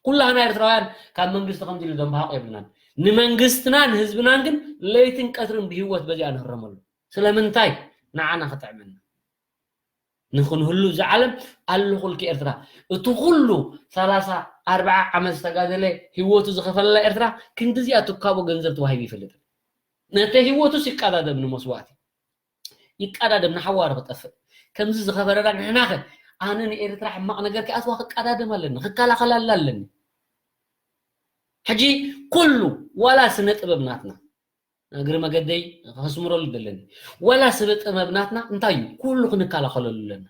ኩላህና ኤርትራውያን ካብ መንግስቲ ከምዚ ኢሉ ዘንባሃቕ የብልናን ንመንግስትና ንህዝብናን ግን ለይትን ቀትርን ብህይወት በዚኣ ንህረመሉ ስለምንታይ ንዓና ክጥዕመና ንኽንህሉ እዚ ዓለም ኣለኹልኪ ኤርትራ እቲ ኩሉ ሰላሳ ኣርብዓ ዓመት ዝተጋደለ ህይወቱ ዝኸፈለላ ኤርትራ ክንድዚኣ ትካቦ ገንዘብ ተዋሂቡ ይፈልጥ ነተ ህይወቱስ ይቀዳደም ንመስዋእቲ ይቀዳደም ንሓዋሩ ክጠፍእ ከምዚ ዝኸበረላ ንሕናኸ ኣነ ንኤርትራ ሕማቕ ነገር ክኣትዋ ክቀዳደም ኣለኒ ክከላኸላላ ኣለኒ ሕጂ ኩሉ ዋላ ስነ ጥበብ ናትና እግሪ መገደይ ከስምረሉ ደለኒ። ዋላ ስነ ጥበብ ናትና እንታይ እዩ? ኩሉ ክንከላኸለሉ ኣለና።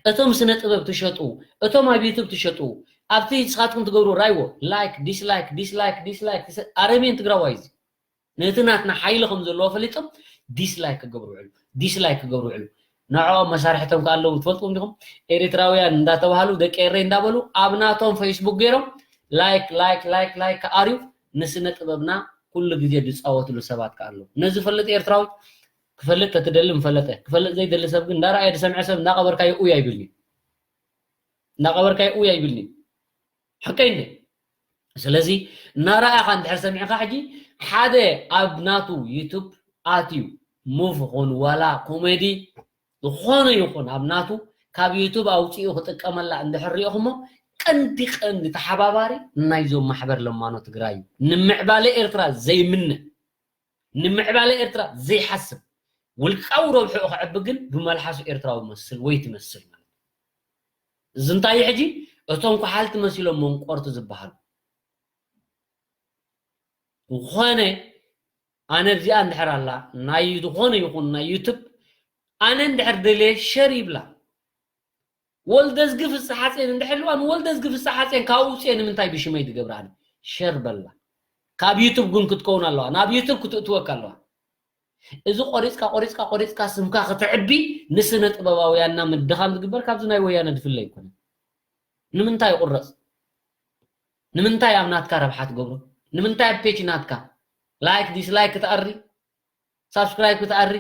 እቶም ስነ ጥበብ ትሸጡ፣ እቶም ኣብ ዩቱብ ትሸጡ፣ ኣብቲ ንስኻትኩም ትገብሩ ራይዎ ላይክ ዲስላይክ ዲስላይክ ዲስላይክ፣ ኣረሜን ትግራዋይ እዚ ነቲ ናትና ሓይሊ ከም ዘለዎ ፈሊጦም ዲስላይክ ክገብሩ ውዕሉ፣ ዲስላይክ ክገብሩ ውዕሉ። ንዕኦም መሳርሕቶም ከ ኣለዉ ትፈልጥዎም ዲኹም? ኤሪትራውያን እንዳተባሃሉ ደቂ ኤረይ እንዳበሉ ኣብ ናቶም ፌስቡክ ገይሮም ላይክ ላይክ ላይክ ላይክ ከኣርዩ ንስነ ጥበብና ኩሉ ግዜ ዝጻወትሉ ሰባት ከ ኣለዉ። ነዚ ዝፈልጥ ኤርትራዊ ክፈልጥ ተትደሊ ምፈለጠ፣ ክፈልጥ ዘይደሊ ሰብ ግን እንዳረኣየ ዝሰምዐ ሰብ እንዳቐበርካዮ ኡይ ኣይብልኒ፣ እንዳቐበርካዮ ኡይ ኣይብልኒ። ሓቀይ እንደ ስለዚ እናረኣኻ እንድሕር ሰሚዕካ ሕጂ ሓደ ኣብ ናቱ ዩቱብ ኣትዩ ሙቭ ይኹን ዋላ ኮሜዲ ዝኾነ ይኹን ኣብ ናቱ ካብ ዩቱብ ኣውፂኡ ክጥቀመላ እንድሕር ሪኦኹሞ ቀንዲ ቀንዲ ተሓባባሪ ናይዞም ማሕበር ለማኖ ትግራይ እዩ። ንምዕባለ ኤርትራ ዘይምነ ንምዕባለ ኤርትራ ዘይሓስብ ውልቃዊ ረብሕኡ ክዕቢ ግን ብመልሓሱ ኤርትራዊ መስል ወይ ትመስል ማለት እዚ እንታይ ሕጂ እቶም ኩሓልቲ መሲሎም መንቆርቲ ዝበሃሉ ዝኾነ ኣነ ኣብዚኣ እንድሕር ኣላ ናይ ዝኾነ ይኹን ናይ ዩቱብ ኣነ እንድሕር ደልየ ሸር ይብላ ወልደዝጊ ፍስሓጼን እንድሕልዋ ንወልደዝጊ ፍስሓጼን ካብ ውፅኤ ንምንታይ ብሽመይ ትገብራኒ ሸር በላ ካብ ዩቱብ ግን ክትከውን ኣለዋ ናብ ዩቱብ ክትእትወካ ኣለዋ እዚ ቆሪፅካ ቆሪፅካ ቆሪፅካ ስምካ ክትዕቢ ንስነ ጥበባውያንና ምድኻም ዝግበር ካብዚ ናይ ወያነ ዝፍለ ይኮነ ንምንታይ ይቁረፅ ንምንታይ ኣብ ናትካ ረብሓ ትገብሮ ንምንታይ ኣብ ፔጅ ናትካ ላይክ ዲስላይክ ክትኣሪ ሳብስክራይብ ክትኣሪ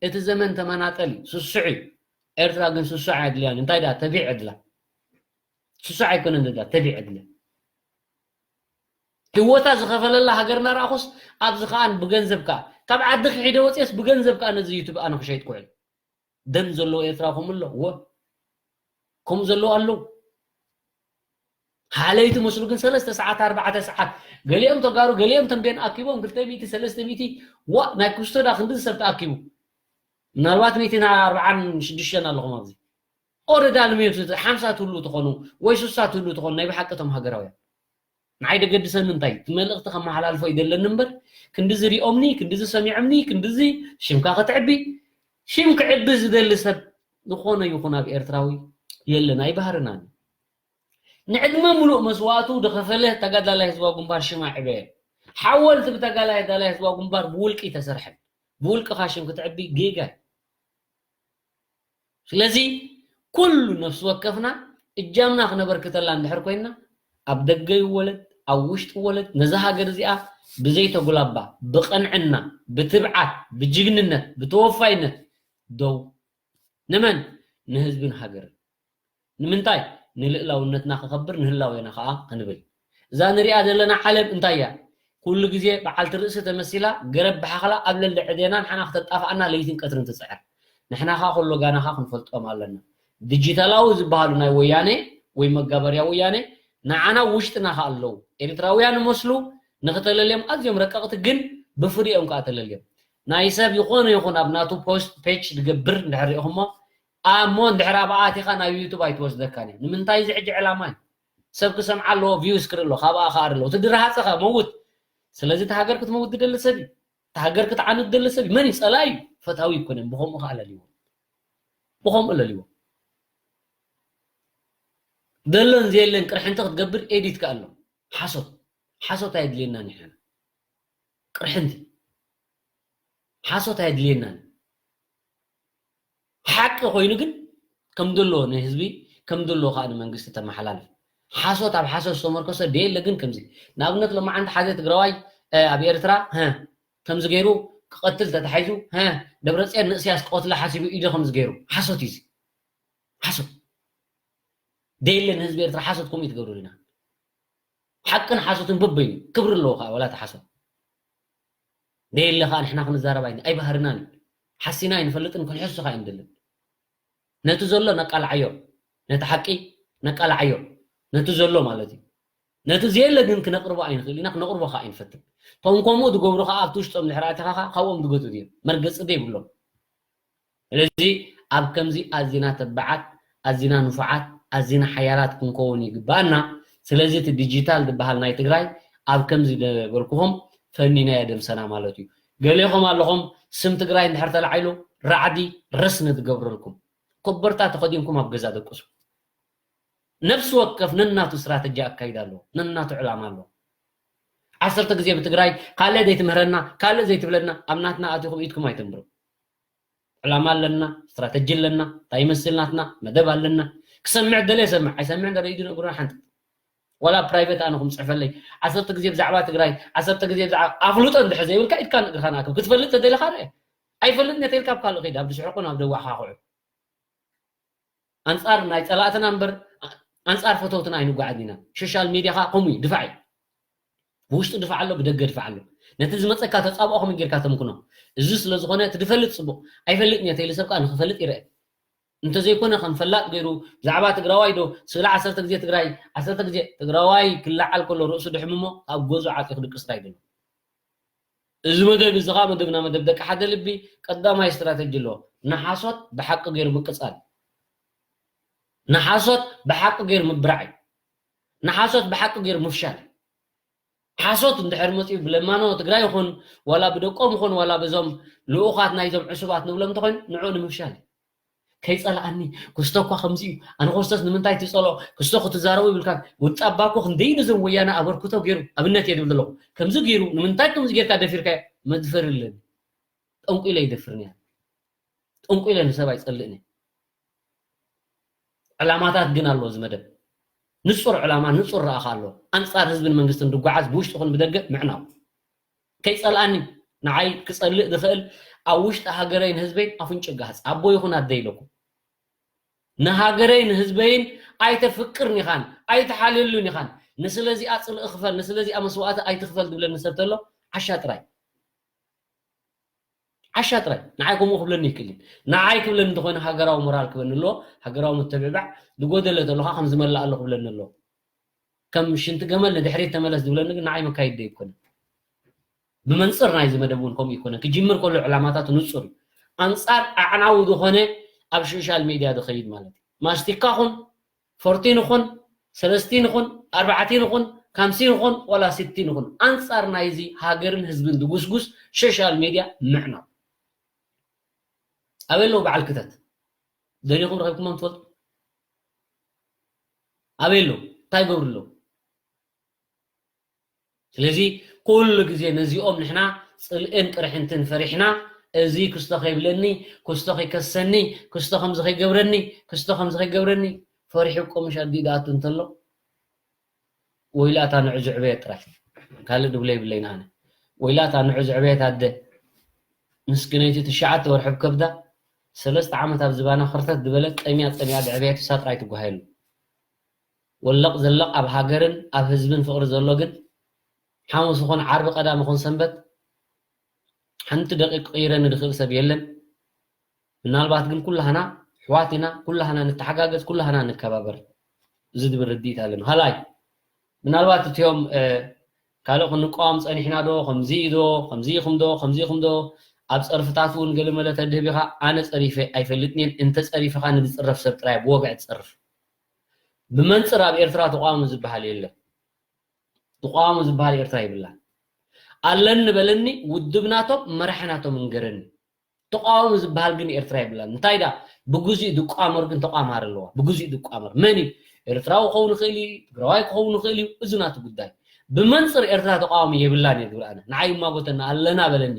እቲ ዘመን ተመናጠል እዩ ስሱዕ እዩ ኤርትራ ግን ስሱዕ ኣድልያን እንታይ ዳ ተቢዕ ዕድላ ስሱዕ ኣይኮነን ዳ ተቢዕ ዕድላ ህይወታ ዝኸፈለላ ሃገርና ረኣኹስ ኣብዚ ከኣን ብገንዘብ ከኣ ካብ ዓዲ ክሒደ ወፅየስ ብገንዘብ ከኣ ነዚ ዩቱብ ኣነ ክሸይጥ ክውዕል ደም ዘለዎ ኤርትራ ከምኡ ኣሎ እወ ከምኡ ዘለዎ ኣለዉ ሓለይቲ መስሉ ግን ሰለስተ ሰዓት ኣርባዕተ ሰዓት ገሊኦም ተጋሩ ገሊኦም ተንቤን ኣኪቦም ክልተ ሚእቲ ሰለስተ ሚእቲ ዋ ናይ ኩስቶዳ ክንዲ ሰብ ተኣኪቡ ምናልባት ሚእቲ ኣርባዓን ሽዱሽተን ኣለኹም ኣብዚ ኦረዳ ንሜቱ ሓምሳ ትህሉ ትኾኑ ወይ ሱሳ ትህሉ ትኾኑ ናይ ብሓቂ እቶም ሃገራውያን ንዓይ ደገድሰኒ እንታይ እቲ መልእኽቲ ከመሓላልፎ ይደለኒ እምበር ክንድዚ ሪኦምኒ ክንድዚ ሰሚዖምኒ ክንድዚ ሽምካ ክትዕቢ ሽም ክዕቢ ዝደሊ ሰብ ዝኾነ ይኹን ኣብ ኤርትራዊ የለን ኣይባህርናን ንዕድመ ሙሉእ መስዋእቱ ዝኸፈለ ተጋዳላይ ህዝባዊ ግንባር ሽም ኣዕበየ ሓወልቲ ብተጋዳላይ ህዝባዊ ግንባር ብውልቂ ተሰርሐ ብውልቅኻ ሽም ክትዕቢ ጌጋ ስለዚ ኩሉ ነፍሲ ወከፍና እጃምና ክነበርክተላ እንድሕር ኮይና ኣብ ደገ ይወለድ ኣብ ውሽጢ ይወለድ ነዛ ሃገር እዚኣ ብዘይተጉላባ ብቐንዕና ብትብዓት ብጅግንነት ብተወፋይነት ደው ንመን ንህዝብን ሃገርን ንምንታይ ንልእላውነትና ክኸብር ንህላዌና ከዓ ክንብል እዛ ንሪኣ ዘለና ዓለም እንታይ እያ ኩሉ ግዜ በዓልቲ ርእሲ ተመሲላ ገረብ ብሓኽላ ኣብ ለሊ ዕዴና ንሓና ክተጣፍኣና ለይትን ቀትርን ትፅዕር ንሕና ከዓ ከሎ ጋናኻ ክንፈልጦም ኣለና ዲጂታላዊ ዝበሃሉ ናይ ወያነ ወይ መጋበርያ ወያነ ንዓና ውሽጥና ከዓ ኣለዉ ኤርትራውያን መስሉ ንክተለልዮም ኣዝዮም ረቀቕቲ ግን ብፍሪኦም ከዓ ተለልዮም ናይ ሰብ ይኾነ ይኹን ኣብ ናቱ ፖስት ፔጅ ዝገብር እንድሕር ሪኢኹሞ ኣሞ እንድሕር ኣብኣ ኣቲኻ ናብ ዩቱብ ኣይትወስደካን እያ ንምንታይ እዚ ሕጂ ዕላማ እዩ ሰብ ክሰምዓ ኣለዎ ቪውስ ክርኢ ኣለዎ ካብኣ ከኣሪ ኣለዎ እቲ ድረሃፀ ከ መውት ስለዚ እቲ ሃገር ክትመውት ዝደሊ ሰብ እዩ እቲ ሃገር ክትዓኑ ዝደሊ ሰብ እዩ መን እዩ ፀላኢ እዩ ፈታዊ ይኮነን ብከምኡ ከኣ ለልዎ ብከምኡ ለልዎ ደሎን ዘየለን ቅርሕንቲ ክትገብር ኤዲት ከ ኣሎ ሓሶት ሓሶት ኣየድልየና ንሕና ቅርሕንቲ ሓሶት ኣየድልየናን ሓቂ ኮይኑ ግን ከም ዘለዎ ንህዝቢ ከም ዘለዎ ከዓ ንመንግስቲ ተመሓላልፍ ሓሶት ኣብ ሓሶት ዝተመርኮሰ ደየለ ግን ከምዚ ንኣብነት ሎማዓንቲ ሓደ ትግራዋይ ኣብ ኤርትራ ከምዚ ገይሩ ክቐትል ተታሒዙ ደብረፅዮን ንእስያስ ክቐትሎ ሓሲቡ ኢዶ ከምዚ ገይሩ ሓሶት እዩ ሓሶት ደየለ ንህዝቢ ኤርትራ ሓሶት ከምኡ ትገብሩ ኢና ሓቅን ሓሶትን በበይኑ ክብሪ ኣለዎ ከዓ ወላ ተሓሶት ደየለ ከዓ ንሕና ክንዛረብ ኣይን ኣይባህርናን ሓሲና ኣይንፈልጥን ክንሕሱ ከዓ ኣይንደልን ነቲ ዘሎ ነቃልዓዮ ነቲ ሓቂ ነቃልዓዮ ነቲ ዘሎ ማለት እዩ ነቲ ዘየለ ግን ክነቅርቦ ኣይንኽእል ኢና ክነቅርቦ ከዓ ኣይንፈትን ቶም ከምኡ ዝገብሩ ከዓ ኣብቲ ውሽጦም ድሕር ኣቲኻ ከዓ ካብኦም ዝገቱ ድዮም መርገፂ ዘይብሎም ስለዚ ኣብ ከምዚ ኣዚና ተባዓት ኣዚና ንፉዓት ኣዚና ሓያላት ክንከውን ይግባኣና ስለዚ እቲ ዲጂታል ዝበሃል ናይ ትግራይ ኣብ ከምዚ ነበርኩኹም ፈኒና የደምሰና ማለት እዩ። ገሌኹም ኣለኹም ስም ትግራይ እንድሕር ተላዒሉ ራዕዲ ረስኒ ትገብረልኩም። ኮበርታ ተኸዲንኩም ኣብ ገዛ ደቅሱ። ነፍሲ ወከፍ ነናቱ ስትራተጂ ኣካይዳ ኣለዎ፣ ነናቱ ዕላማ ኣለዎ። ዓሰርተ ግዜ ብትግራይ ካልእ ዘይትምህረና ካልእ ዘይትብለና ኣብ ናትና ኣቲኹም ኢድኩም ኣይተንብሩ። ዕላማ ኣለና፣ ስትራተጂ ኣለና፣ እንታይ ይመስል ናትና መደብ ኣለና። ክሰምዕ ደለ ሰምዕ ኣይሰምዕ ደለ ኢዱ ነግሩና ሓንቲ ዋላ ፕራይቬት ኣነ ክምፅሕፈለይ ዓሰርተ ግዜ ብዛዕባ ትግራይ ዓሰርተ ግዜ ብዛዕባ ኣፍልጦ እንድሕር ዘይብልካ ኢድካ ንእግርካ ንኣክብ ክትፈልጥ ተደለካ ርአ ኣይፈልጥ ነተልካ ኣብ ካልእ ኸይድ ኣብ ድስሕቁን ኣብ ደዋሓኹዑ ኣንፃር ናይ ፀላእትና እምበር ኣንፃር ፈተውትና ኣይንጓዓዝ ኢና። ሶሻል ሚድያ ከዓ ከምኡ እዩ፣ ድፋዕ እዩ። ብውሽጢ ድፋዕ ኣሎ፣ ብደገ ድፋዕ ኣሎ። ነቲ ዝመፀካ ተፃብኦ ከመይ ጌርካ ተምክኖ። እዚ ስለ ዝኾነ እቲ ድፈልጥ ፅቡቕ ኣይፈልጥን እየ ተይሉ ሰብ ከዓ ንክፈልጥ ይረአ። እንተዘይኮነ ከም ፈላጥ ገይሩ ብዛዕባ ትግራዋይ ዶ ስእሊ ዓሰርተ ግዜ ትግራይ ዓሰርተ ግዜ ትግራዋይ ክለዓል ከሎ ርእሱ ድሕምሞ ኣብ ገዙ ዓፂ ክድቅስ ታይ ደሎ። እዚ መደብ እዚ ከዓ መደብና መደብ ደቂ ሓደ ልቢ ቀዳማይ ስትራተጂ ኣለዎ። ንሓሶት ብሓቂ ገይሩ ምቅፃል፣ ንሓሶት ብሓቂ ገይሩ ምብራዕ እዩ። ንሓሶት ብሓቂ ገይሩ ምፍሻል። ሓሶት እንድሕር መፅኡ ብለማኖ ትግራይ ይኹን ዋላ ብደቆም ይኹን ዋላ በዞም ልኡኻት ናይዞም ዕሱባት ንብሎም እንተኮይኑ ንዕኡ ንምፍሻል እዩ። ከይፀልኣኒ ክስቶ እኳ ከምዚ እዩ ኣነ ኮስተስ ንምንታይ ትፀልኦ ክስቶ ክትዛረቡ ይብልካ ውጣባ እኮ ክንደይ ነዞም ወያነ ኣበርክቶ ገይሩ ኣብነት እየ ዝብል ዘለኹ ከምዚ ገይሩ ንምንታይ ከምዚ ጌርካ ደፊርካ መድፈር ኣለኒ ጠንቁ ኢለ ይደፍርኒ እያ ጠንቁ ኢለ ንሰብ ኣይፀልእን እየ ዕላማታት ግን ኣለዎ እዚ መደብ ንፁር ዕላማ ንፁር ረኣኻ ኣለዎ ኣንፃር ህዝብን መንግስትን ድጓዓዝ ብውሽጢ ኹን ብደገ ምዕናው ከይፀልኣኒ ንዓይ ክፀልእ ዝኽእል ኣብ ውሽጢ ሃገረይን ህዝበይን ኣፍንጭ ጋህፅ ኣቦ ይኹን ኣደ ኢለኩም ንሃገረይን ህዝበይን ኣይተፍቅርን ኢኻን ኣይተሓልሉን ኢኻን ንስለዚኣ ፅልኢ ክፈል ንስለዚኣ መስዋእቲ ኣይትኽፈል ዝብለኒ ሰብ ተሎ ዓሻ ጥራይ ዓሻ ጥራይ ንዓይ ከምኡ ክብለኒ ይክእል ንዓይ ክብለኒ እንተኮይነ ሃገራዊ ሞራል ክበኒ ኣለዎ ሃገራዊ ምትብዕባዕ ዝጎደለ ተሎካ ከም ዝመላእ ኣሎ ክብለኒ ኣለዎ ከም ሽንቲ ገመል ንድሕሪት ተመለስ ዝብለኒ ግን ንዓይ መካይድ ዶ ይኮነ ብመንፅር ናይዚ መደብ እውን ከምኡ ይኮነ ክጅምር ከሎ ዕላማታት ንፁር እዩ ኣንፃር ኣዕናዊ ዝኾነ ኣብ ሶሻል ሚድያ ዝኸይድ ማለት እዩ ማስቲካ ኹን ፎርቲን ኹን ሰለስቲን ኹን ኣርባዕቲን ኹን ካምሲን ኹን ዋላ ሲቲን ኹን ኣንፃር ናይዚ ሃገርን ህዝብን ዝጉስጉስ ሶሻል ሚድያ ምዕናው ኣበይ ኣለዉ በዓል ክተት ደሊኹም ረኺብኩሞም ትፈልጡ ኣበይ ኣለዉ እንታይ ይገብሩ ኣለዉ ስለዚ ኩሉ ግዜ ነዚኦም ንሕና ፅልእን ቅርሕንትን ፈሪሕና እዚ ክስቶ ከይብለኒ ክስቶ ከይከሰኒ ክስቶ ከምዚ ከይገብረኒ ክስቶ ከምዚ ከይገብረኒ ፈሪሑ ቆምሽ ኣዲኡ ዝኣቱ እንተሎ ወይላ እታ ንዑ ዝዕበየት ጥራይ ካልእ ድብሎ ይብለይን ኣነ ወይላ እታ ንዑ ዝዕበየት ኣደ ምስኪነይቲ ትሽዓተ ወርሒ ብከብዳ ሰለስተ ዓመት ኣብ ዝባና ክርተት ዝበለት ጠምያ ጠምያ ዝዕበየት እሳ ጥራይ ትጓሃየሉ ወለቕ ዘለቕ ኣብ ሃገርን ኣብ ህዝብን ፍቕሪ ዘሎ ግን ሓሙስ ኾን ዓርቢ ቀዳም ኾን ሰንበት ሓንቲ ደቂቅ ክቕይረኒ ዝኽእል ሰብ የለን ምናልባት ግን ኩላህና ኣሕዋት ኢና ኩላህና ንተሓጋገዝ ኩላህና ንከባበር እዚ ዝብል ርድኢት ኣለና ሃላይ ምናልባት እቲኦም ካልእ ክንቃወም ፀኒሕና ዶ ከምዚ ዶ ከምዚ ኢኹም ዶ ከምዚ ኢኹም ዶ ኣብ ፀርፍታት እውን ገለመለ ተድህብ ኢኻ ኣነ ፀሪፈ ኣይፈልጥን እየን እንተ ፀሪፍኻ ንዝፅረፍ ሰብ ጥራይ ብወግዒ ትፀርፍ ብመንፅር ኣብ ኤርትራ ተቃውሞ ዝበሃል የለን ተቃውሞ ዝበሃል ኤርትራ የብላን ኣለኒ በለኒ ውድብ ናቶም መራሒ ናቶም እንገረኒ ተቃውሞ ዝበሃል ግን ኤርትራ የብላን እንታይ ዳ ብግዚኡ ድቋመር ግን ተቋማር ኣለዋ ብግዚኡ ድቋመር መን እዩ ኤርትራዊ ክኸውን ይኽእል እዩ ትግራዋይ ክኸውን ይኽእል እዩ እዚ ናቱ ጉዳይ ብመንፅር ኤርትራ ተቃዋሚ የብላን እየ ዝብል ኣነ ንዓይ ይማጎተና ኣለና በለኒ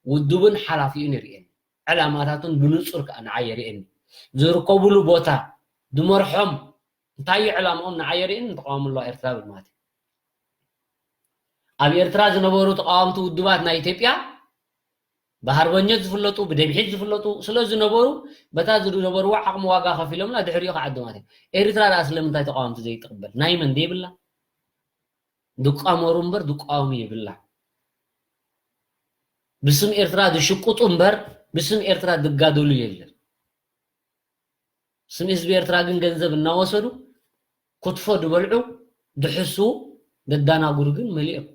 ውድቡን ሓላፊኡን ይርእየኒ ዕላማታቱን ብንፁር ከዓ ንዓይ የርእየኒ ዝርከቡሉ ቦታ ዝመርሖም እንታይ እዩ ዕላምኦም ንዓይ የርእየኒ ተቃዋሚ ኣለዋ ኤርትራ ብል ማለት እዩ ኣብ ኤርትራ ዝነበሩ ተቃወምቲ ውድባት ናይ ኢትዮጵያ ብሃርበኞት ዝፍለጡ ብደምሒት ዝፍለጡ ስለ ዝነበሩ በታ ዝነበርዎ ዓቕሚ ዋጋ ከፊሎምላ ድሕሪኡ ክዓዱ ማለት እዩ ኤርትራ ደኣ ስለምንታይ ተቃወምቲ ዘይትቕበል ናይ መን ዘይብላ ድቋመሩ እምበር ድቋወሙ የብላ ብስም ኤርትራ ዝሽቁጡ እምበር ብስም ኤርትራ ዝጋደሉ የለን ስም ህዝቢ ኤርትራ ግን ገንዘብ እናወሰዱ ክትፎ ዝበልዑ ዝሕስዉ ዘዳናግሩ ግን መሊኦም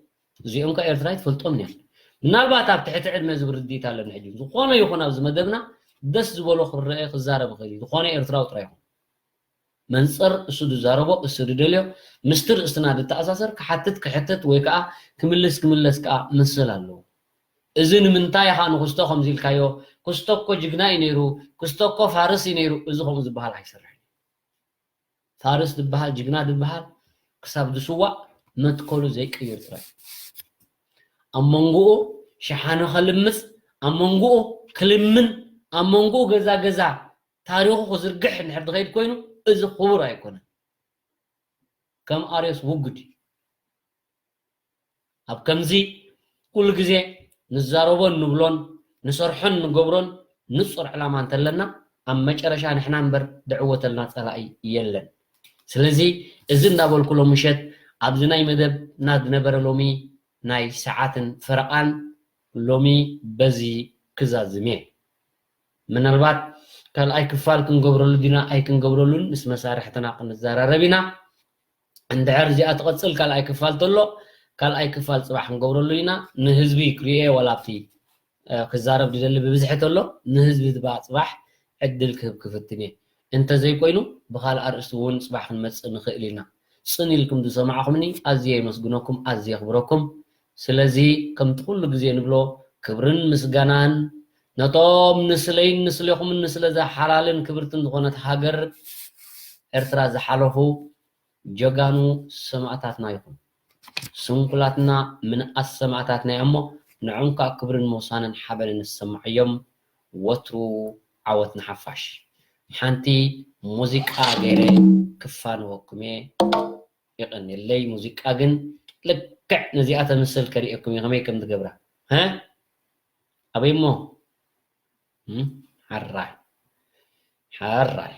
እዚኦም ከ ኤርትራ ይትፈልጦም እያ ምናልባት ኣብ ትሕቲ ዕድመ ዝብል ርድኢት ኣለኒ ሕጂ ዝኾነ ይኹን ኣብዚ መደብና ደስ ዝበሎ ክረአ ክዛረብ ይኽእል እዩ ዝኾነ ኤርትራዊ ጥራይ ይኹን መንፅር እሱ ዝዛረቦ እሱ ዝደልዮ ምስቲ ርእስትና ዝተኣሳሰር ክሓትት ክሕተት ወይ ከዓ ክምልስ ክምለስ ከዓ መሰል ኣለዎ። እዚ ንምንታይ ኢኻ ንክስቶ ከምዚ ኢልካዮ? ክስቶ እኮ ጅግና እዩ ነይሩ፣ ክስቶ እኮ ፋርስ እዩ ነይሩ። እዚ ከምኡ ዝበሃል ኣይሰርሕን። ፋርስ ዝበሃል ጅግና ዝበሃል ክሳብ ዝስዋእ መትከሉ ዘይቅይር ጥራይ። ኣብ መንጎኡ ሸሓነ ከልምፅ፣ ኣብ መንጎኡ ክልምን፣ ኣብ መንጎኡ ገዛ ገዛ ታሪኹ ክዝርግሕ እንድሕር ዝኸይድ ኮይኑ እዚ ክቡር ኣይኮነን። ከም ኣርዮስ ውጉድ እዩ። ኣብ ከምዚ ኩሉ ግዜ ንዛረቦን ንብሎን ንሰርሖን ንገብሮን ንፁር ዕላማ እንተለና ኣብ መጨረሻ ንሕና እምበር ድዕወተልና ፀላኢ የለን። ስለዚ እዚ እንዳበልኩ ሎም ምሸት ኣብዚ ናይ መደብና ዝነበረ ሎሚ ናይ ሰዓትን ፈረቓን ሎሚ በዚ ክዛዝም እየ። ምናልባት ካልኣይ ክፋል ክንገብረሉ ዲና ኣይክንገብረሉን ምስ መሳርሕትና ክንዘራረብ ኢና። እንድሕር እዚኣ ትቐፅል ካልኣይ ክፋል ተሎ ካልኣይ ክፋል ፅባሕ ክንገብረሉ ኢና። ንህዝቢ ክሪኤ ዋላ ኣብቲ ክዛረብ ዝደሊ ብብዝሒ ተሎ ንህዝቢ ዝባ ፅባሕ ዕድል ክህብ ክፍትን እየ። እንተዘይኮይኑ ብካልእ ኣርእስቲ እውን ፅባሕ ክንመፅእ ንኽእል ኢና። ፅን ኢልኩም ዝሰማዕኹምኒ ኣዝየ የመስግነኩም፣ ኣዝየ የኽብረኩም። ስለዚ ከምቲ ኩሉ ግዜ ንብሎ ክብርን ምስጋናን ነቶም ንስለይን ንስሌኹምን ንስለ እዛ ሓላልን ክብርትን ዝኾነት ሃገር ኤርትራ ዝሓለፉ ጀጋኑ ሰማእታትና ይኹን። ስንኩላትና ምንኣስ ሰማእታትና እዮም እሞ ንዖም ከዓ ክብርን ሞሳንን ሓበንን ዝሰማዓዮም። ወትሩ ዓወት ንሓፋሽ። ሓንቲ ሙዚቃ ገይረ ክፋነወኩም እየ። የቐንየለይ። ሙዚቃ ግን ልክዕ ነዚኣ ተምስል ከርእየኩም እየ ከመይ ከም ትገብራ። ሀ? ኣበይ እሞ? እም? ሓራይ። ሓራይ።